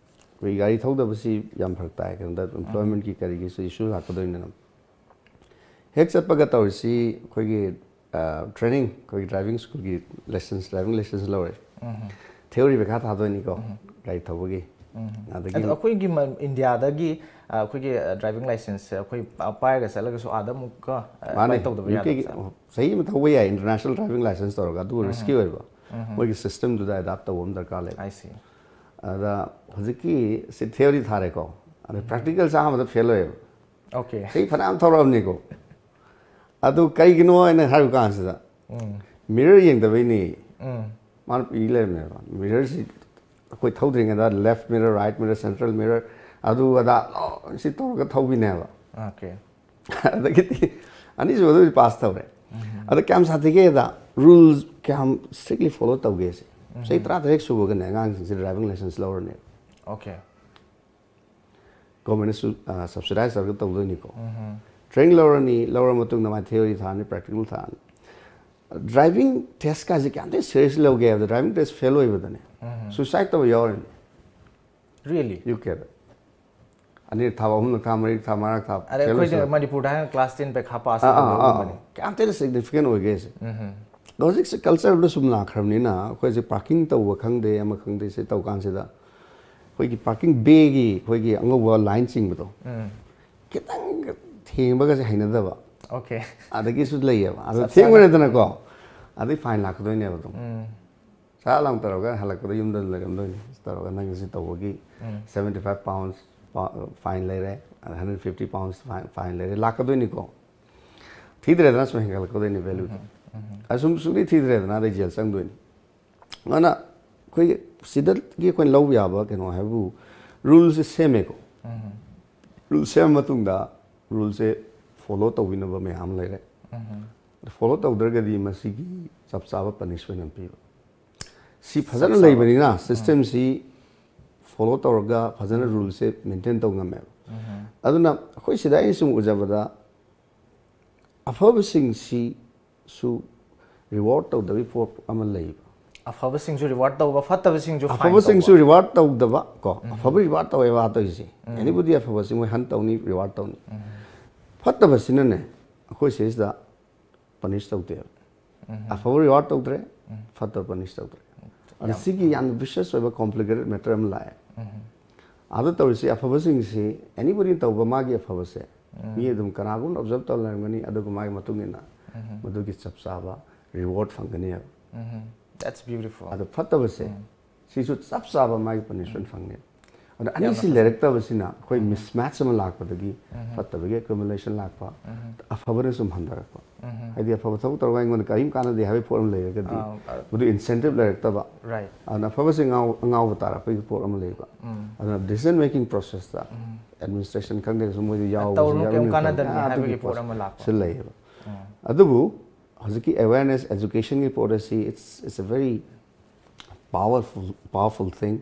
ꯑꯩꯈꯣꯏ ꯒꯥꯔꯤ ꯊꯧꯗꯕꯁꯤ ꯌꯥꯝ ꯐꯔꯛ ꯇꯥꯏ, ꯀꯩꯅꯣꯗ ꯑꯦꯝꯄ꯭ꯂꯣꯏꯃꯦꯟꯠꯀꯤ ꯀꯔꯤꯒꯤꯁꯨ ꯏꯁꯨ ꯂꯥꯛꯀꯗꯣꯏꯅꯤꯅ꯫ ꯍꯦꯛ ꯆꯠꯄꯒ ꯇꯧꯔꯤꯁꯤ ꯑꯩꯈꯣꯏꯒꯤ ꯇ꯭ꯔꯦꯅꯤꯡ, ꯑꯩꯈꯣꯏꯒꯤ ꯗ꯭ꯔꯥꯏꯚꯤꯡ ꯁ꯭ꯀꯨꯜꯒꯤ ꯂꯥꯏꯁꯦꯟꯁ, ꯗ꯭ꯔꯥꯏꯚꯤꯡ ꯂꯥꯏꯁꯦꯟꯁ ꯂꯧꯔꯦ꯫ ꯊꯤꯑꯣꯔꯤ ꯄꯩꯈꯥ ꯊꯥꯗꯣꯏꯅꯤꯀꯣ, ꯒꯥꯔꯤ ꯊꯧꯕꯒꯤ꯫ ꯑꯗꯒꯤ ꯑꯗꯣ ꯑꯩꯈꯣꯏꯒꯤ ꯃ- ꯏꯟꯗꯤꯌꯥꯗꯒꯤ ꯑ, ꯑꯩꯈꯣꯏꯒꯤ ꯗ꯭ꯔꯥꯏꯚꯤꯡ ꯂꯥꯏꯁꯦꯟꯁꯁꯦ ꯑꯩꯈꯣꯏ ꯄ- ꯄꯥꯏꯔꯒ ꯆꯠꯂꯒꯁꯨ ꯑꯥꯗ ꯑꯃꯨꯛꯀ ꯑꯦꯄ꯭ꯂꯥꯏ ꯃꯥꯅꯦ, ꯇꯧꯗꯕ ꯌꯨ ꯀꯦꯒꯤ ꯌꯥꯗꯕ? ꯆꯍꯤ ꯑꯃ ꯊꯧꯕ ꯌꯥꯏ ꯏꯟꯇꯔꯅꯦꯁꯅꯦꯜ ꯗ꯭ꯔꯥꯏꯚꯤꯡ ꯂꯥꯏꯁꯦꯟꯁ ꯇꯧꯔꯒ, ꯑꯗꯨꯕꯨ ꯔꯤꯁꯀꯤ ꯑꯣꯏꯕ꯫ ꯃꯣꯏꯒꯤ ꯁꯤꯁꯇꯦꯝꯗꯨꯗ ꯑꯦꯗꯥꯞ ꯇꯧꯕ ꯑꯃ ꯗꯔꯀꯥꯔ ꯂꯩ꯫ I C. ꯑꯗ ꯍꯧꯖꯤꯛꯀꯤ ꯁꯤ ꯊꯤꯑꯣꯔꯤ ꯊꯥꯔꯦꯀꯣ, ꯑꯗ ꯄ꯭ꯔꯦꯛꯇꯤꯀꯦꯜꯁꯦ ꯑꯍꯥꯟꯕꯗ ꯐꯦꯜ ꯑꯣꯏꯌꯦꯕ꯫ ꯑꯣꯀꯦ꯫ ꯆꯍꯤ ꯐꯅꯌꯥꯝ ꯊꯧꯔꯛꯑꯕꯅꯤꯀꯣ꯫ ꯑꯗꯨ ꯀꯩꯒꯤꯅꯣ ꯍꯥꯏꯅ ꯍꯥꯏꯕ ꯀꯥꯟꯁꯤꯗ, ꯃꯤꯔꯔ ꯌꯦꯡꯗꯕꯩꯅꯦ꯫ ꯃꯥꯅ ꯄꯤ ꯂꯩꯔꯝꯃꯦꯕ, ꯃꯤꯔꯔꯁꯤ ꯑꯩꯈꯣꯏ ꯊꯧꯗ꯭ꯔꯤꯉꯩꯗ left mirror, right mirror, central mirror, ꯑꯗꯨ ꯑꯗꯥ ꯂꯣꯏ ꯁꯤ ꯇꯧꯔꯒ ꯊꯧꯕꯤꯅꯦꯕ꯫ ꯑꯣꯀꯦ꯫ ꯑꯗꯒꯤꯗꯤ ꯑꯅꯤꯁꯨꯕꯗꯨꯗꯤ ꯄꯥꯁ ꯇꯧꯔꯦ꯫ ꯑꯗ ꯀꯌꯥꯝ ꯁꯥꯊꯤꯒꯦꯗ, ꯔꯨꯜ ꯀꯌꯥꯝ ꯁ꯭ꯇ꯭ꯔꯤꯛꯂꯤ ꯐꯣꯂꯣ ꯇꯧꯒꯦꯁꯦ꯫ ꯆꯍꯤ ꯇꯔꯥꯇꯔꯦꯠ ꯁꯨꯕꯒꯅꯦ ꯑꯉꯥꯡꯁꯤꯡꯁꯦ ꯗ꯭ꯔꯥꯏꯚꯤꯡ ꯂꯥꯏꯁꯦꯟꯁ ꯂꯧꯔꯅꯦꯕ꯫ ꯑꯣꯀꯦ꯫ ꯒꯣꯔꯃꯦꯟꯅꯁꯨ ꯁꯕꯁꯤꯗꯥꯏꯁ ꯇꯧꯔꯒ ꯇꯧꯗꯣꯏꯅꯤꯀꯣ꯫ ꯇ꯭ꯔꯦꯅꯤꯡ ꯂꯧꯔꯅꯤ, ꯂꯧꯔ ꯃꯇꯨꯡꯗ ꯃꯥꯏ ꯊꯤꯑꯣꯔꯤ ꯊꯥꯔꯅꯤ, ꯄ꯭ꯔꯦꯛꯇꯤꯀꯦꯜ ꯊꯥꯔꯅꯤ꯫ ꯗ꯭ꯔꯥꯏꯚꯤꯡ ꯇꯦꯁꯀꯥꯁꯦ ꯀꯌꯥꯝ ꯊꯤꯅ ꯁꯤꯔꯤꯌꯁ ꯂꯧꯒꯦ ꯍꯥꯏꯕꯗ, ꯗ꯭ꯔꯥꯏꯚꯤꯡ ꯇꯦꯁ ꯐꯦꯜ ꯑꯣꯏꯕꯗꯅꯦ ꯁꯨꯏꯁꯥꯏꯠ ꯇꯧꯕ ꯌꯥꯎꯔꯤꯅꯤ꯫ ꯔꯤꯌꯦꯂꯤ? ꯌꯨ ꯀꯦꯗ ꯑꯅꯤꯔꯛ ꯊꯥꯕ, ꯑꯍꯨꯝꯂꯛ ꯊꯥꯕ, ꯃꯔꯤꯔꯛ ꯊꯥꯕ, ꯃꯉꯥꯔꯛ ꯊꯥꯕ, ꯑꯗꯩ ꯐꯦꯜ ꯑꯩꯈꯣꯏꯗꯤ ꯑꯣꯏꯁꯜꯂꯛꯄ꯫ ꯃꯅꯤꯄꯨꯔꯗ ꯍꯥꯏꯔꯒ ꯀ꯭ꯂꯥꯁ ꯇꯦꯟ ꯄꯩꯈꯥ ꯄꯥꯁ ꯑꯥ, ꯑꯥ, ꯑꯥ꯫ ꯇꯧꯕꯒꯨꯝꯕꯅꯤ꯫ ꯀꯌꯥꯝ ꯊꯤꯅ ꯁꯤꯒꯅꯤꯐꯤꯀꯦꯟ ꯑꯣꯏꯒꯦ ꯁꯦ꯫ ꯑꯗꯣ ꯍꯧꯖꯤꯛꯁꯦ ꯀꯜꯆꯔꯗ ꯁꯨꯝ ꯂꯥꯛꯈ꯭ꯔꯕꯅꯤꯅ, ꯑꯩꯈꯣꯏꯁꯦ ꯄꯥꯔꯀꯤꯡ ꯇꯧꯕ ꯈꯪꯗꯦ, ꯑꯃ ꯈꯪꯗꯦ, ꯁꯤ ꯇꯧ ꯀꯥꯟꯁꯤꯗ ꯑꯩꯈꯣꯏꯒꯤ ꯄꯥꯔꯀꯤꯡ ꯕꯦꯒꯤ ꯑꯩꯈꯣꯏꯒꯤ ꯑꯉꯧꯕ ꯂꯥꯏꯟ ꯆꯤꯡꯕꯗꯣ, ꯈꯤꯇꯪ ꯊꯦꯡꯕꯒꯁꯦ ꯍꯩꯅꯗꯕ꯫ ꯑꯣꯀꯦ꯫ ꯑꯗꯒꯤꯁꯨ ꯂꯩꯌꯦꯕ꯫ ꯑꯗꯣ ꯆꯞ ꯆꯥꯅ꯫ ꯊꯦꯡꯉꯨꯔꯦꯗꯅꯀꯣ, ꯑꯗꯩ ꯐꯥꯏꯟ ꯂꯥꯛꯀꯗꯣꯏꯅꯦꯕ ꯑꯗꯨꯝ꯫ ꯁꯥ ꯂꯥꯎ ꯇꯧꯔꯒ ꯍꯜꯂꯛꯄꯗ ꯌꯨꯝꯗ ꯂꯩꯔꯝꯗꯣꯏꯅꯤ꯫ ꯇꯧꯔꯒ ꯅꯪ ꯁꯤ ꯇꯧꯕꯒꯤ seventy five pounds ꯐꯥꯏꯟ ꯂꯩꯔꯦ, hundred fifty pounds ꯐꯥꯏꯟ ꯂꯩꯔꯦ, ꯂꯥꯛꯀꯗꯣꯏꯅꯤꯀꯣ꯫ ꯊꯤꯗ꯭ꯔꯦꯗꯅ ꯁꯨꯝ ꯍꯦꯟꯒꯠꯂꯛꯀꯗꯣꯏꯅꯤ ꯚꯦꯂꯨꯗꯣ꯫ ꯑꯁꯨꯝ ꯁꯨꯡꯊꯤ ꯊꯤꯗ꯭ꯔꯦꯗꯅ, ꯑꯗꯩ ꯖꯦꯜ ꯆꯪꯗꯣꯏꯅꯤ꯫ ꯑꯗꯨꯅ ꯑꯩꯈꯣꯏꯒꯤ ꯁꯤꯗꯒꯤ ꯑꯩꯈꯣꯏꯅ ꯂꯧꯕ ꯌꯥꯕ ꯀꯩꯅꯣ ꯍꯥꯏꯕꯨ, ꯔꯨꯜꯁꯦ ꯁꯦꯝꯃꯦꯀꯣ꯫ ꯔꯨꯜ ꯁꯦꯝꯃ ꯃꯇꯨꯡꯗ ꯔꯨꯜꯁꯦ ꯐꯣꯂꯣ ꯇꯧꯕꯤꯅꯕ ꯃꯌꯥꯝ ꯑꯃ ꯂꯩꯔꯦ꯫ ꯐꯣꯂꯣ ꯇꯧꯗ꯭ꯔꯒꯗꯤ ꯃꯁꯤꯒꯤ ꯆꯞ ꯆꯥꯕ ꯄꯅꯤꯁꯃꯦꯟ ꯑꯃ ꯄꯤꯕ꯫ ꯁꯤ ꯐꯖꯅ ꯂꯩꯕꯅꯤꯅ, ꯁꯤꯁꯇꯦꯝꯁꯤ ꯐꯣꯂꯣ ꯇꯧꯔꯒ ꯐꯖꯅ ꯔꯨꯜꯁꯦ ꯃꯦꯟꯇꯦꯟ ꯇꯧ ꯉꯝꯃꯦꯕ꯫ ꯑꯗꯨꯅ ꯑꯩꯈꯣꯏ ꯁꯤꯗ ꯑꯩꯅ ꯁꯨꯝ ꯎꯖꯕꯗ, ꯑꯐꯕꯁꯤꯡꯁꯤꯁꯨ ꯔꯤꯋꯥꯔꯗ ꯇꯧꯗꯕꯒꯤ ꯄꯣꯠ ꯑꯃ ꯂꯩꯕ꯫ ꯑꯐꯕꯁꯤꯡꯁꯨ ꯔꯤꯋꯥꯔꯗ ꯇꯧꯕ, ꯐꯠꯇꯕꯁꯤꯡꯁꯨ ꯐꯥꯏꯟ ꯑꯐꯕꯁꯤꯡꯁꯨ ꯇꯧꯕ꯫ ꯔꯤꯋꯥꯔꯗ ꯇꯧꯗꯕ ꯀꯣ, ꯑꯐꯕ ꯔꯤꯋꯥꯔꯗ ꯇꯧꯋꯦꯕ ꯇꯧꯔꯤꯁꯦ꯫ ꯑꯦꯅꯤꯕꯨꯗꯤ ꯑꯐꯕꯁꯤ ꯃꯣꯏ ꯍꯟ ꯇꯧꯅꯤ, ꯔꯤꯋꯥꯔꯗ ꯇꯧꯅꯤ꯫ ꯐꯠꯇꯕꯁꯤꯅꯅꯦ, ꯑꯩꯈꯣꯏ ꯁꯤꯁꯤꯗ ꯄꯅꯤꯁ ꯇꯧꯗꯦꯕ꯫ ꯑꯐꯕ ꯔꯤꯋꯥꯔꯗ ꯇꯧꯗ꯭ꯔꯦ, ꯐꯠꯇꯕ ꯄꯅꯤꯁ ꯇꯧꯗ꯭ꯔꯦ꯫ ꯑꯗ ꯁꯤꯒꯤ ꯌꯥꯝꯅ ꯚꯤꯁꯤꯌꯁ ꯑꯣꯏꯕ ꯀꯣꯝꯄ꯭ꯂꯤꯀꯦꯇꯦꯠ ꯃꯦꯇꯔ ꯑꯃ ꯂꯥꯛꯑꯦ꯫ ꯑꯗ ꯇꯧꯔꯤꯁꯤ, ꯑꯐꯕꯁꯤꯡꯁꯤ ꯑꯦꯅꯤꯕꯣꯗꯤ ꯇꯧꯕ, ꯃꯥꯒꯤ ꯑꯐꯕꯁꯦ ꯃꯤ ꯑꯗꯨꯝ ꯀꯅꯥꯒꯨꯝꯕꯅ ꯑꯣꯕꯖꯔꯕ ꯇꯧꯔ ꯂꯩꯔꯝꯒꯅꯤ, ꯑꯗꯨꯒ ꯃꯥꯒꯤ ꯃꯇꯨꯡ ꯏꯟꯅ ꯃꯗꯨꯒꯤ ꯆꯞ ꯆꯥꯕ ꯔꯤꯋꯥꯔꯗ ꯐꯪꯒꯅꯦꯕ꯫ That's beautiful. ꯑꯗꯣ ꯐꯠꯇꯕꯁꯦ, ꯁꯤꯁꯨ ꯆꯞ ꯆꯥꯕ ꯃꯥꯒꯤ ꯄꯅꯤꯁꯃꯦꯟ ꯐꯪꯅꯤ꯫ ꯑꯗꯣ ꯑꯅꯤꯁꯤ ꯂꯩꯔꯛꯇꯕꯁꯤꯅ ꯑꯩꯈꯣꯏ ꯃꯤꯁꯃꯦꯠꯆ ꯑꯃ ꯂꯥꯛꯄꯗꯒꯤ ꯐꯠꯇꯕꯒꯤ ꯑꯦꯀ꯭ꯌꯨꯃꯨꯂꯦꯁꯟ ꯂꯥꯛꯄ, ꯑꯐꯕꯅ ꯁꯨꯝ ꯍꯟꯊꯔꯛꯄ꯫ ꯍꯥꯏꯗꯤ ꯑꯐꯕ ꯊꯕꯛ ꯇꯧꯔꯒ ꯑꯩꯉꯣꯟꯗ ꯀꯔꯤꯝ ꯀꯥꯟꯅꯗꯦ ꯍꯥꯏꯕꯒꯤ ꯄꯣꯠ ꯑꯃ ꯂꯩꯔꯒꯗꯤ, ꯑꯥ, ꯑ- ꯃꯗꯨ ꯏꯟꯁꯦꯟꯇꯤꯚ ꯂꯩꯔꯛꯇꯕ꯫ Right. ꯑꯗꯨꯅ ꯑꯐꯕꯁꯤ ꯉꯥꯎ-, ꯑꯉꯥꯎꯕ ꯇꯥꯔꯛꯄꯒꯤ ꯄꯣꯠ ꯑꯃ ꯂꯩꯕ꯫ ꯑꯗꯨꯅ ꯗꯤꯁꯤꯖꯟ ꯃꯦꯀꯤꯡ ꯄ꯭ꯔꯣꯁꯦꯁꯇ ꯑꯦꯗꯃꯤꯅꯤꯁꯇ꯭ꯔꯦꯁꯟ ꯈꯪꯗꯦ, ꯁꯨꯝ ꯃꯣꯏꯗ ꯌꯥꯎꯕꯁꯨ ꯇꯧꯔꯨꯅꯨ, ꯀꯩꯝ ꯌꯥꯎꯔꯝꯃꯤ ꯀꯥꯟꯅꯗꯕꯅꯤ ꯑꯗꯨꯒꯤ ꯍꯥꯏꯕꯒꯤ ꯄꯣꯠ ꯄꯣꯠꯁꯦ ꯑꯃ ꯂꯥꯛꯄ꯫ ꯁꯤ ꯂꯩꯌꯦꯕ꯫ ꯑꯗꯨꯕꯨ ꯍꯧꯖꯤꯛꯀꯤ ꯑꯦꯋꯦꯔꯅꯦꯁ ꯑꯦꯖꯨꯀꯦꯁꯟꯒꯤ ꯄꯣꯠ ꯑꯁꯤ, it's, it's a very powerful, powerful thing.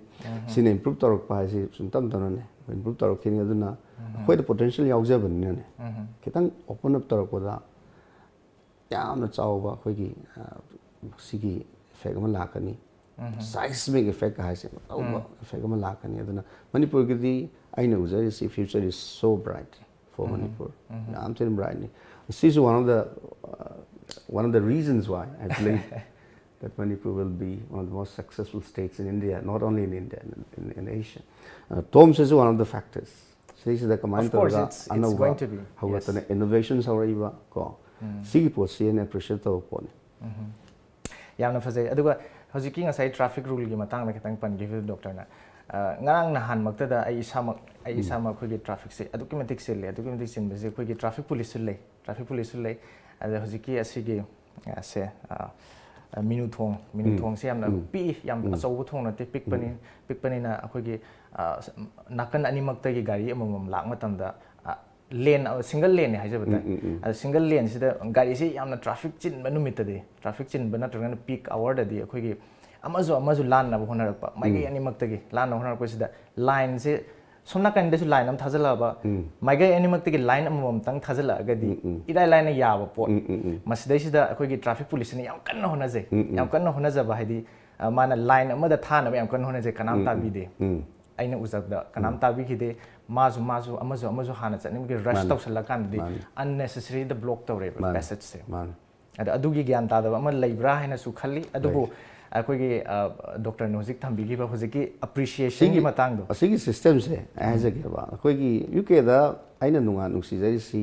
ꯁꯤꯅ ꯏꯝꯄ꯭ꯔꯨꯞ ꯇꯧꯔꯛꯄ ꯍꯥꯏꯁꯤ ꯁꯨꯝ ꯇꯞ ꯇꯞꯅꯅꯦ ꯏꯝꯄ꯭ꯔꯨꯞ ꯇꯧꯔꯛꯈꯤꯅꯤ꯫ ꯑꯗꯨꯅ ꯑꯩꯈꯣꯏꯗ ꯄꯣꯇꯦꯟꯁꯤꯌꯦꯜ ꯌꯥꯎꯖꯕꯅꯤꯅꯅꯦ, ꯈꯤꯇꯪ ꯑꯣꯄꯟ ꯑꯞ ꯇꯧꯔꯛꯄꯗ ꯌꯥꯝꯅ ꯆꯥꯎꯕ ꯑꯩꯈꯣꯏꯒꯤ, ꯑ, ꯁꯤꯒꯤ ꯏꯐꯦꯛ ꯑꯃ ꯂꯥꯛꯀꯅꯤ꯫ ꯁꯥꯏꯁꯃꯤꯛ ꯏꯐꯦꯛ ꯍꯥꯏꯁꯦ ꯑꯆꯧꯕ ꯏꯐꯦꯛ ꯑꯃ ꯂꯥꯛꯀꯅꯤ꯫ ꯑꯗꯨꯅ ꯃꯅꯤꯄꯨꯔꯒꯤꯗꯤ ꯑꯩꯅ ꯎꯖꯔꯤꯁꯤ, future is so bright for Manipur. ꯌꯥꯝ ꯊꯤꯅ ꯕ꯭ꯔꯥꯏꯠꯅꯤ꯫ ꯁꯤꯁꯨ one of the, uh, one of the reasons why I believe that Manipur will be one of the most successful states in India, not only in India, in, in, in Asia. Uh, ꯇꯣꯝꯁꯤꯁꯨ one of the factors꯫ ꯁꯤꯁꯤꯗ ꯀꯃꯥꯏꯅ Of course, ꯇꯧꯔꯒ it's, it's ꯑꯅꯧꯕ going to be. ꯍꯧꯒꯠꯇꯅ Yes. ꯏꯅꯣꯚꯦꯁꯟꯁ ꯍꯧꯔꯛꯏꯕ ꯀꯣ, ꯁꯤꯒꯤ ꯄꯣꯠꯁꯤ ꯑꯩꯅ ꯑꯦꯄ꯭ꯔꯤꯁꯤꯌꯦꯠ ꯇꯧꯕ ꯄꯣꯠꯅꯤ꯫ ꯌꯥꯝꯅ ꯐꯖꯩ꯫ ꯑꯗꯨꯒ ꯍꯧꯖꯤꯛꯀꯤ ꯉꯁꯥꯏ ꯇ꯭ꯔꯥꯐꯤꯛ ꯔꯨꯜꯒꯤ ꯃꯇꯥꯡꯗ ꯈꯤꯇꯪ ꯄꯟꯈꯤꯕꯗꯣ, ꯗꯣꯛꯇꯔꯅ, ꯑ, ꯉꯔꯥꯡ ꯅꯍꯥꯟꯃꯛꯇꯗ ꯑꯩ ꯏꯁꯥꯃꯛ, ꯑꯩ ꯏꯁꯥꯃꯛ ꯑꯩꯈꯣꯏꯒꯤ ꯇ꯭ꯔꯥꯐꯤꯛꯁꯦ ꯑꯗꯨꯛꯀꯤ ꯃꯇꯤꯛ ꯆꯤꯜꯂꯦ, ꯑꯗꯨꯛꯀꯤ ꯃꯇꯤꯛ ꯆꯤꯟꯕꯁꯦ ꯑꯩꯈꯣꯏꯒꯤ ꯇ꯭ꯔꯥꯐꯤꯛ ꯄꯨꯂꯤꯁꯁꯨ ꯂꯩ, ꯇ꯭ꯔꯥꯐꯤꯛ ꯄꯨꯂꯤꯁꯁꯨ ꯂꯩ꯫ ꯑꯗ ꯍꯧꯖꯤꯛꯀꯤ ꯑꯁꯤꯒꯤ, ꯑ, ꯁꯦ, ꯑ, ꯑ, ꯃꯤꯅꯨ ꯊꯣꯡ, ꯃꯤꯅꯨ ꯊꯣꯡꯁꯦ ꯌꯥꯝꯅ ꯄꯤꯛꯏ, ꯌꯥꯝ ꯑꯆꯧꯕ ꯊꯣꯡ ꯅꯠꯇꯦ, ꯄꯤꯛꯄꯅꯤ꯫ ꯄꯤꯛꯄꯅꯤꯅ ꯑꯩꯈꯣꯏꯒꯤ, ꯑ, ꯅꯥꯀꯟ ꯑꯅꯤꯃꯛꯇꯒꯤ ꯒꯥꯔꯤ ꯑꯃꯃꯝ ꯂꯥꯛ ꯃꯇꯝꯗ, ꯑ, ꯂꯦꯟ, ꯑ, ꯁꯤꯡꯒꯜ ꯂꯦꯟꯅꯤ ꯍꯥꯏꯖꯕ ꯇꯥꯏ꯫ ꯑꯗ ꯁꯤꯡꯒꯜ ꯂꯦꯟꯁꯤꯗ ꯒꯥꯔꯤꯁꯤ ꯌꯥꯝꯅ ꯇ꯭ꯔꯥꯐꯤꯛ ꯆꯤꯟꯕ ꯅꯨꯃꯤꯠꯇꯗꯤ, ꯇ꯭ꯔꯥꯐꯤꯛ ꯆꯤꯟꯕ ꯅꯠꯇ꯭ꯔꯒꯅ ꯄꯤꯛ ꯑꯋꯥꯔꯗꯗꯤ ꯑꯩꯈꯣꯏꯒꯤ ꯑꯃꯁꯨ ꯑꯃꯁꯨ ꯂꯥꯟꯅꯕ ꯍꯣꯠꯅꯔꯛꯄ, ꯃꯥꯏꯀꯩ ꯑꯅꯤꯃꯛꯇꯒꯤ ꯂꯥꯟꯅꯕ ꯍꯣꯠꯅꯔꯛꯄꯁꯤꯗ ꯂꯥꯏꯟꯁꯦ ꯁꯣꯝ ꯅꯥꯀꯟꯗꯁꯨ ꯂꯥꯏꯟ ꯑꯃ ꯊꯥꯖꯤꯜꯂꯛꯑꯕ, ꯃꯥꯏꯀꯩ ꯑꯅꯤꯃꯛꯇꯒꯤ ꯂꯥꯏꯟ ꯑꯃꯃꯝꯇꯪ ꯊꯥꯖꯤꯜꯂꯛꯑꯒꯗꯤ ꯏꯔꯥꯏ ꯂꯥꯏꯅ ꯌꯥꯕ ꯄꯣꯠ꯫ ꯃꯁꯤꯗꯩꯁꯤꯗ ꯑꯩꯈꯣꯏꯒꯤ ꯇ꯭ꯔꯥꯐꯤꯛ ꯄꯨꯂꯤꯁꯁꯤꯅ ꯌꯥꯝ ꯀꯟꯅ ꯍꯣꯠꯅꯖꯩ꯫ ꯌꯥꯝ ꯀꯟꯅ ꯍꯣꯠꯅꯖꯕ ꯍꯥꯏꯗꯤ, ꯑ, ꯃꯥꯅ ꯂꯥꯏꯟ ꯑꯃꯗ ꯊꯥꯅꯕ ꯌꯥꯝ ꯀꯟꯅ ꯍꯣꯠꯅꯖꯩ, ꯀꯅꯥꯝ ꯇꯥꯕꯤꯗꯦ꯫ ꯑꯩꯅ ꯎꯖꯕꯗ ꯀꯅꯥꯝ ꯇꯥꯕꯤꯈꯤꯗꯦ꯫ ꯃꯥꯁꯨ, ꯃꯥꯁꯨ ꯑꯃꯁꯨ ꯑꯃꯁꯨ ꯍꯥꯟꯅ ꯆꯠꯅꯤꯡꯕꯒꯤ ꯔꯁ ꯃꯥꯅꯤ꯫ ꯇꯧꯁꯜꯂꯀꯥꯟꯗꯗꯤ ꯃꯥꯅꯤ꯫ ꯑꯟꯅꯦꯁꯦꯁꯔꯤꯗ ꯕ꯭ꯂꯣꯛ ꯇꯧꯔꯦꯕ ꯃꯥꯅꯤ꯫ ꯄꯦꯁꯦꯖꯁꯦ꯫ ꯃꯥꯅꯤ꯫ ꯑꯗ ꯑꯗꯨꯒꯤ ꯒ꯭ꯌꯥꯟ ꯇꯥꯗꯕ ꯑꯃ ꯂꯩꯕ꯭ꯔꯥ ꯍꯥꯏꯅꯁꯨ ꯈꯜꯂꯤ꯫ ꯑꯗꯨꯕꯨ ꯑꯩꯈꯣꯏꯒꯤ ꯗꯣꯛꯇꯔꯅ ꯍꯧꯖꯤꯛ ꯊꯝꯕꯤꯈꯤꯕ ꯍꯧꯖꯤꯛꯀꯤ ꯑꯦꯄ꯭ꯔꯤꯁꯤꯌꯦꯁꯟꯒꯤ ꯁꯤꯒꯤ ꯃꯇꯥꯡꯗꯣ ꯑꯁꯤꯒꯤ ꯁꯤꯁꯇꯦꯝꯁꯦ ꯑꯩ ꯍꯥꯏꯖꯒꯦꯕ, ꯑꯩꯈꯣꯏꯒꯤ ꯌꯨ ꯀꯦꯗ ꯑꯩꯅ ꯅꯨꯡꯉꯥꯏ ꯅꯨꯡꯁꯤꯖꯔꯤꯁꯤ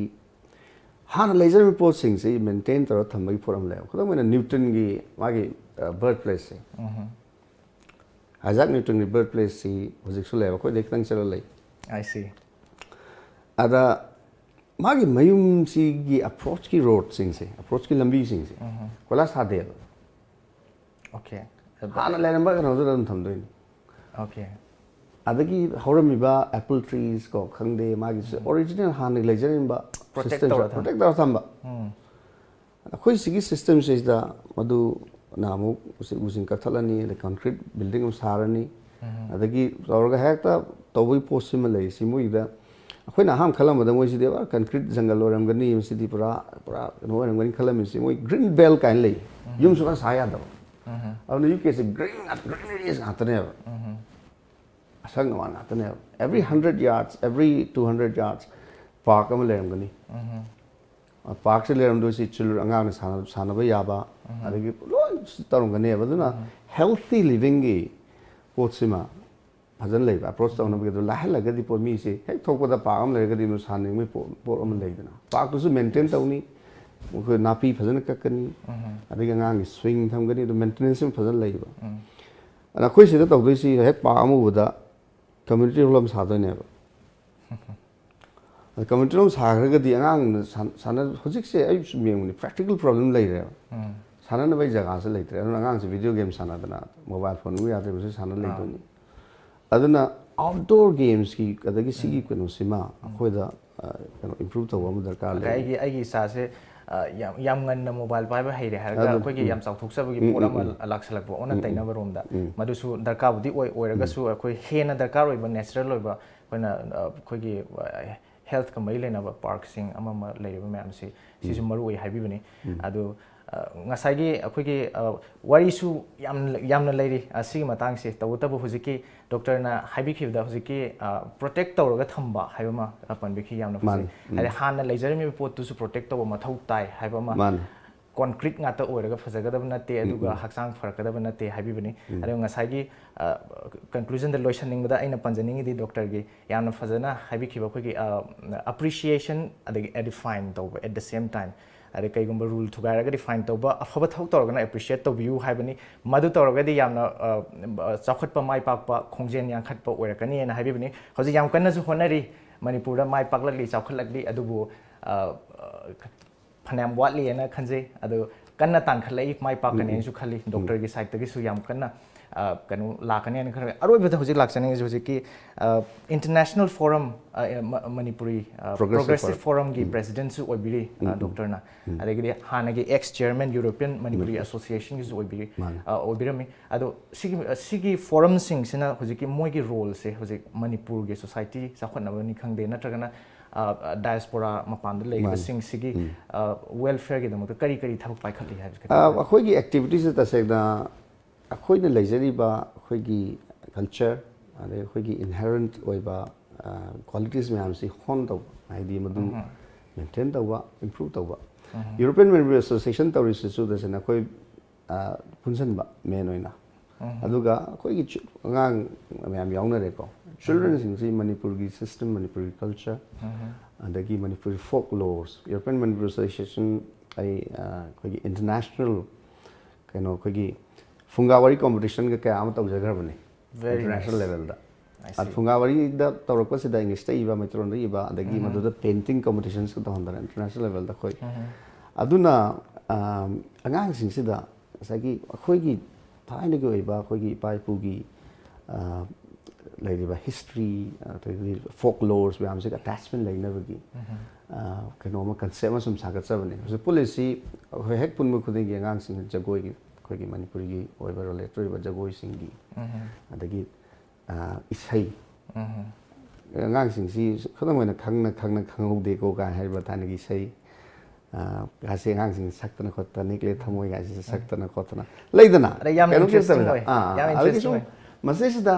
ꯍꯥꯟꯅ ꯂꯩꯖꯔꯝꯃꯤꯕ ꯄꯣꯠꯁꯤꯡꯁꯤ ꯃꯦꯟꯇꯦꯟ ꯇꯧꯔꯒ ꯊꯝꯕꯒꯤ ꯄꯣꯠ ꯑꯃ ꯂꯩꯌꯦꯕ꯫ ꯈꯨꯗꯝ ꯑꯣꯏꯅ ꯅ꯭ꯌꯨꯇꯟꯒꯤ ꯃꯥꯒꯤ ꯕꯔꯠ ꯄ꯭ꯂꯦꯁꯁꯦ, ꯑꯥꯏꯖꯥꯛ ꯅ꯭ꯌꯨꯇꯟꯒꯤ ꯕꯔꯠ ꯄ꯭ꯂꯦꯁꯁꯤ ꯍꯧꯖꯤꯛꯁꯨ ꯂꯩꯌꯦꯕ, ꯑꯩꯈꯣꯏꯗꯩ ꯈꯤꯇꯪ ꯆꯠꯂ ꯂꯩ꯫ ꯑꯥꯏ ꯁꯤ ꯑꯗ ꯃꯥꯒꯤ ꯃꯌꯨꯝꯁꯤꯒꯤ ꯑꯦꯄ꯭ꯔꯣꯆꯀꯤ ꯔꯣꯗꯁꯤꯡꯁꯦ, ꯑꯦꯄ꯭ꯔꯣꯆꯀꯤ ꯂꯝꯕꯤꯁꯤꯡꯁꯦ ꯀꯣꯏꯂꯥꯁ ꯊꯥꯗꯦꯕ꯫ ꯑꯣꯀꯦ ꯍꯥꯟꯅ ꯂꯩꯔꯝꯕ ꯀꯩꯅꯣꯗꯨꯗ ꯑꯗꯨꯝ ꯊꯝꯗꯣꯏꯅꯤ꯫ ꯑꯣꯀꯦ ꯑꯗꯒꯤ ꯍꯧꯔꯝꯃꯤꯕ ꯑꯦꯄꯜ ꯇ꯭ꯔꯤꯁ ꯀꯣ ꯈꯪꯗꯦ, ꯃꯥꯒꯤ ꯑꯣꯔꯤꯖꯤꯅꯦꯜ ꯍꯥꯟꯅ ꯂꯩꯖꯔꯝꯕ Protect ꯁꯤꯁꯇꯦꯝꯁꯦ ꯇꯧꯔ ꯊꯝꯕ꯫ ꯄ꯭ꯔꯣꯇꯦꯛ ꯇꯧꯔ ꯊꯝꯕ꯫ ꯎꯝ ꯑꯩꯈꯣꯏ ꯁꯤꯒꯤ ꯁꯤꯁꯇꯦꯝꯁꯤꯗ ꯃꯗꯨ ꯅꯍꯥꯟꯃꯨꯛ ꯎꯆꯦꯛ ꯎꯁꯤꯡ ꯀꯛꯊꯠꯂꯅꯤ, ꯑꯗꯩ ꯀꯟꯀ꯭ꯔꯤꯠ ꯕꯤꯜꯗꯤꯡ ꯑꯃ ꯁꯥꯔꯅꯤ, ꯑꯗꯒꯤ ꯇꯧꯔꯒ ꯍꯦꯛꯇ ꯇꯧꯕꯒꯤ ꯄꯣꯠꯁꯤꯃ ꯂꯩꯔꯤꯁꯤ ꯃꯣꯏꯒꯤꯗ꯫ ꯑꯩꯈꯣꯏꯅ ꯑꯍꯥꯟꯕ ꯈꯜꯂꯝꯕꯗ ꯃꯣꯏꯁꯤꯗꯤ ꯄꯨꯔꯥ ꯀꯟꯀ꯭ꯔꯤꯠ ꯖꯪꯒꯜ ꯑꯣꯏꯔꯝꯒꯅꯤ, ꯃꯁꯤꯗꯤ ꯄꯨꯔꯥ ꯄꯨꯔꯥ ꯀꯩꯅꯣ ꯑꯣꯏꯔꯝꯒꯅꯤ ꯈꯜꯂꯝꯃꯤꯁꯤ ꯃꯣꯏ ꯒ꯭ꯔꯤꯟ ꯕꯦꯜ ꯀꯥꯏꯅ ꯂꯩ꯫ ꯌꯨꯝꯁꯨ ꯈꯔ ꯁꯥ ꯌꯥꯗꯕ꯫ ꯑꯗꯨꯅ ꯌꯨ ꯀꯦꯁꯦ ꯒ꯭ꯔꯤꯟ ꯉꯥꯛꯇ, ꯒ꯭ꯔꯤꯅꯔꯤꯁ ꯉꯥꯛꯇꯅꯦꯕ꯫ ꯑꯁꯪ ꯑꯃꯥꯟ ꯉꯥꯛꯇꯅꯦꯕ꯫ Every hundred yards, every two hundred yards park ꯑꯃ ꯂꯩꯔꯝꯒꯅꯤ꯫ ꯄꯥꯔꯛꯁꯤ ꯂꯩꯔꯝꯗꯣꯏꯁꯤ ꯆꯤꯜꯗ꯭ꯔꯦꯟ, ꯑꯉꯥꯡꯅ ꯁꯥꯟꯅ- ꯁꯥꯟꯅꯕ ꯌꯥꯕ, ꯑꯗꯒꯤ ꯂꯣꯏ ꯇꯧꯔꯝꯒꯅꯦꯕ꯫ ꯑꯗꯨꯅ ꯍꯦꯜꯊꯤ ꯂꯤꯕꯤꯡꯒꯤ ꯄꯣꯠꯁꯤꯃ ꯐꯖꯅ ꯂꯩꯕ, ꯑꯦꯄ꯭ꯔꯣꯆ ꯇꯧꯅꯕꯒꯤ ꯑꯗꯨ ꯂꯥꯏꯍꯜꯂꯒꯗꯤ ꯄꯣꯠ ꯃꯤꯁꯦ ꯍꯦꯛ ꯊꯣꯛꯄꯗ ꯄꯥꯔꯛ ꯑꯃ ꯂꯩꯔꯒꯗꯤ ꯑꯗꯨꯝ ꯁꯥꯟꯅꯅꯤꯡꯕꯒꯤ ꯄꯣꯠ ꯄꯣꯠ ꯑꯃ ꯂꯩꯗꯅ꯫ ꯄꯥꯔꯛꯇꯨꯁꯨ ꯃꯦꯟꯇꯦꯟ ꯇꯧꯅꯤ, ꯑꯩꯈꯣꯏ ꯅꯥꯄꯤ ꯐꯖꯅ ꯀꯛꯀꯅꯤ, ꯑꯗꯒꯤ ꯑꯉꯥꯡꯒꯤ ꯁ꯭ꯋꯤꯡ ꯊꯝꯒꯅꯤ, ꯑꯗꯨ ꯃꯦꯟꯇꯦꯅꯦꯟꯁ ꯑꯃ ꯐꯖꯅ ꯂꯩꯕ꯫ ꯑꯗ ꯑꯩꯈꯣꯏ ꯁꯤꯗ ꯇꯧꯗꯣꯏꯁꯤ ꯍꯦꯛ ꯄꯥꯔꯛ ꯑꯃ ꯎꯕꯗ ꯀꯝꯃ꯭ꯌꯨꯅꯤꯇꯤ ꯍꯣꯜ ꯑꯃ ꯁꯥꯗꯣꯏꯅꯦꯕ꯫ ꯑꯗ ꯀꯝꯃ꯭ꯌꯨꯅꯤꯇꯤ ꯍꯣꯜ ꯑꯃ ꯁꯥꯈ꯭ꯔꯒꯗꯤ ꯑꯉꯥꯡꯅ ꯁꯥꯟ- ꯁꯥꯟꯅ- ꯍꯧꯖꯤꯛꯁꯦ ꯑꯩ ꯁꯨꯝ ꯌꯦꯡꯕꯅꯤ, ꯄ꯭ꯔꯦꯛꯇꯤꯀꯦꯜ ꯄ꯭ꯔꯣꯕ꯭ꯂꯦꯝ ꯂꯩꯔꯦꯕ꯫ ꯁꯥꯟꯅꯅꯕꯒꯤ ꯖꯒꯥꯁꯦ ꯂꯩꯇ꯭ꯔꯦ꯫ ꯑꯗꯨꯅ ꯑꯉꯥꯡꯁꯦ ꯚꯤꯗꯤꯑꯣ ꯒꯦꯝ ꯁꯥꯟꯅꯗꯅ, ꯃꯣꯕꯥꯏꯜ ꯐꯣꯟ ꯑꯃ ꯌꯥꯗ꯭ꯔꯦ, ꯃꯁꯤ ꯁꯥꯟꯅ ꯂꯩꯗꯣꯏꯅꯤ꯫ ꯑꯗꯨꯅ ꯑꯥꯎꯠꯗꯣꯔ ꯒꯦꯝꯁꯀꯤ ꯑꯗꯒꯤ ꯁꯤꯒꯤ ꯀꯩꯅꯣꯁꯤꯃ ꯑꯩꯈꯣꯏꯗ ꯑ, ꯀꯩꯅꯣ ꯏꯝꯄ꯭ꯔꯨꯚ ꯇꯧꯕ ꯑꯃ ꯗꯔꯀꯥꯔ ꯑꯗ ꯂꯩ꯫ ꯑꯩꯒꯤ ꯑꯩꯒꯤ ꯏꯆꯥꯁꯦ ꯑ, ꯌꯥꯝ ꯌꯥꯝ ꯉꯟꯅ ꯃꯣꯕꯥꯏꯜ ꯄꯥꯏꯕ ꯍꯩꯔꯦ ꯍꯥꯏꯔꯒ ꯑꯗꯨ, ꯑꯩꯈꯣꯏꯒꯤ ꯎꯝ, ꯌꯥꯝ ꯆꯥꯎꯊꯣꯛꯆꯕꯒꯤ ꯎꯝ, ꯄꯣꯠ ꯎꯝ, ꯑꯃ ꯎꯝ, ꯂꯥꯛꯁꯜꯂꯛꯄ, ꯑꯣꯟꯅ ꯎꯝ, ꯎꯝ, ꯇꯩꯅꯕꯔꯣꯝꯗ꯫ ꯎꯝ, ꯃꯗꯨꯁꯨ ꯗꯔꯀꯥꯔꯕꯨꯗꯤ ꯑꯣꯏ ꯑꯣꯏꯔꯒꯁꯨ ꯑꯩꯈꯣꯏ ꯍꯦꯟꯅ ꯗꯔꯀꯥꯔ ꯑꯣꯏꯕ ꯅꯦꯆꯔꯦꯜ ꯑꯣꯏꯕ ꯑꯩꯈꯣꯏꯅ ꯑ, ꯑꯩꯈꯣꯏꯒꯤ ꯍꯦꯜꯊꯀ ꯃꯔꯤ ꯂꯩꯅꯕ ꯄꯥꯔꯛꯁꯤꯡ ꯑꯃ ꯑꯃ ꯂꯩꯔꯤꯕ ꯃꯌꯥꯝꯁꯤ ꯁꯤꯁꯨ ꯃꯔꯨ ꯑꯣꯏ ꯍꯥꯏꯕꯤꯕꯅꯤ꯫ ꯑꯗꯨ ꯑ, ꯉꯁꯥꯏꯒꯤ ꯑꯩꯈꯣꯏꯒꯤ ꯑ, ꯋꯥꯔꯤꯁꯨ ꯌꯥꯝ ꯌꯥꯝꯅ ꯂꯩꯔꯤ ꯑ, ꯁꯤꯒꯤ ꯃꯇꯥꯡꯁꯦ꯫ ꯇꯧꯕꯇꯕꯨ ꯍꯧꯖꯤꯛꯀꯤ ꯗꯣꯛꯇꯔꯅ ꯍꯥꯏꯕꯤꯈꯤꯕꯗ ꯍꯧꯖꯤꯛꯀꯤ ꯄ꯭ꯔꯣꯇꯦꯛ ꯇꯧꯔꯒ ꯊꯝꯕ ꯍꯥꯏꯕ ꯑꯃ ꯑ, ꯄꯟꯕꯤꯈꯤ, ꯌꯥꯝꯅ ꯐꯖꯩ꯫ ꯃꯥꯅꯤ, ꯎꯝ꯫ ꯍꯥꯏꯗꯤ ꯍꯥꯟꯅ ꯂꯩꯖꯔꯝꯃꯤꯕ ꯄꯣꯠꯇꯨꯁꯨ ꯄ꯭ꯔꯣꯇꯦꯛ ꯇꯧꯕ ꯃꯊꯧ ꯇꯥꯏ ꯍꯥꯏꯕ ꯑꯃ꯫ ꯃꯥꯅꯤ꯫ ꯀꯣꯟꯀ꯭ꯔꯤꯠ ꯉꯥꯛꯇ ꯑꯣꯏꯔꯒ ꯐꯖꯒꯗꯕ ꯅꯠꯇꯦ, ꯑꯗꯨꯒ ꯍꯛꯆꯥꯡ ꯐꯔꯛꯀꯗꯕ ꯅꯠꯇꯦ ꯍꯥꯏꯕꯤꯕꯅꯤ꯫ ꯑꯗꯨꯒ ꯉꯁꯥꯏꯒꯤ ꯀꯟꯀ꯭ꯂꯨꯖꯟꯗ ꯂꯣꯏꯁꯟꯅꯤꯡꯕꯗ ꯑꯩꯅ ꯄꯟꯖꯅꯤꯡꯉꯤꯗꯤ ꯗꯣꯛꯇꯔꯒꯤ ꯌꯥꯝꯅ ꯐꯖꯅ ꯍꯥꯏꯕꯤꯈꯤꯕ ꯑꯩꯈꯣꯏꯒꯤ ꯑꯦꯄ꯭ꯔꯤꯁꯤꯌꯦꯁꯟ ꯑꯗꯒꯤ ꯑꯦꯗꯤꯐꯥꯏꯟ ꯇꯧꯕ at the same time꯫ ꯑꯗꯩ ꯀꯩꯒꯨꯝꯕ ꯔꯨꯜ ꯊꯨꯒꯥꯏꯔꯒꯗꯤ ꯐꯥꯏꯟ ꯇꯧꯕ, ꯑꯐꯕ ꯊꯕꯛ ꯇꯧꯔꯒꯅ ꯑꯦꯄ꯭ꯔꯤꯁꯤꯌꯦꯠ ꯇꯧꯕꯤꯌꯨ ꯍꯥꯏꯕꯅꯤ꯫ ꯃꯗꯨ ꯇꯧꯔꯒꯗꯤ ꯌꯥꯝꯅ ꯆꯥꯎꯈꯠꯄ, ꯃꯥꯏ ꯄꯥꯛꯄ, ꯈꯣꯡꯖꯦꯜ ꯌꯥꯡꯈꯠꯄ ꯑꯣꯏꯔꯛꯀꯅꯤꯅ ꯍꯥꯏꯕꯤꯕꯅꯤ꯫ ꯍꯧꯖꯤꯛ ꯌꯥꯝ ꯀꯟꯅꯁꯨ ꯍꯣꯠꯅꯔꯤ, ꯃꯅꯤꯄꯨꯔꯗ ꯃꯥꯏ ꯄꯥꯛꯂꯛꯂꯤ, ꯆꯥꯎꯈꯠꯂꯛꯂꯤ꯫ ꯑꯗꯨꯕꯨ ꯐꯅꯌꯥꯝ ꯋꯥꯠꯂꯤꯅ ꯈꯟꯖꯩ꯫ ꯑꯗꯨ ꯀꯟꯅ ꯇꯥꯟꯈꯠꯂꯛꯏ, ꯃꯥꯏ ꯄꯥꯛꯀꯅꯤ ꯍꯥꯏꯅꯁꯨ ꯈꯜꯂꯤ꯫ ꯗꯣꯛꯇꯔꯒꯤ ꯁꯥꯏꯠꯇꯒꯤꯁꯨ ꯌꯥꯝ ꯀꯟꯅ ꯀꯩꯅꯣ ꯂꯥꯛꯀꯅꯤ ꯍꯥꯏꯅ ꯈꯜꯂꯤ꯫ ꯑꯔꯣꯏꯕꯗ ꯍꯧꯖꯤꯛ ꯂꯥꯛꯆꯅꯤꯡꯉꯤꯁꯦ ꯍꯧꯖꯤꯛꯀꯤ ꯏꯟꯇꯔꯅꯦꯁꯅꯦꯜ ꯐꯣꯔꯝ, ꯃꯅꯤꯄꯨꯔꯤ ꯄ꯭ꯔꯣꯒ꯭ꯔꯦꯁꯤꯞ ꯐꯣꯔꯝꯒꯤ ꯄ꯭ꯔꯦꯁꯤꯗꯦꯟꯁꯨ ꯑꯣꯏꯕꯤꯔꯤ ꯗꯣꯛꯇꯔꯅ꯫ ꯑꯗꯒꯤꯗꯤ ꯍꯥꯟꯅꯒꯤ ꯑꯦꯛꯁ ꯆꯤꯌꯔꯃꯦꯟ ꯌꯨꯔꯣꯄꯤꯌꯟ ꯃꯅꯤꯄꯨꯔꯤ ꯑꯦꯁꯣꯁꯤꯌꯦꯁꯟꯒꯤꯁꯨ ꯑꯣꯏꯕꯤꯔꯤ, ꯑꯣꯏꯕꯤꯔꯝꯃꯤ꯫ ꯑꯗꯣ ꯁꯤꯒꯤ ꯁꯤꯒꯤ ꯐꯣꯔꯝꯁꯤꯡꯁꯤꯅ ꯍꯧꯖꯤꯛꯀꯤ ꯃꯣꯏꯒꯤ ꯔꯣꯜꯁꯦ ꯍꯧꯖꯤꯛ ꯃꯅꯤꯄꯨꯔꯒꯤ ꯁꯣꯁꯥꯏꯇꯤ ꯆꯥꯎꯈꯠꯅꯕꯅꯤ ꯈꯪꯗꯦ, ꯅꯠꯇ꯭ꯔꯒꯅ ꯗꯥꯏꯁꯄꯣꯔꯥ ꯃꯄꯥꯟꯗ ꯂꯩꯔꯤꯕꯁꯤꯡꯁꯤꯒꯤ ꯋꯦꯜꯐꯤꯌꯔꯒꯤꯗꯃꯛꯇ ꯀꯔꯤ ꯀꯔꯤ ꯊꯕꯛ ꯄꯥꯏꯈꯠꯂꯤ ꯍꯥꯏꯕꯁꯤ ꯈꯤꯇꯪ ꯍꯥꯏꯕꯤꯌꯨ꯫ ꯑꯩꯈꯣꯏꯒꯤ ꯑꯦꯛꯇꯤꯚꯤꯇꯤꯁꯁꯦ ꯇꯁꯦꯡꯅ ꯑꯩꯈꯣꯏꯅ ꯂꯩꯖꯔꯤꯕ ꯑꯩꯈꯣꯏꯒꯤ ꯀꯜꯆꯔ, ꯑꯗꯩ ꯑꯩꯈꯣꯏꯒꯤ ꯏꯟꯍꯦꯔꯦꯟꯠ ꯑꯣꯏꯕ ꯀ꯭ꯋꯥꯂꯤꯇꯤꯁ ꯃꯌꯥꯝꯁꯤ ꯍꯣꯟ ꯇꯧꯕ, ꯍꯥꯏꯗꯤ ꯃꯗꯨ ꯃꯦꯟꯇꯦꯟ ꯇꯧꯕ, ꯏꯝꯄ꯭ꯔꯨꯞ ꯇꯧꯕ꯫ ꯌꯨꯔꯣꯄꯤꯌꯟ ꯃꯅꯤꯄꯨꯔꯤ ꯑꯦꯁꯣꯁꯤꯌꯦꯁꯟ ꯇꯧꯔꯤꯁꯤꯁꯨ ꯇꯁꯦꯡꯅ ꯑꯩꯈꯣꯏ ꯄꯨꯟꯁꯤꯟꯕ ꯃꯦꯟ ꯑꯣꯏꯅ꯫ ꯑꯗꯨꯒ ꯑꯩꯈꯣꯏꯒꯤ ꯑꯉꯥꯡ ꯃꯌꯥꯝ ꯌꯥꯎꯅꯔꯦꯀꯣ꯫ ꯆꯤꯜꯗ꯭ꯔꯦꯟꯁꯤꯡꯁꯤ ꯃꯅꯤꯄꯨꯔꯒꯤ ꯁꯤꯁꯇꯦꯝ, ꯃꯅꯤꯄꯨꯔꯒꯤ ꯀꯜꯆꯔ, ꯑꯗꯒꯤ ꯃꯅꯤꯄꯨꯔꯤ ꯐꯣꯛ ꯂꯣꯔꯁ, ꯌꯨꯔꯣꯄꯤꯌꯟ ꯃꯅꯤꯄꯨꯔꯤ ꯑꯦꯁꯣꯁꯤꯌꯦꯁꯟ, ꯑꯩ ꯑꯩꯈꯣꯏꯒꯤ ꯏꯟꯇꯔꯅꯦꯁꯅꯦꯜ ꯀꯩꯅꯣ ꯑꯩꯈꯣꯏꯒꯤ ꯐꯨꯡꯒꯥ ꯋꯥꯔꯤ ꯀꯣꯝꯄꯤꯇꯤꯁꯟꯒ ꯀꯌꯥ ꯑꯃ ꯇꯧꯖꯈ꯭ꯔꯕꯅꯤ ꯏꯟꯇꯔꯅꯦꯁꯅꯦꯜ ꯂꯦꯚꯦꯜꯗ꯫ ꯐꯨꯡꯒꯥ ꯋꯥꯔꯤꯗ ꯇꯧꯔꯛꯄꯁꯤꯗ ꯏꯪꯂꯤꯁꯇ ꯏꯕ, ꯃꯩꯇꯩꯂꯣꯟꯗ ꯏꯕ, ꯑꯗꯒꯤ ꯃꯗꯨꯗ ꯄꯦꯟꯇꯤꯡ ꯀꯣꯝꯄꯤꯇꯤꯁꯟꯁꯀ ꯇꯧꯍꯟꯗꯅ ꯏꯟꯇꯔꯅꯦꯁꯅꯦꯜ ꯂꯦꯚꯦꯜꯗ ꯑꯩꯈꯣꯏ꯫ ꯑꯗꯨꯅ ꯑꯉꯥꯡꯁꯤꯡꯁꯤꯗ ꯉꯁꯥꯏꯒꯤ ꯑꯩꯈꯣꯏꯒꯤ ꯊꯥꯏꯅꯒꯤ ꯑꯣꯏꯕ ꯑꯩꯈꯣꯏꯒꯤ ꯏꯄꯥ ꯏꯄꯨꯒꯤ ꯂꯩꯔꯤꯕ ꯍꯤꯁꯇ꯭ꯔꯤ, ꯑꯗꯒꯤ ꯐꯣꯛ ꯂꯣꯔꯁ ꯃꯌꯥꯝꯁꯤꯒ ꯑꯦꯇꯦꯆꯃꯦꯟ ꯂꯩꯅꯕꯒꯤ ꯀꯩꯅꯣ ꯑꯃ, ꯀꯟꯁꯦꯞ ꯑꯃ ꯁꯨꯝ ꯁꯥꯒꯠꯆꯕꯅꯦ꯫ ꯍꯧꯖꯤꯛ ꯄꯨꯜꯂꯤꯁꯤ ꯑꯩꯈꯣꯏ ꯍꯦꯛ ꯄꯨꯟꯕ ꯈꯨꯗꯤꯡꯒꯤ ꯑꯉꯥꯡꯁꯤꯡ ꯖꯒꯣꯏꯒꯤ, ꯑꯩꯈꯣꯏꯒꯤ ꯃꯅꯤꯄꯨꯔꯤꯒꯤ ꯑꯣꯏꯕ ꯔꯤꯂꯦꯇꯦꯠ ꯑꯣꯏꯕ ꯖꯒꯣꯏꯁꯤꯡꯒꯤ, ꯑꯗꯒꯤ ꯏꯁꯩ, ꯑꯉꯥꯡꯁꯤꯡꯁꯤ ꯈꯨꯗꯝ ꯑꯣꯏꯅ ꯈꯪꯅ ꯈꯪꯅ ꯈꯪꯍꯧꯗꯦꯀꯣ ꯀꯥꯏꯅ ꯍꯥꯏꯔꯤꯕ ꯊꯥꯏꯅꯒꯤ ꯏꯁꯩ ꯀꯥꯁꯦ ꯑꯉꯥꯡꯁꯤꯡ ꯁꯛꯇꯅ ꯈꯣꯠꯇꯅ, ꯅꯤꯛꯂꯦ ꯊꯃꯣꯏ ꯀꯥꯏꯁꯦ ꯁꯛꯇꯅ ꯈꯣꯠꯇꯅ ꯂꯩꯗꯅ, ꯑꯗ ꯌꯥꯝ ꯀꯩꯅꯣ ꯏꯟꯇꯔꯦꯁꯇꯤꯡ ꯇꯧꯗꯅ꯫ ꯑꯣꯏ, ꯑꯥ, ꯌꯥꯝ ꯑꯗꯒꯤ ꯏꯟꯇꯔꯦꯁꯇꯤꯡ ꯁꯨꯝ ꯑꯣꯏ꯫ ꯃꯁꯤꯁꯤꯗ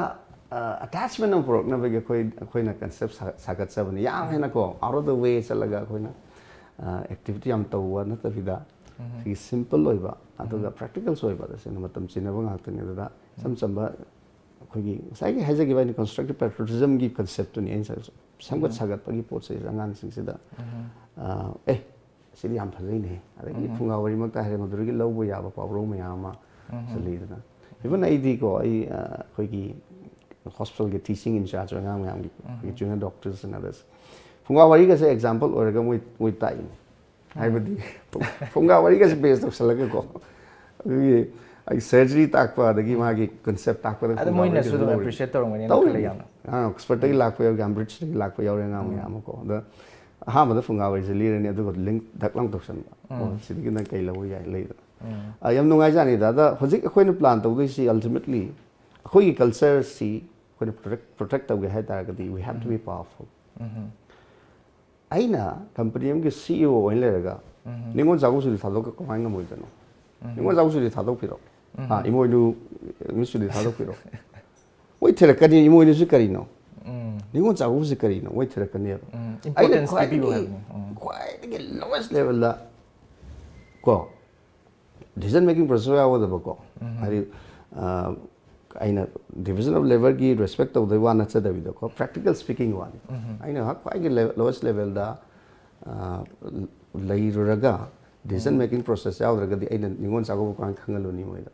ꯑꯦꯇꯦꯆꯃꯦꯟ ꯑꯃ ꯄꯨꯔꯛꯅꯕꯒꯤ ꯑꯩꯈꯣꯏ, ꯑꯩꯈꯣꯏꯅ ꯀꯟꯁꯦꯞ ꯁꯥꯒꯠꯆꯕꯅꯤ꯫ ꯌꯥꯝ ꯍꯦꯟꯅꯀꯣ ꯑꯥꯎꯠ ꯑꯣꯐ ꯗ ꯋꯦ ꯆꯠꯂꯒ ꯑꯩꯈꯣꯏꯅ ꯑꯦꯛꯇꯤꯚꯤꯇꯤ ꯌꯥꯝ ꯇꯧꯕ ꯅꯠꯇꯕꯤꯗ, ꯁꯤꯒꯤ ꯁꯤꯝꯄꯜ ꯑꯣꯏꯕ ꯑꯗꯨꯒ ꯄ꯭ꯔꯦꯛꯇꯤꯀꯦꯜꯁꯨ ꯑꯣꯏꯕ, ꯇꯁꯦꯡꯅ ꯃꯇꯝ ꯆꯤꯟꯅꯕ ꯉꯥꯛꯇꯅꯤ꯫ ꯑꯗꯨꯗ ꯏꯆꯝ ꯆꯝꯕ ꯑꯩꯈꯣꯏꯒꯤ ꯉꯁꯥꯏꯒꯤ ꯍꯥꯏꯖꯈꯤꯕ ꯑꯩꯅ ꯀꯟꯁꯇ꯭ꯔꯛꯇꯤꯞ ꯄꯦꯇ꯭ꯔꯤꯌꯣꯇꯤꯖꯝꯒꯤ ꯀꯟꯁꯦꯞꯇꯨꯅꯤ ꯑꯩꯅ ꯉꯁꯥꯏ ꯁꯦꯝꯒꯠ ꯁꯥꯒꯠꯄꯒꯤ ꯄꯣꯠꯁꯦ ꯑꯉꯥꯡꯁꯤꯡꯁꯤꯗ, ꯑ, ꯑꯦ, ꯁꯤꯗꯤ ꯌꯥꯝ ꯐꯖꯩꯅꯦ, ꯑꯗꯒꯤ ꯐꯨꯡꯒꯥ ꯋꯥꯔꯤꯃꯛꯇ ꯍꯥꯏꯔꯦ, ꯃꯗꯨꯗꯒꯤ ꯂꯧꯕ ꯌꯥꯕ ꯄꯥꯎꯔꯧ ꯃꯌꯥꯝ ꯑꯃ ꯁꯨ ꯂꯩꯗꯅ꯫ ꯏꯚꯟ ꯑꯩꯗꯤꯀꯣ, ꯑꯩ, ꯑ, ꯑꯩꯈꯣꯏꯒꯤ ꯍꯣꯁꯄꯤꯇꯥꯜꯒꯤ ꯇꯤꯆꯤꯡ ꯏꯟꯆꯥꯔꯖ ꯑꯣꯏ, ꯑꯉꯥꯡ ꯃꯌꯥꯝꯒꯤ, ꯑꯩꯈꯣꯏꯒꯤ ꯖꯨꯅꯤꯌꯔ ꯗꯣꯛꯇꯔꯁ ꯑꯦꯟ ꯑꯗꯔꯁ, ꯐꯨꯡꯒꯥ ꯋꯥꯔꯤꯒꯁꯦ ꯑꯦꯛꯖꯥꯝꯄꯜ ꯑꯣꯏꯔꯒ ꯃꯣꯏ, ꯃꯣꯏ ꯇꯥꯛꯏꯅꯦ꯫ ꯍꯥꯏꯕꯗꯤ ꯐꯨꯡꯒꯥ ꯋꯥꯔꯤꯒꯁꯦ ꯕꯦꯁ ꯇꯧꯁꯜꯂꯒꯀꯣ, ꯑꯗꯨꯒꯤ ꯑꯩ ꯁꯔꯖꯔꯤ ꯇꯥꯛꯄ, ꯑꯗꯒꯤ ꯃꯥꯒꯤ ꯀꯟꯁꯦꯞ ꯇꯥꯛꯄꯗ ꯑꯗꯨ ꯐꯨꯡꯒꯥ ꯃꯣꯏꯅꯁꯨ ꯋꯥꯔꯤꯒꯁꯦ ꯑꯗꯨꯝ ꯂꯧꯔꯤꯅꯦ꯫ ꯑꯦꯄ꯭ꯔꯤꯁꯤꯌꯦꯠ ꯇꯧꯔꯝꯒꯅꯤ ꯈꯜꯂꯦ ꯇꯧꯔꯤꯅꯦ꯫ ꯌꯥꯝꯅ꯫ ꯑꯉꯥꯡ ꯑꯣꯛꯁꯐꯣꯔꯗꯇꯒꯤ ꯂꯥꯛꯄ ꯌꯥꯎꯏ, ꯀꯦꯝꯕ꯭ꯔꯤꯖꯇꯒꯤ ꯂꯥꯛꯄ ꯌꯥꯎꯔꯦ ꯑꯉꯥꯡ ꯃꯌꯥꯝ ꯑꯃꯀꯣ꯫ ꯑꯗ ꯑꯍꯥꯟꯕꯗ ꯐꯨꯡꯒꯥ ꯋꯥꯔꯤꯁꯦ ꯂꯤꯔꯅꯤ, ꯑꯗꯨꯒ ꯂꯤꯡ ꯗꯛ ꯂꯥꯎ ꯇꯧꯁꯟꯕ꯫ ꯑꯣ, ꯁꯤꯗꯒꯤ ꯅꯪ ꯀꯩ ꯂꯧꯕ ꯌꯥꯏ ꯂꯩꯗꯅ꯫ ꯑ, ꯌꯥꯝ ꯅꯨꯡꯉꯥꯏꯖꯥꯠꯅꯤꯗ꯫ ꯑꯗ ꯍꯧꯖꯤꯛ ꯑꯩꯈꯣꯏꯅ ꯄ꯭ꯂꯥꯟ ꯇꯧꯗꯣꯏꯁꯤ ꯑꯜꯇꯤꯃꯦꯠꯂꯤ ꯑꯩꯈꯣꯏꯒꯤ ꯀꯜꯆꯔꯁꯤ ꯑꯩꯈꯣꯏꯅ ꯄ꯭ꯔꯣꯇꯦꯛ, ꯄ꯭ꯔꯣꯇꯦꯛ ꯇꯧꯒꯦ ꯍꯥꯏ ꯇꯥꯔꯒꯗꯤ we have to be powerful꯫ ꯑꯩꯅ ꯀꯝꯄꯅꯤ ꯑꯃꯒꯤ ꯁꯤ ꯏ ꯑꯣ ꯑꯣꯏꯅ ꯂꯩꯔꯒ ꯅꯤꯉꯣꯜ ꯆꯥꯛꯀꯧꯕꯁꯤꯗꯤ ꯊꯥꯗꯣꯛꯄ ꯀꯃꯥꯏꯅ ꯉꯝꯃꯣꯏꯗꯣꯏꯅꯣ? ꯅꯤꯉꯣꯜ ꯆꯥꯛꯀꯧꯕꯁꯤꯗꯤ ꯊꯥꯗꯣꯛꯄꯤꯔꯣ꯫ ꯑꯥ, ꯏꯃꯣꯏꯅꯨ ꯅꯨꯃꯤꯠꯁꯤꯗꯤ ꯊꯥꯗꯣꯛꯄꯤꯔꯣ꯫ ꯃꯣꯏ ꯊꯤꯔꯛꯀꯅꯤ, ꯏꯃꯣꯏꯅꯨꯁꯤ ꯀꯔꯤꯅꯣ? ꯅꯤꯉꯣꯜ ꯆꯥꯛꯀꯧꯕꯁꯤ ꯀꯔꯤꯅꯣ? ꯃꯣꯏ ꯊꯤꯔꯛꯀꯅꯦꯕ꯫ ꯑꯩꯅ ꯏꯝꯄꯣꯔꯇꯦꯟꯁ ꯄꯤꯕꯤꯌꯨ ꯈ꯭ꯋꯥꯏꯗꯒꯤ, ꯍꯥꯏꯕꯅꯤ꯫ ꯈ꯭ꯋꯥꯏꯗꯒꯤ ꯂꯣꯋꯦꯁ ꯂꯦꯚꯦꯜꯗ ꯀꯣ, ꯗꯤꯁꯤꯖꯟ ꯃꯦꯀꯤꯡ ꯄ꯭ꯔꯣꯁꯦꯁ ꯌꯥꯎꯒꯗꯕꯀꯣ꯫ ꯍꯥꯏꯗꯤ, ꯑ, ꯑꯩꯅ ꯗꯤꯕꯤꯖꯟ ꯑꯣꯐ ꯂꯦꯕꯔꯒꯤ ꯔꯦꯁꯄꯦꯛ ꯇꯧꯗꯕ ꯋꯥ ꯅꯠꯆꯗꯕꯤꯗꯀꯣ, ꯄ꯭ꯔꯦꯛꯇꯤꯀꯦꯜ ꯁ꯭ꯄꯤꯀꯤꯡ ꯋꯥꯅꯤ꯫ ꯑꯩꯅ ꯈ꯭ꯋꯥꯏꯒꯤ ꯂꯣꯋꯦꯁ ꯂꯦꯚꯦꯜꯗ, ꯑ, ꯂꯩꯔꯨꯔꯒ ꯗꯤꯁꯤꯖꯟ ꯃꯦꯀꯤꯡ ꯄ꯭ꯔꯣꯁꯦꯁ ꯌꯥꯎꯗ꯭ꯔꯒꯗꯤ ꯑꯩꯅ ꯅꯤꯉꯣꯜ ꯆꯥꯛꯀꯧꯕ ꯀꯃꯥꯏꯅ ꯈꯪꯍꯜꯂꯨꯅꯤ ꯃꯣꯏꯗ?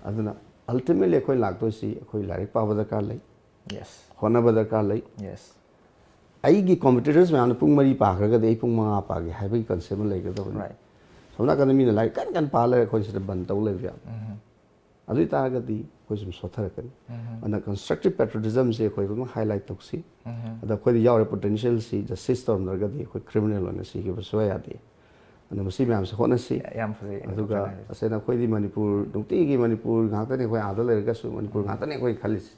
ꯑꯗꯨꯅ ꯑꯜꯇꯤꯃꯦꯠꯂꯤ ꯑꯩꯈꯣꯏ ꯂꯥꯛꯇꯣꯏꯁꯤ ꯑꯩꯈꯣꯏ ꯂꯥꯏꯔꯤꯛ ꯄꯥꯕ ꯗꯔꯀꯥꯔ ꯂꯩ, ꯌꯦꯁ꯫ ꯍꯣꯠꯅꯕ ꯗꯔꯀꯥꯔ ꯂꯩ꯫ ꯌꯦꯁ꯫ ꯑꯩꯒꯤ ꯀꯣꯝꯄꯤꯇꯤꯇꯔꯁ ꯃꯌꯥꯝꯅ ꯄꯨꯡ ꯃꯔꯤ ꯄꯥꯈ꯭ꯔꯒꯗꯤ ꯑꯩ ꯄꯨꯡ ꯃꯉꯥ ꯄꯥꯒꯦ ꯍꯥꯏꯕꯒꯤ ꯀꯟꯁꯦꯞ ꯑꯃ ꯂꯩꯒꯗꯕꯅꯤ꯫ ꯔꯥꯏꯠ꯫ ꯁꯣꯝ ꯅꯥꯀꯟꯗ ꯃꯤꯅ ꯂꯥꯏꯔꯤꯛ ꯀꯟ ꯀꯟ ꯄꯥ ꯂꯩꯔꯦ, ꯑꯩꯈꯣꯏ ꯁꯤꯗ ꯕꯟ ꯇꯧ ꯂꯩꯕ ꯌꯥꯕ꯫ ꯑꯗꯨ ꯑꯣꯏ ꯇꯥꯔꯒꯗꯤ ꯑꯩꯈꯣꯏ ꯁꯨꯝ ꯁꯣꯠꯊꯔꯛꯀꯅꯤ꯫ ꯑꯗꯨꯅ ꯀꯟꯁꯇ꯭ꯔꯛꯇꯤꯞ ꯄꯦꯇ꯭ꯔꯤꯌꯣꯇꯤꯖꯝꯁꯤ ꯑꯩꯈꯣꯏ ꯑꯗꯨꯝ ꯍꯥꯏꯂꯥꯏꯠ ꯇꯧꯁꯤ꯫ ꯑꯗ ꯑꯩꯈꯣꯏꯗ ꯌꯥꯎꯔꯤꯕ ꯄꯣꯇꯦꯟꯁꯤꯌꯦꯜꯁꯤ ꯖꯁꯇꯤꯁ ꯇꯧꯔꯝꯗ꯭ꯔꯒꯗꯤ ꯑꯩꯈꯣꯏ ꯀ꯭ꯔꯤꯃꯤꯅꯦꯜ ꯑꯣꯏꯅ ꯁꯤꯈꯤꯕ ꯁꯨꯡꯌꯥ ꯌꯥꯗꯦ꯫ ꯑꯗꯨꯅ ꯃꯁꯤ ꯃꯌꯥꯝꯁꯦ ꯍꯣꯠꯅꯁꯤ꯫ ꯌꯥꯝ ꯐꯖꯩ, ꯑꯗꯨꯒ ꯗꯣꯛꯇꯔꯅ ꯍꯥꯏꯕꯁꯦ꯫ ꯇꯁꯦꯡꯅ ꯑꯩꯈꯣꯏꯗꯤ ꯃꯅꯤꯄꯨꯔ, ꯅꯨꯡꯇꯤꯒꯤ ꯃꯅꯤꯄꯨꯔ ꯉꯥꯛꯇꯅꯤ, ꯑꯩꯈꯣꯏ ꯑꯥꯗ ꯂꯩꯔꯒꯁꯨ ꯃꯅꯤꯄꯨꯔ ꯉꯥꯛꯇꯅꯤ ꯑꯩꯈꯣꯏ ꯈꯜꯂꯤꯁꯦ꯫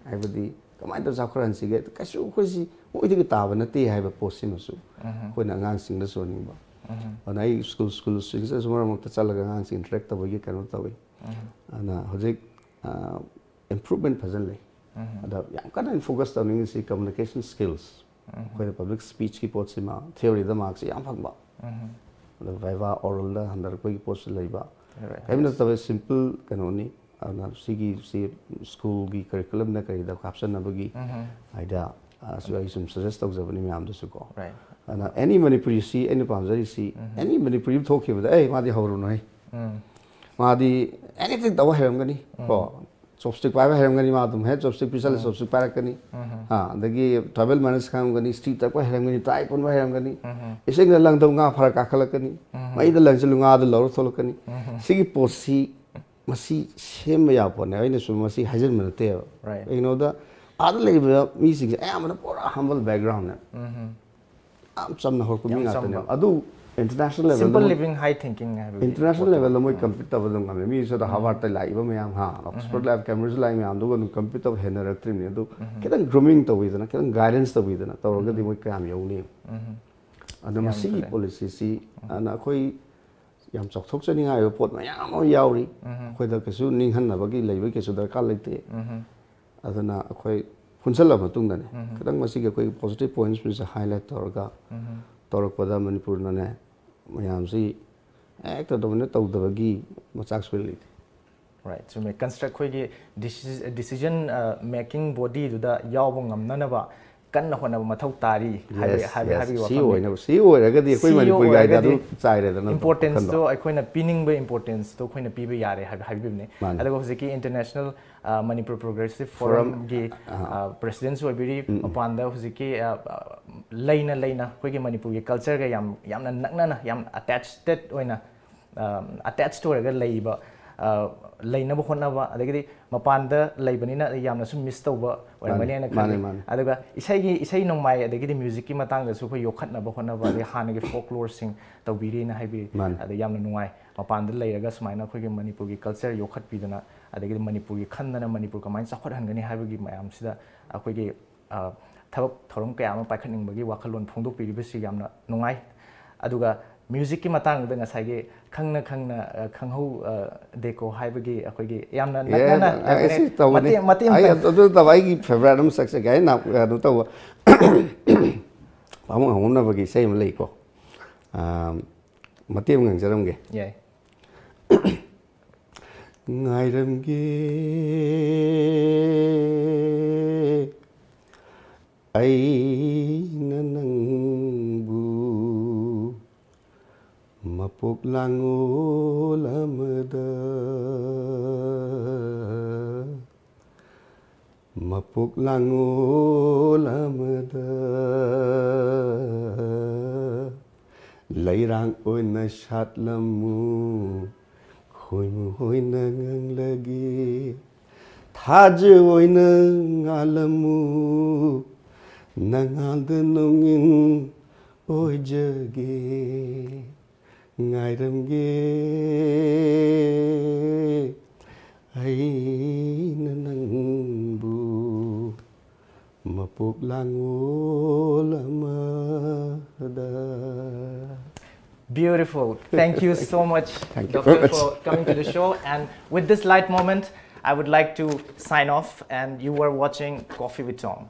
ꯍꯥꯏꯕꯗꯤ ꯀꯃꯥꯏꯅ ꯇꯧꯔ ꯆꯥꯎꯈꯠꯍꯟꯁꯤꯒꯦ? ꯀꯩꯁꯨ ꯑꯩꯈꯣꯏꯁꯤ ꯃꯣꯏꯗꯒꯤ ꯇꯥꯕ ꯅꯠꯇꯦ ꯍꯥꯏꯕ ꯄꯣꯠꯁꯤꯃꯁꯨ ꯑꯩꯈꯣꯏꯅ ꯑꯉꯥꯡꯁꯤꯡꯗꯁꯨ ꯍꯣꯟꯅꯤꯡꯕ꯫ ꯑꯗꯨꯅ ꯑꯩ ꯁ꯭ꯀꯨꯜ, ꯁ꯭ꯀꯨꯜꯁꯤꯡꯁꯤꯗꯁꯨ ꯃꯔꯛ ꯃꯔꯛꯇ ꯆꯠꯂꯒ ꯑꯉꯥꯡꯁꯤꯡ ꯏꯟꯇꯔꯦꯛ ꯇꯧꯕꯒꯤ ꯀꯩꯅꯣ ꯇꯧꯏ꯫ ꯑꯗꯨꯅ ꯍꯧꯖꯤꯛ, ꯑ, ꯏꯝꯄ꯭ꯔꯨꯚꯃꯦꯟ ꯐꯖꯅ ꯂꯩ꯫ ꯑꯗ ꯌꯥꯝ ꯀꯟꯅ ꯑꯩꯅ ꯐꯣꯀꯁ ꯇꯧꯅꯤꯡꯉꯤꯁꯤ ꯀꯝꯃꯨꯅꯤꯀꯦꯁꯟ ꯁ꯭ꯀꯤꯜꯁ꯫ ꯑꯩꯈꯣꯏꯅ ꯄꯕ꯭ꯂꯤꯛ ꯁ꯭ꯄꯤꯆꯀꯤ ꯄꯣꯠꯁꯤꯃ ꯊꯤꯑꯣꯔꯤꯗ ꯃꯥꯔꯛꯁꯦ ꯌꯥꯝ ꯐꯪꯕ꯫ ꯑꯗ ꯚꯥꯏꯚꯥ ꯑꯣꯔꯦꯜꯗ ꯍꯟꯊꯔꯛꯄꯒꯤ ꯄꯣꯠꯁꯨ ꯂꯩꯕ꯫ Right. ꯀꯔꯤꯝ ꯅꯠꯇꯕ ꯁꯤꯝꯄꯜ ꯀꯩꯅꯣꯅꯤ꯫ ꯑꯗꯨꯅ ꯁꯤꯒꯤꯁꯤ ꯁ꯭ꯀꯨꯜꯒꯤ ꯀꯔꯤꯀꯨꯂꯝꯗ ꯀꯔꯤꯗ ꯍꯥꯞꯆꯟꯅꯕꯒꯤ ꯎꯝꯍꯨꯝ. ꯑꯥꯏꯗꯤꯌꯥ ꯑꯁꯨ ꯑꯩ ꯁꯨꯝ ꯁꯖꯦꯁ ꯇꯧꯖꯕꯅꯤ ꯃꯌꯥꯝꯗꯁꯨ ꯀꯣ꯫ Right. ꯑꯗꯨꯅ ꯑꯦꯅꯤ ꯃꯅꯤꯄꯨꯔꯤ ꯁꯤ ꯑꯩꯅ ꯄꯥꯝꯖꯔꯤꯁꯤ ꯑꯦꯅꯤ ꯃꯅꯤꯄꯨꯔꯤ ꯑꯃ ꯊꯣꯛꯈꯤꯕꯗ ꯑꯩ ꯃꯥꯗꯤ ꯍꯧꯔꯨꯅꯨ ꯍꯩ꯫ ꯎꯝ. ꯃꯥꯗꯤ ꯑꯦꯅꯤꯊꯤꯡ ꯇꯧꯕ ꯍꯩꯔꯝꯒꯅꯤ ꯀꯣ꯫ ꯆꯣꯞꯁꯇꯤꯛ ꯄꯥꯏꯕ ꯍꯩꯔꯝꯒꯅꯤ ꯃꯥ ꯑꯗꯨꯝ ꯍꯦꯛ ꯆꯣꯞꯁꯇꯤꯛ ꯄꯤꯁꯜꯂ ꯆꯣꯞꯁꯇꯤꯛ ꯄꯥꯏꯔꯛꯀꯅꯤ꯫ ꯑꯥ, ꯑꯗꯒꯤ ꯇ꯭ꯔꯥꯏꯕꯦꯜ ꯃꯦꯅꯔꯁ ꯈꯪꯉꯝꯒꯅꯤ, ꯁ꯭ꯇꯤ ꯇꯛꯄ ꯍꯩꯔꯝꯒꯅꯤ, ꯇꯥꯏ ꯄꯨꯟꯕ ꯍꯩꯔꯝꯒꯅꯤ, ꯏꯁꯤꯡꯗ ꯂꯪꯗꯧ ꯉꯥ ꯐꯔꯛ ꯀꯥꯈꯠꯂꯛꯀꯅꯤ, ꯃꯩꯗ ꯂꯪꯁꯤꯜꯂꯨ ꯉꯥꯗꯨ ꯂꯧꯔ ꯊꯣꯛꯂꯛꯀꯅꯤ꯫ ꯁꯤꯒꯤ ꯄꯣꯠꯁꯤ ꯃꯁꯤ ꯁꯦꯝꯕ ꯌꯥꯕ ꯄꯣꯠꯅꯦ꯫ ꯑꯩꯅꯁꯨ ꯃꯁꯤ ꯍꯥꯏꯖꯤꯟꯕ ꯅꯠꯇꯦꯕ꯫ Right. ꯀꯩꯒꯤꯅꯣꯗ ꯑꯥꯗ ꯂꯩꯔꯤꯕ ꯃꯤꯁꯤꯡꯁꯦ ꯑꯌꯥꯝꯕꯅ ꯄꯨꯔꯥ ꯍꯝꯕꯜ ꯕꯦꯛꯒ꯭ꯔꯥꯎꯟꯅꯦ꯫ ꯌꯥꯝ ꯆꯝꯅ ꯍꯧꯔꯛꯄ ꯃꯤ ꯌꯥꯝ ꯉꯥꯛꯇꯅꯦꯕ꯫ ꯆꯝꯕ. ꯑꯗꯨ ꯏꯟꯇꯔꯅꯦꯁꯅꯦꯜ ꯁꯤꯝꯄꯜ ꯂꯦꯚꯦꯜꯗ ꯂꯤꯚꯤꯡ ꯍꯥꯏ ꯊꯤꯡꯀꯤꯡ ꯍꯥꯏꯕꯒꯤ ꯏꯟꯇꯔꯅꯦꯁꯅꯦꯜ ꯄꯣꯠꯇꯣ. ꯂꯦꯚꯦꯜꯗ ꯃꯣꯏ ꯀꯝꯄꯤꯠ ꯇꯧꯕ ꯑꯗꯨꯝ ꯉꯝꯃꯦ꯫ ꯃꯤ ꯁꯤꯗ ꯍꯥꯔꯕꯥꯔꯗꯇ ꯂꯥꯛꯏꯕ ꯃꯌꯥꯝ, ꯍꯥ, ꯑꯣꯛꯁꯐꯣꯔꯗ ꯂꯥꯛꯏꯕ, ꯀꯦꯝꯕ꯭ꯔꯤꯖ ꯂꯥꯛꯏꯕ ꯃꯌꯥꯝꯗꯨꯒ ꯑꯗꯨꯝ ꯀꯝꯄꯤꯠ ꯇꯧꯕ ꯍꯦꯟꯅꯔꯛꯇ꯭ꯔꯤꯕꯅꯤ꯫ ꯑꯗꯨ ꯈꯤꯇꯪ ꯒ꯭ꯔꯨꯃꯤꯡ ꯇꯧꯕꯤꯗꯅ, ꯈꯤꯇꯪ ꯒꯥꯏꯗꯦꯟꯁ ꯇꯧꯕꯤꯗꯅ ꯇꯧꯔꯒꯗꯤ ꯃꯣꯏ ꯀꯌꯥꯝ ꯌꯧꯅꯤ? ꯑꯗꯣ ꯌꯥꯝ ꯃꯁꯤꯒꯤ ꯐꯖꯩ. ꯄꯣꯂꯤꯁꯤꯁꯤ ꯑꯗꯨꯅ ꯑꯩꯈꯣꯏ ꯌꯥꯝ ꯆꯥꯎꯊꯣꯛꯆꯅꯤꯡꯉꯥꯏ ꯑꯣꯏꯕ ꯄꯣꯠ ꯃꯌꯥꯝ ꯑꯃ ꯌꯥꯎꯔꯤ꯫ ꯑꯩꯈꯣꯏꯗ ꯀꯩꯁꯨ ꯅꯤꯡꯍꯟꯅꯕꯒꯤ ꯂꯩꯕꯒꯤ ꯀꯩꯁꯨ ꯗꯔꯀꯥꯔ ꯂꯩꯇꯦ꯫ ꯑꯗꯨꯅ ꯑꯩꯈꯣꯏ ꯄꯨꯟꯁꯤꯜꯂ ꯃꯇꯨꯡꯗꯅꯦ, ꯈꯤꯇꯪ ꯃꯁꯤꯒꯤ ꯑꯩꯈꯣꯏꯒꯤ ꯄꯣꯖꯤꯇꯤꯚ ꯄꯣꯏꯟꯠꯁ ꯃꯌꯥꯝꯁꯦ ꯍꯥꯏꯂꯥꯏꯠ ꯇꯧꯔꯒ ꯇꯧꯔꯛꯄꯗ ꯃꯅꯤꯄꯨꯔꯅꯅꯦ ꯃꯌꯥꯝꯁꯤ ꯍꯦꯛꯇ ꯗꯣꯃꯤꯅꯦꯠ ꯇꯧꯗꯕꯒꯤ ꯃꯆꯥꯛꯁꯨ ꯂꯩꯇꯦ꯫ Right, ꯆꯨꯝꯃꯦ. ꯀꯟꯁꯇ꯭ꯔꯛ ꯑꯩꯈꯣꯏꯒꯤ ꯗꯤꯁꯤꯖꯟ ꯃꯦꯀꯤꯡ ꯕꯣꯗꯤꯗꯨꯗ ꯌꯥꯎꯕ ꯉꯝꯅꯅꯕ ꯀꯟꯅ ꯍꯣꯠꯅꯕ ꯃꯊꯧ ꯇꯥꯔꯤ ꯍꯥꯏꯕ- Yes, ꯍꯥꯏꯕ- yes. ꯍꯥꯏꯕꯒꯤ ꯁꯤ ꯋꯥꯐꯝꯅꯤ. ꯑꯣꯏꯅꯕ, ꯁꯤ ꯑꯣꯏꯔꯒꯗꯤ ꯑꯩꯈꯣꯏ ꯁꯤ ꯃꯅꯤꯄꯨꯔꯒꯤ ꯑꯥꯏꯗꯤꯌꯥꯗꯨ ꯑꯣꯏꯔꯒꯗꯤ ꯆꯥꯏꯔꯦꯗꯅ ꯏꯝꯄꯣꯔꯇꯦꯟꯁꯇꯣ ꯋꯥꯈꯜꯗꯣ꯫ ꯑꯩꯈꯣꯏꯅ ꯄꯤꯅꯤꯡꯕ ꯏꯝꯄꯣꯔꯇꯦꯟꯁꯇꯣ ꯑꯩꯈꯣꯏꯅ ꯄꯤꯕ ꯌꯥꯔꯦ ꯍꯥꯏꯕ ꯍꯥꯏꯕꯤꯕꯅꯦ. ꯃꯥꯅꯤ. ꯑꯗꯨꯒ ꯍꯧꯖꯤꯛꯀꯤ ꯏꯟꯇꯔꯅꯦꯁꯅꯦꯜ ꯃꯅꯤꯄꯨꯔ ꯄ꯭ꯔꯣꯒ꯭ꯔꯦꯁꯤꯞ ꯐꯣꯔꯝ, ꯐꯣꯔꯝꯒꯤ ꯄ꯭ꯔꯦꯁꯤꯗꯦꯟꯁꯨ ꯑꯣꯏꯕꯤꯔꯤ, ꯃꯄꯥꯟꯗ ꯍꯧꯖꯤꯛꯀꯤ ꯑ, ꯑ, ꯂꯩꯅ ꯂꯩꯅ ꯑꯩꯈꯣꯏꯒꯤ ꯃꯅꯤꯄꯨꯔꯒꯤ ꯀꯜꯆꯔꯒ ꯌꯥꯝ ꯌꯥꯝꯅ ꯅꯛꯅꯅ, ꯌꯥꯝ ꯑꯇꯦꯆꯇꯦꯠ ꯑꯣꯏꯅ, ꯑꯇꯦꯆ ꯑꯣꯏꯔꯒ ꯂꯩꯕ, ꯑ, ꯂꯩꯅꯕ ꯍꯣꯠꯅꯕ, ꯑꯗꯒꯤꯗꯤ ꯃꯄꯥꯟꯗ ꯂꯩꯕꯅꯤꯅ ꯌꯥꯝꯅꯁꯨ ꯃꯤꯁ ꯇꯧꯕ ꯑꯣꯏꯔꯝꯒꯅꯤ ꯃꯥꯅꯤ, ꯍꯥꯏꯅ ꯃꯥꯅꯤ, ꯈꯜꯂꯤ. ꯃꯥꯅꯤ. ꯑꯗꯨꯒ ꯏꯁꯩꯒꯤ, ꯏꯁꯩ ꯅꯣꯡꯃꯥꯏ ꯑꯗꯒꯤꯗꯤ ꯃ꯭ꯌꯨꯖꯤꯛꯀꯤ ꯃꯇꯥꯡꯗꯁꯨ ꯑꯩꯈꯣꯏ ꯌꯣꯛꯈꯠꯅꯕ ꯍꯣꯠꯅꯕ, ꯑꯗꯩ ꯍꯥꯟꯅꯒꯤ ꯐꯣꯛꯂꯣꯔꯁꯤꯡ ꯇꯧꯕꯤꯔꯤꯅ ꯍꯥꯏꯕꯤꯔꯤ. ꯃꯥꯅꯤ. ꯑꯗ ꯌꯥꯝꯅ ꯅꯨꯡꯉꯥꯏ, ꯃꯄꯥꯟꯗ ꯂꯩꯔꯒ ꯁꯨꯃꯥꯏꯅ ꯑꯩꯈꯣꯏꯒꯤ ꯃꯅꯤꯄꯨꯔꯒꯤ ꯀꯜꯆꯔ ꯌꯣꯛꯈꯠꯄꯤꯗꯅ, ꯑꯗꯒꯤꯗꯤ ꯃꯅꯤꯄꯨꯔꯒꯤ ꯈꯟꯗꯅ ꯃꯅꯤꯄꯨꯔ ꯀꯃꯥꯏꯅ ꯆꯥꯎꯈꯠꯍꯟꯒꯅꯤ ꯍꯥꯏꯕꯒꯤ ꯃꯌꯥꯝꯁꯤꯗ ꯑꯩꯈꯣꯏꯒꯤ, ꯑ, ꯊꯕꯛ ꯊꯧꯔꯝ ꯀꯌꯥ ꯑꯃ ꯄꯥꯏꯈꯠꯅꯤꯡꯕꯒꯤ ꯋꯥꯈꯜꯂꯣꯟ ꯐꯣꯡꯗꯣꯛꯄꯤꯔꯤꯕꯁꯤ ꯌꯥꯝꯅ ꯅꯨꯡꯉꯥꯏ. ꯑꯗꯨꯒ ꯃ꯭ꯌꯨꯖꯤꯛꯀꯤ ꯃꯇꯥꯡꯗꯨꯗ ꯉꯁꯥꯏꯒꯤ ꯈꯪꯅ ꯈꯪꯅ, ꯑ, ꯈꯪꯍꯧ, ꯑ, ꯗꯦꯀꯣ ꯍꯥꯏꯕꯒꯤ ꯑꯩꯈꯣꯏꯒꯤ ꯌꯥꯝꯅ ꯑꯦ, ꯅꯛꯅꯅ ꯑꯦ, ꯁꯤ ꯇꯧꯕꯅꯤ. ꯃꯇꯦꯡ- ꯃꯇꯦꯡ ꯑꯩ ꯑꯃꯇꯪ. ꯑꯗꯨ ꯅꯠꯇꯕ ꯑꯩꯒꯤ ꯐꯦꯚꯔꯥꯏꯠ ꯑꯃ ꯁꯛꯆꯒꯦ꯫ ꯑꯩꯅ ꯀꯩꯅꯣ ꯇꯧꯕ ꯄꯥꯃꯨꯡ ꯍꯧꯅꯕꯒꯤ ꯏꯁꯩ ꯑꯃ ꯂꯩꯀꯣ꯫ ꯑꯥꯝ, ꯃꯇꯦꯛ ꯑꯃ ꯉꯥꯡꯖꯔꯝꯒꯦ꯫ ꯌꯥꯏ꯫ ꯉꯥꯏꯔꯝꯒꯦ ꯑꯩꯅ ꯅꯪꯕꯨ ꯃꯄꯣꯛ ꯂꯥꯡꯉꯣꯜ ꯑꯃꯗ, ꯃꯄꯣꯛ ꯂꯥꯡꯉꯣꯜ ꯑꯃꯗ ꯂꯩꯔꯥꯡ ꯑꯣꯏꯅ ꯁꯥꯠꯂꯝꯃꯨ, ꯈꯣꯏꯃꯨ ꯑꯣꯏꯅ ꯉꯥꯡꯂꯒꯦ, ꯊꯥꯖ ꯑꯣꯏꯅ ꯉꯥꯜꯂꯝꯃꯨ, ꯅꯉꯥꯜꯗ ꯅꯣꯡꯏꯟ ꯑꯣꯏꯖꯒꯦ꯫ ꯉꯥꯏꯔꯝꯒꯦ ꯑꯩꯅ ꯅꯪꯕꯨ ꯃꯄꯣꯛ ꯂꯥꯡꯉꯣꯜ ꯑꯃꯗ꯫ Beautiful. Thank you so much, Thank you Doctor, very much. For coming to the show. And with this light moment, I would like to sign off. And you were watching Coffee with Tom.